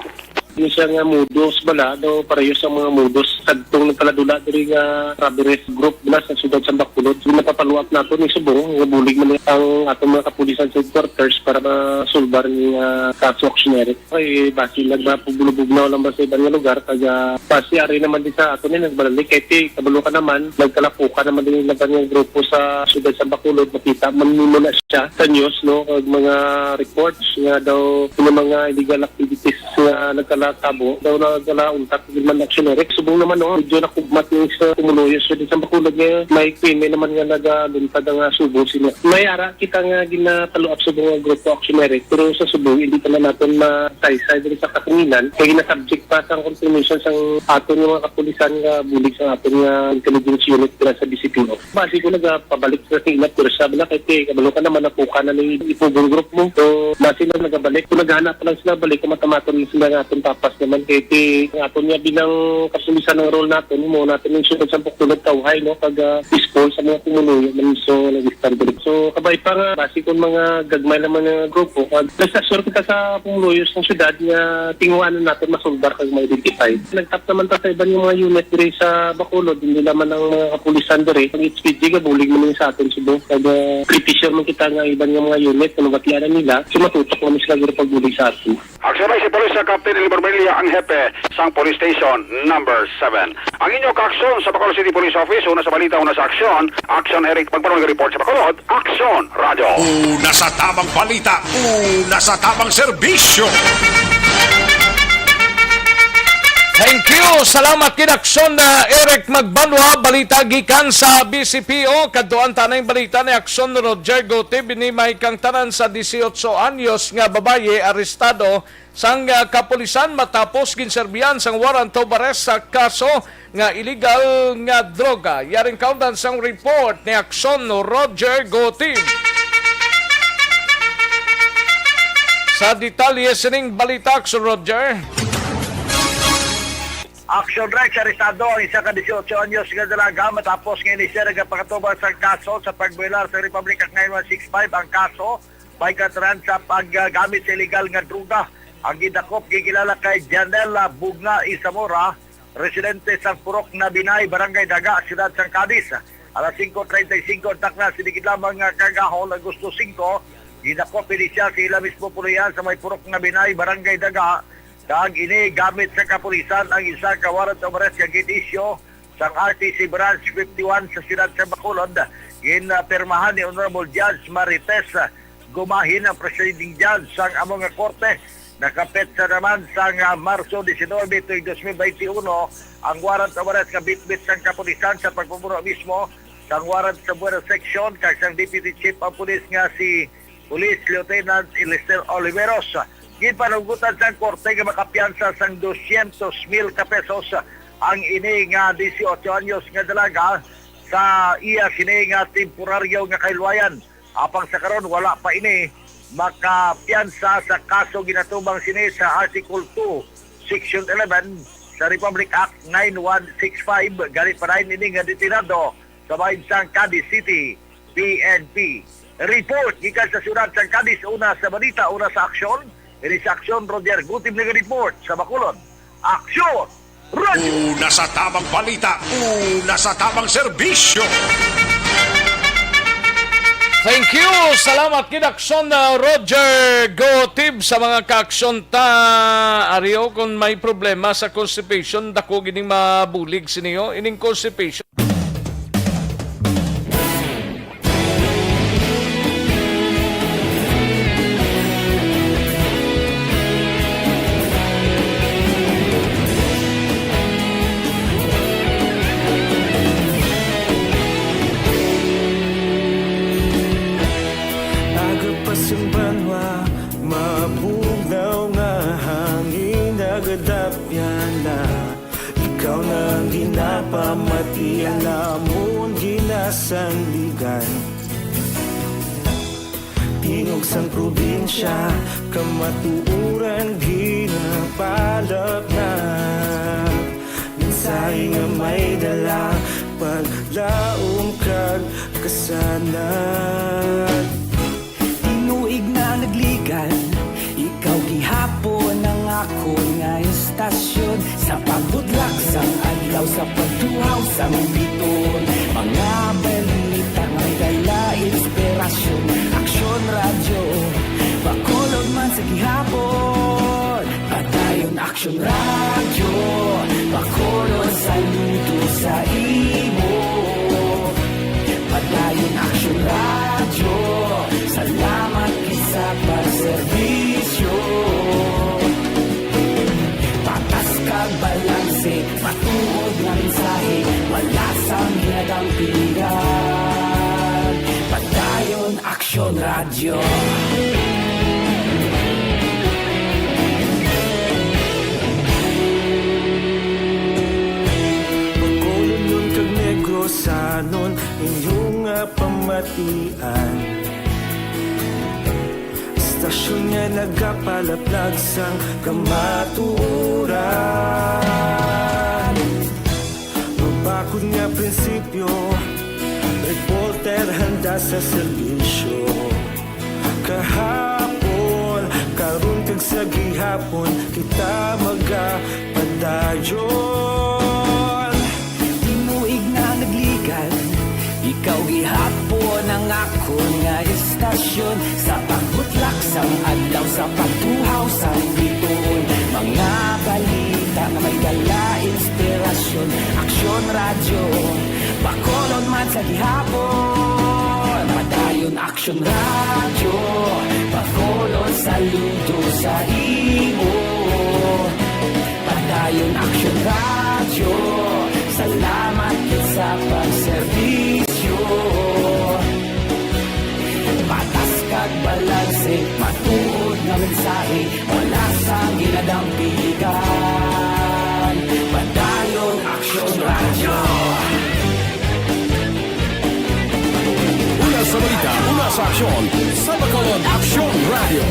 Yung siya nga modus bala, daw pareho sa mga modus kadtong nagpaladula diri nga robbery group bala sa siyudad sa Bacolod. Yung napapaluap nato ni subong, nga bulig man ang atong mga kapulisan sa headquarters para masulbar ni, ah, kaso aksyon. Ay, basi nagmapubulubugnaw lang ba sa iban nga lugar, kag, ah, basi ari naman di sa ato ni nagbalik, kay ti, kabalo ka naman, nagkalapukan naman din yung laban nga grupo sa siyudad sa Bacolod, makita man nimo na siya sa news, no, kag mga reports nga daw yung mga illegal activities nga nagkalatabo, daw nagkalauntat, di man aksyon, eh. Subong naman, no, medyo nakugmat yung sa Pumuluyo, siyudad sa Bacolod nga may krimen naman nga nagaluntad ang, ah, subo sila. May ara kita nga ginataluap sa mga grupo aksyon, eh, pero sa Subo, hindi pa na natin masaysay diri sa kasungilan. Kaya ginasubject pa sa confirmation sang aton nga mga kapulisan nga bulig sa aton nga intelligence unit dira sa B C P O. Basi ko nagapabalik sa sila, pero sabi na kay, "Te, kabalo ka naman, napuka na ni ipugong group mo." So, basi lang nagabalik. Kung naghanap pa lang sila balik, kung matamaton sila nga aton tapas naman, kay, te, ang aton nga bilang kapulisan ang role naton, mo natin yung sunod sa pagtulog tawhay, no? Pag, ah, peaceful sa mga pumuluyo man so nag-stand diri. So, kabay pa nga, basi kung mga gagmay naman nga grupo, kag nasa sure kita sa pumuluyo sa syudad nga tinguhaan naton masulbar kag ma-identify. Nagtap naman ta sa iban nga mga unit diri sa Bacolod, hindi naman ang mga kapulisan diri. Ang H P G gabulig man sa aton subong. Kag, ah, pretty sure man kita nga iban nga mga unit, kung nabatian na nila, so matutok man sila diri pagbulig sa aton. Aksyon na si Police Captain Eliber Manila, ang hepe sang Police Station Number Seven. Ang inyo kaaksyon sa Bacolod City Police Office, una sa balita, una sa aksyon. Aksyon, Eric Magbanol, report sa Bacolod. Aksyon, Radyo. Una sa tamang balita, una sa tamang serbisyo. Thank you. Salamat kinaksyon na Eric Magbanwa. Balita gikan sa B C P O. Kadtuan ta na yung balita ni Aksyon Roger Gutib. Ini may kang tanan sa dieciocho anyos nga babaye arestado sang, ah, kapulisan matapos ginserbihan sang warrant of arrest sa kaso nga illegal nga droga. Yaring kaundan sang report ni Aksyon Roger Gotin. Sa detalye sining balita, Aksyon Roger. Action Rex, arestado ang isa ka dieciocho anyos nga dalaga matapos nga ini siya nagapakatubang sa kaso sa pagboyolar sa Republic Act nine one six five. Ang kaso may kataran sa paggamit sa illegal nga droga. Ang gidakop gikilala kay Janela Bugna Isamora, residente sa Purok Nabinay, Barangay Daga, Siyudad sang Cadiz. Alas singko treinta y cinco ang takna, sining lamang nga kagahon, Agosto singko, gidakop ini siya sa ila mismo puloy-an sa may Purok Nabinay, Barangay Daga, kag ini gamit sa kapulisan ang isa ka warrant of arrest nga gin-issue sang R T C Branch fifty-one sa siyudad sa Bacolod. Ginpirmahan ni Honorable Judge Marites Gumahin, ang presiding judge sang amo nga korte. Nakapetsa naman sang, ah, Marso diecinuebe tuig dos mil baynte uno ang warrant of arrest nga bitbit sang kapulisan sa pagpamuno mismo sang warrant sa Buenos Section kag sang Deputy Chief of Police nga si Police Lieutenant Eliezer Oliveros. Ginpanugutan sang korte nga makapiyansa sang dosyentos mil ka pesos ang ini nga dieciocho anyos nga dalaga sa iya sini nga temporaryo nga kahilwayan. Apang sa karon, wala pa ini makapiyansa sa kaso ginatubang sini sa Article two, Section eleven sa Republic Act nine one six five. Gani pa rin ini nga detenado sa bahin sang Cadiz City P N P. Report gikan sa siyudad sang Cadiz, una sa balita, una sa aksyon. Ini sa aksyon, Roger Gutib nag-report sa Bacolod. Aksyon! Radyo. Una sa tamang balita, una sa tamang serbisyo. Thank you. Salamat gid, Aksyon, uh, Roger Gotib, sa mga ka-aksyon ta. Ari, o, kung may problema sa constipation, dako gining mabulig siniyo ining constipation. Aga pa sang banwa, mabugnaw nga hangin nagadapyan na. Ikaw na ang ginapamati, ang amon ginasandigan. Tingog sang probinsya, kamatuoran ginapalapnap. Mensahe nga may dala, paglaom kag kasanag. Tinuig na nagligan, ikaw gihapon ang akon nga istasyon. Sa pagbudlak sang adlaw, sa pagtuhaw sang biton, mga balita may dala inspirasyon. Aksyon Radyo, Bacolod man sa gihapon. Padayon Aksyon Radyo, Bacolod, saludo sa imo. Padayon Aksyon Radyo, salamat gid sa pagserbisyo. Patas kag balanse, matuod nga mensahe, wala sang ginadampigan. Padayon Aksyon Radyo. Bacolodnon kag Negrosanon, inyo nga pamatian. Istasyon nga nagapalaplag sang kamatuoran. Mabakod nga prinsipyo, reporter handa sa serbisyo. Kahapon, karon kag sa gihapon, kita magapadayon. Tinuig na nagligan, ikaw gihapon ang akon nga istasyon. Sa pagbutlak sang adlaw, sa pagtuhaw sang bituon, mga balita nga may dala inspirasyon. Aksyon Radyo, Bacolod man sa gihapon. Padayon Aksyon Radyo, Bacolod, saludo sa imo. Padayon Aksyon Radyo, salamat gid sa pagserbisyo. Patas kag balanse, matuod nga mensahe, wala sang ginadampigan. Padayon Aksyon Radyo. Una sa balita, una sa aksyon, sa Bacolod Aksyon Radyo.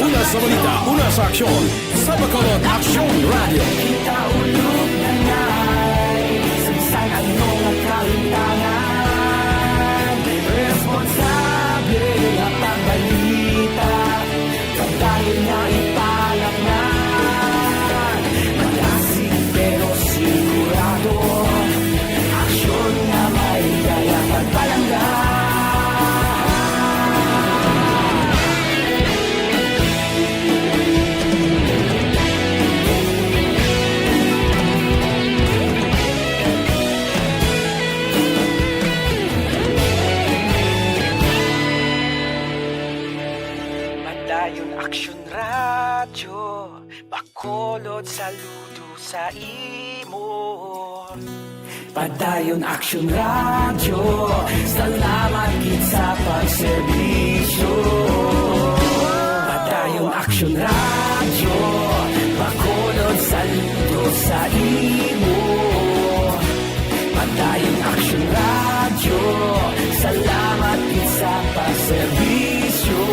Una Sa balita, una sa aksyon, sa Bacolod Aksyon Radio. Kita ulog na ngay, sangsang ano nga kalintangan, responsable nga pagbalita, pagdayon nga ipalaknag, malasig pero sigurado. Aksyon nga may dala pagpalangga. Padayon Aksyon Radyo. Bacolod, saludo sa imo. Padayon Aksyon Radyo, salamat gid sa pagserbisyo. Padayon Aksyon Radyo, Bacolod, saludo sa imo. Padayon Aksyon Radyo, salamat gid sa pagserbisyo.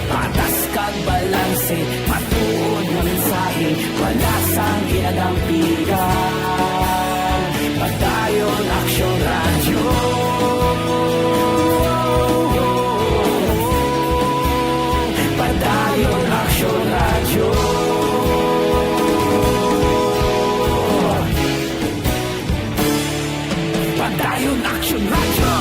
Patas kag balanse, matuod nga mensahe, wala sang ginadampigan. Padayon Aksyon Radyo. Padayon Aksyon Radyo. Padayon Aksyon Radyo.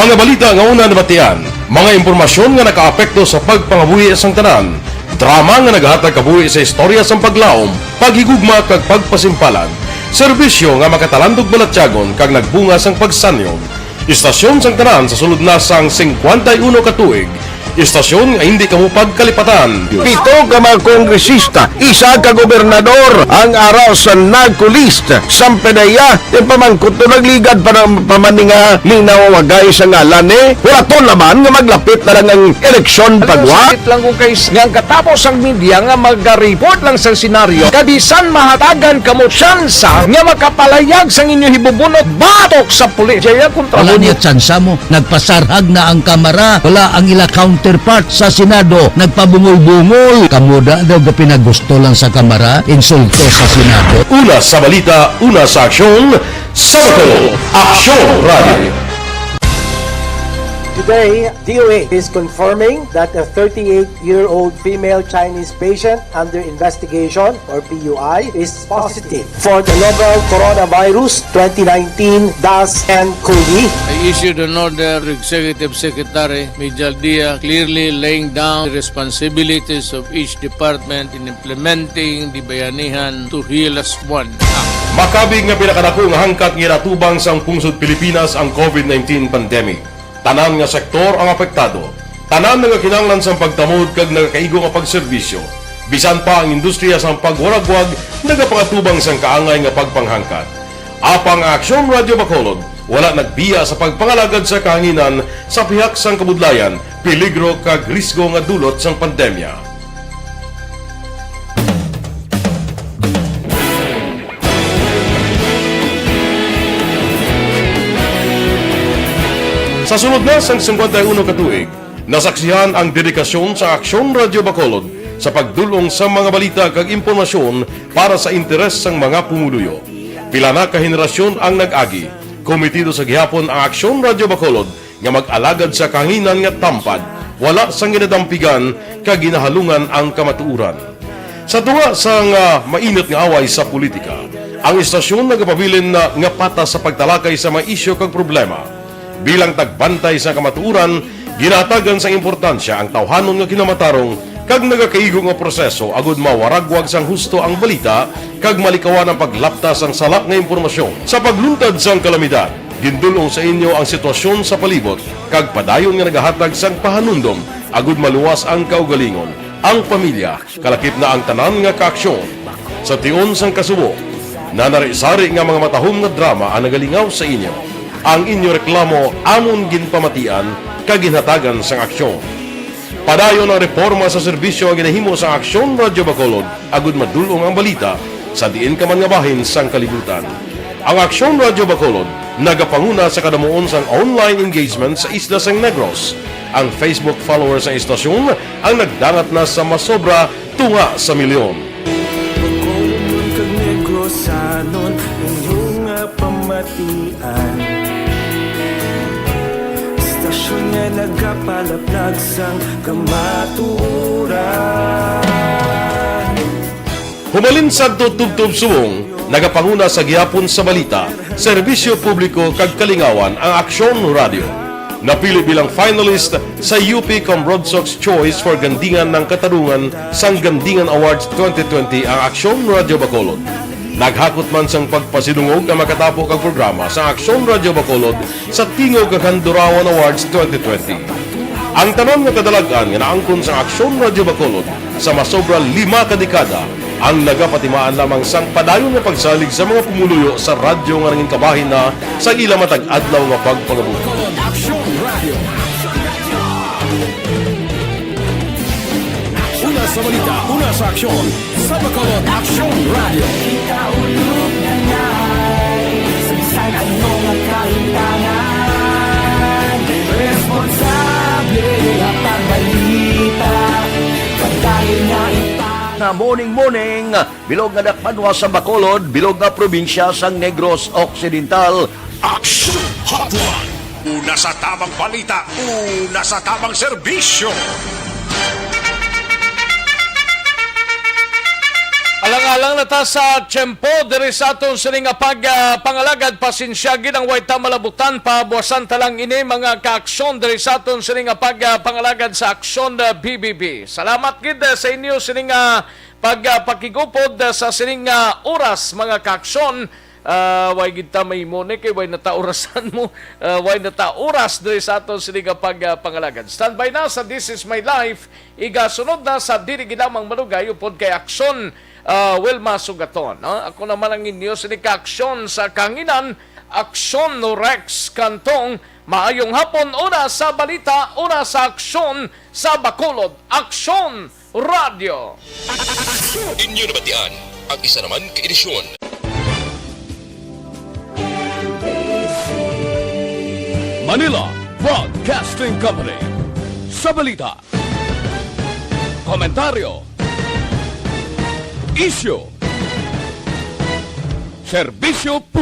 Mga balita nga una nabatian, mga impormasyon nga nakaapekto sa pagpangabuhi sang tanan, drama nga nagahatag kabuhi sa istorya sang paglaom, paghigugma kag pagpasimpalan, serbisyo nga makatalandog balatyagon kag nagbunga sang pagsanyon. Istasyon sang tanan sa sulod na sang singkwenta y uno ka tuig. Istasyon nga hindi kamo pagkalipatan. Pito ka mga kongresista, isa ka gobernador ang ara sa NAGCO list. Sampanaya, ipamangkot to nagligad pa na, pa man ni nga linawagay sa ngalan ni. Wala to laman nga maglapit na lang ang eleksyon pagwa. Sakit lang kung kay nga ang katapos ang media nga magariport lang sa senaryo, kabisan mahatagan kamo tsansa nga makapalayag sang inyo hibubunot batok sa pulis. Jaya kontra Wala mo. Niya tsansa mo. Nagpasarhag na ang Kamara. Wala ang ila counterpart sa Senado. Nagpabungol-bungol. Kamo da daw ga pinagusto lang sa Kamara. Insulto sa Senado. Una sa balita, una sa aksyon, sa Bacolod Aksyon Radio. Today, D O H is confirming that a thirty-eight-year-old female Chinese patient under investigation, or P U I, is positive for the novel Coronavirus twenty nineteen dash N COVID. I issued an order to Executive Secretary Major Dia, clearly laying down the responsibilities of each department in implementing the Bayanihan to Heal Us One Act. Makabig nga pinakadako nga hangkat nga ginatubang sang pungsod Pilipinas ang COVID nineteen pandemic. Tanan nga sektor ang apektado. Tanan nagakinahanglan sang pagtamod kag nagakaigo nga pagserbisyo. Bisan pa ang industriya sang pagwaragwag nagapangatubang sang kaangay nga pagpanghangkat. Apang ang Aksyon Radio Bacolod wala nagbiya sa pagpangalagad sa kahanginan sa pihak sang kabudlayan, peligro kag risgo nga dulot sang pandemya. Sa sulod na sang singkwenta y uno ka tuig, nasaksihan ang dedikasyon sa Aksyon Radio Bacolod sa pagdul-ong sa mga balita kag impormasyon para sa interes sang mga pumuluyo. Pila na ka henerasyon ang nag-agi. Komitido sa gihapon ang Aksyon Radio Bacolod nga mag-alagad sa kahanginan nga tampad, wala sang ginadampigan kag ginahalungan ang kamatuoran. Sa tunga sang, ah, mainit nga away sa politika, ang istasyon nagapabilin na nga patas sa pagtalakay sa mga isyu kag problema. Bilang tagbantay sa kamatuoran, ginahatagan sang importansya ang tawhanon nga kinamatarong kag nagakaigo nga proseso agud mawaragwag sang husto ang balita kag malikawan ang paglapta sang sala nga impormasyon. Sa pagluntad sang kalamidad, gindul-ong sa inyo ang sitwasyon sa palibot kag padayon nga nagahatag sang pahanumdom agud maluwas ang kaugalingon, ang pamilya, kalakip na ang tanan nga kaaksyon. Sa tion sang kasubo, nanari-sari nga mga matahom nga drama ang nagalingaw sa inyo. Ang inyo reklamo amon ginpamatian kag ginhatagan sang aksyon. Padayon ang reforma sa serbisyo nga ginahimo sa Aksyon Radyo Bacolod, agud madul-ong ang balita sa diin ka man nga bahin sang kalibutan. Ang Aksyon Radyo Bacolod nagapanguna sa kadamuon sang online engagement sa isla sang Negros. Ang Facebook followers sang istasyon ang nagdangat na sa masobra tunga sa milyon. Bacolodnon kag Negrosanon, inyo nga pamatian. Istasyon nga nagapalaplag sang kamatuoran. Humalin sadto tubtob subong, nagapanguna sa gihapon sa balita, serbisyo publiko kag kalingawan ang Aksyon Radyo. Napili bilang finalist sa U P Comrade Sox Choice for Gandingan ng Katarungan sang Gandingan Awards twenty twenty ang Aksyon Radyo Bacolod. Naghakot man sang pagpasidungog ang makatapo kag programa sa Aksyon Radyo Bacolod sa Tingog kag Handurawan Awards twenty twenty. Ang tanan nga kadalag-an nga naangkon sang Aksyon Radyo Bacolod sa masobra lima ka dekada ang nagapatimaan lamang sang padayon nga pagsalig sa mga pumuluyo sa radyo nga nangin kabahin na sang ila matag adlaw nga pagpangabuhi. Aksyon Radio. Una sa balita, una sa aksyon, sa Bacolod Aksyon Radio. Kita ulog na ngay, sa bisan ano nga kahintangan, responsable nga pagbalita, pagdayon nga ipa- Nga morning, morning, bilog nga dakbanwa sa Bacolod, bilog nga probinsya sang Negros Occidental. Aksyon Hotline. Una sa tamang balita, una sa tamang serbisyo. Alang-alang na ta sa tiyempo diri sa aton sini nga pag, ah, pangalagad. Pasensya gid ang way ta malabutan, pabuasan ta lang ini, mga kaaksyon, diri sa aton sini nga pag, ah, pangalagad sa Aksyon, ah, B B B. Salamat gid, ah, sa inyo sini nga pag, ah, pakigupod, ah, sa sini nga oras, mga kaaksyon. Ah, way gid ta mahimo ni kay way na ta orasan mo. Ah, way na ta oras diri sa aton sini nga pag, ah, pangalagad. Standby na sa This Is My Life. Igasunod na sa dili gid lamang malugay upod kay Aksyon, ah, Wilma Sugaton, no? Ako naman ang inyo sini ka Aksyon sa kahanginan, Aksyon Rex Cantong. Maayong hapon, una sa balita, una sa aksyon sa Bacolod, Aksyon Radio. Inyo nabatian ang isa naman ka edisyon. Manila Broadcasting Company. Sa balita, komentaryo, isyu, serbisyo publiko.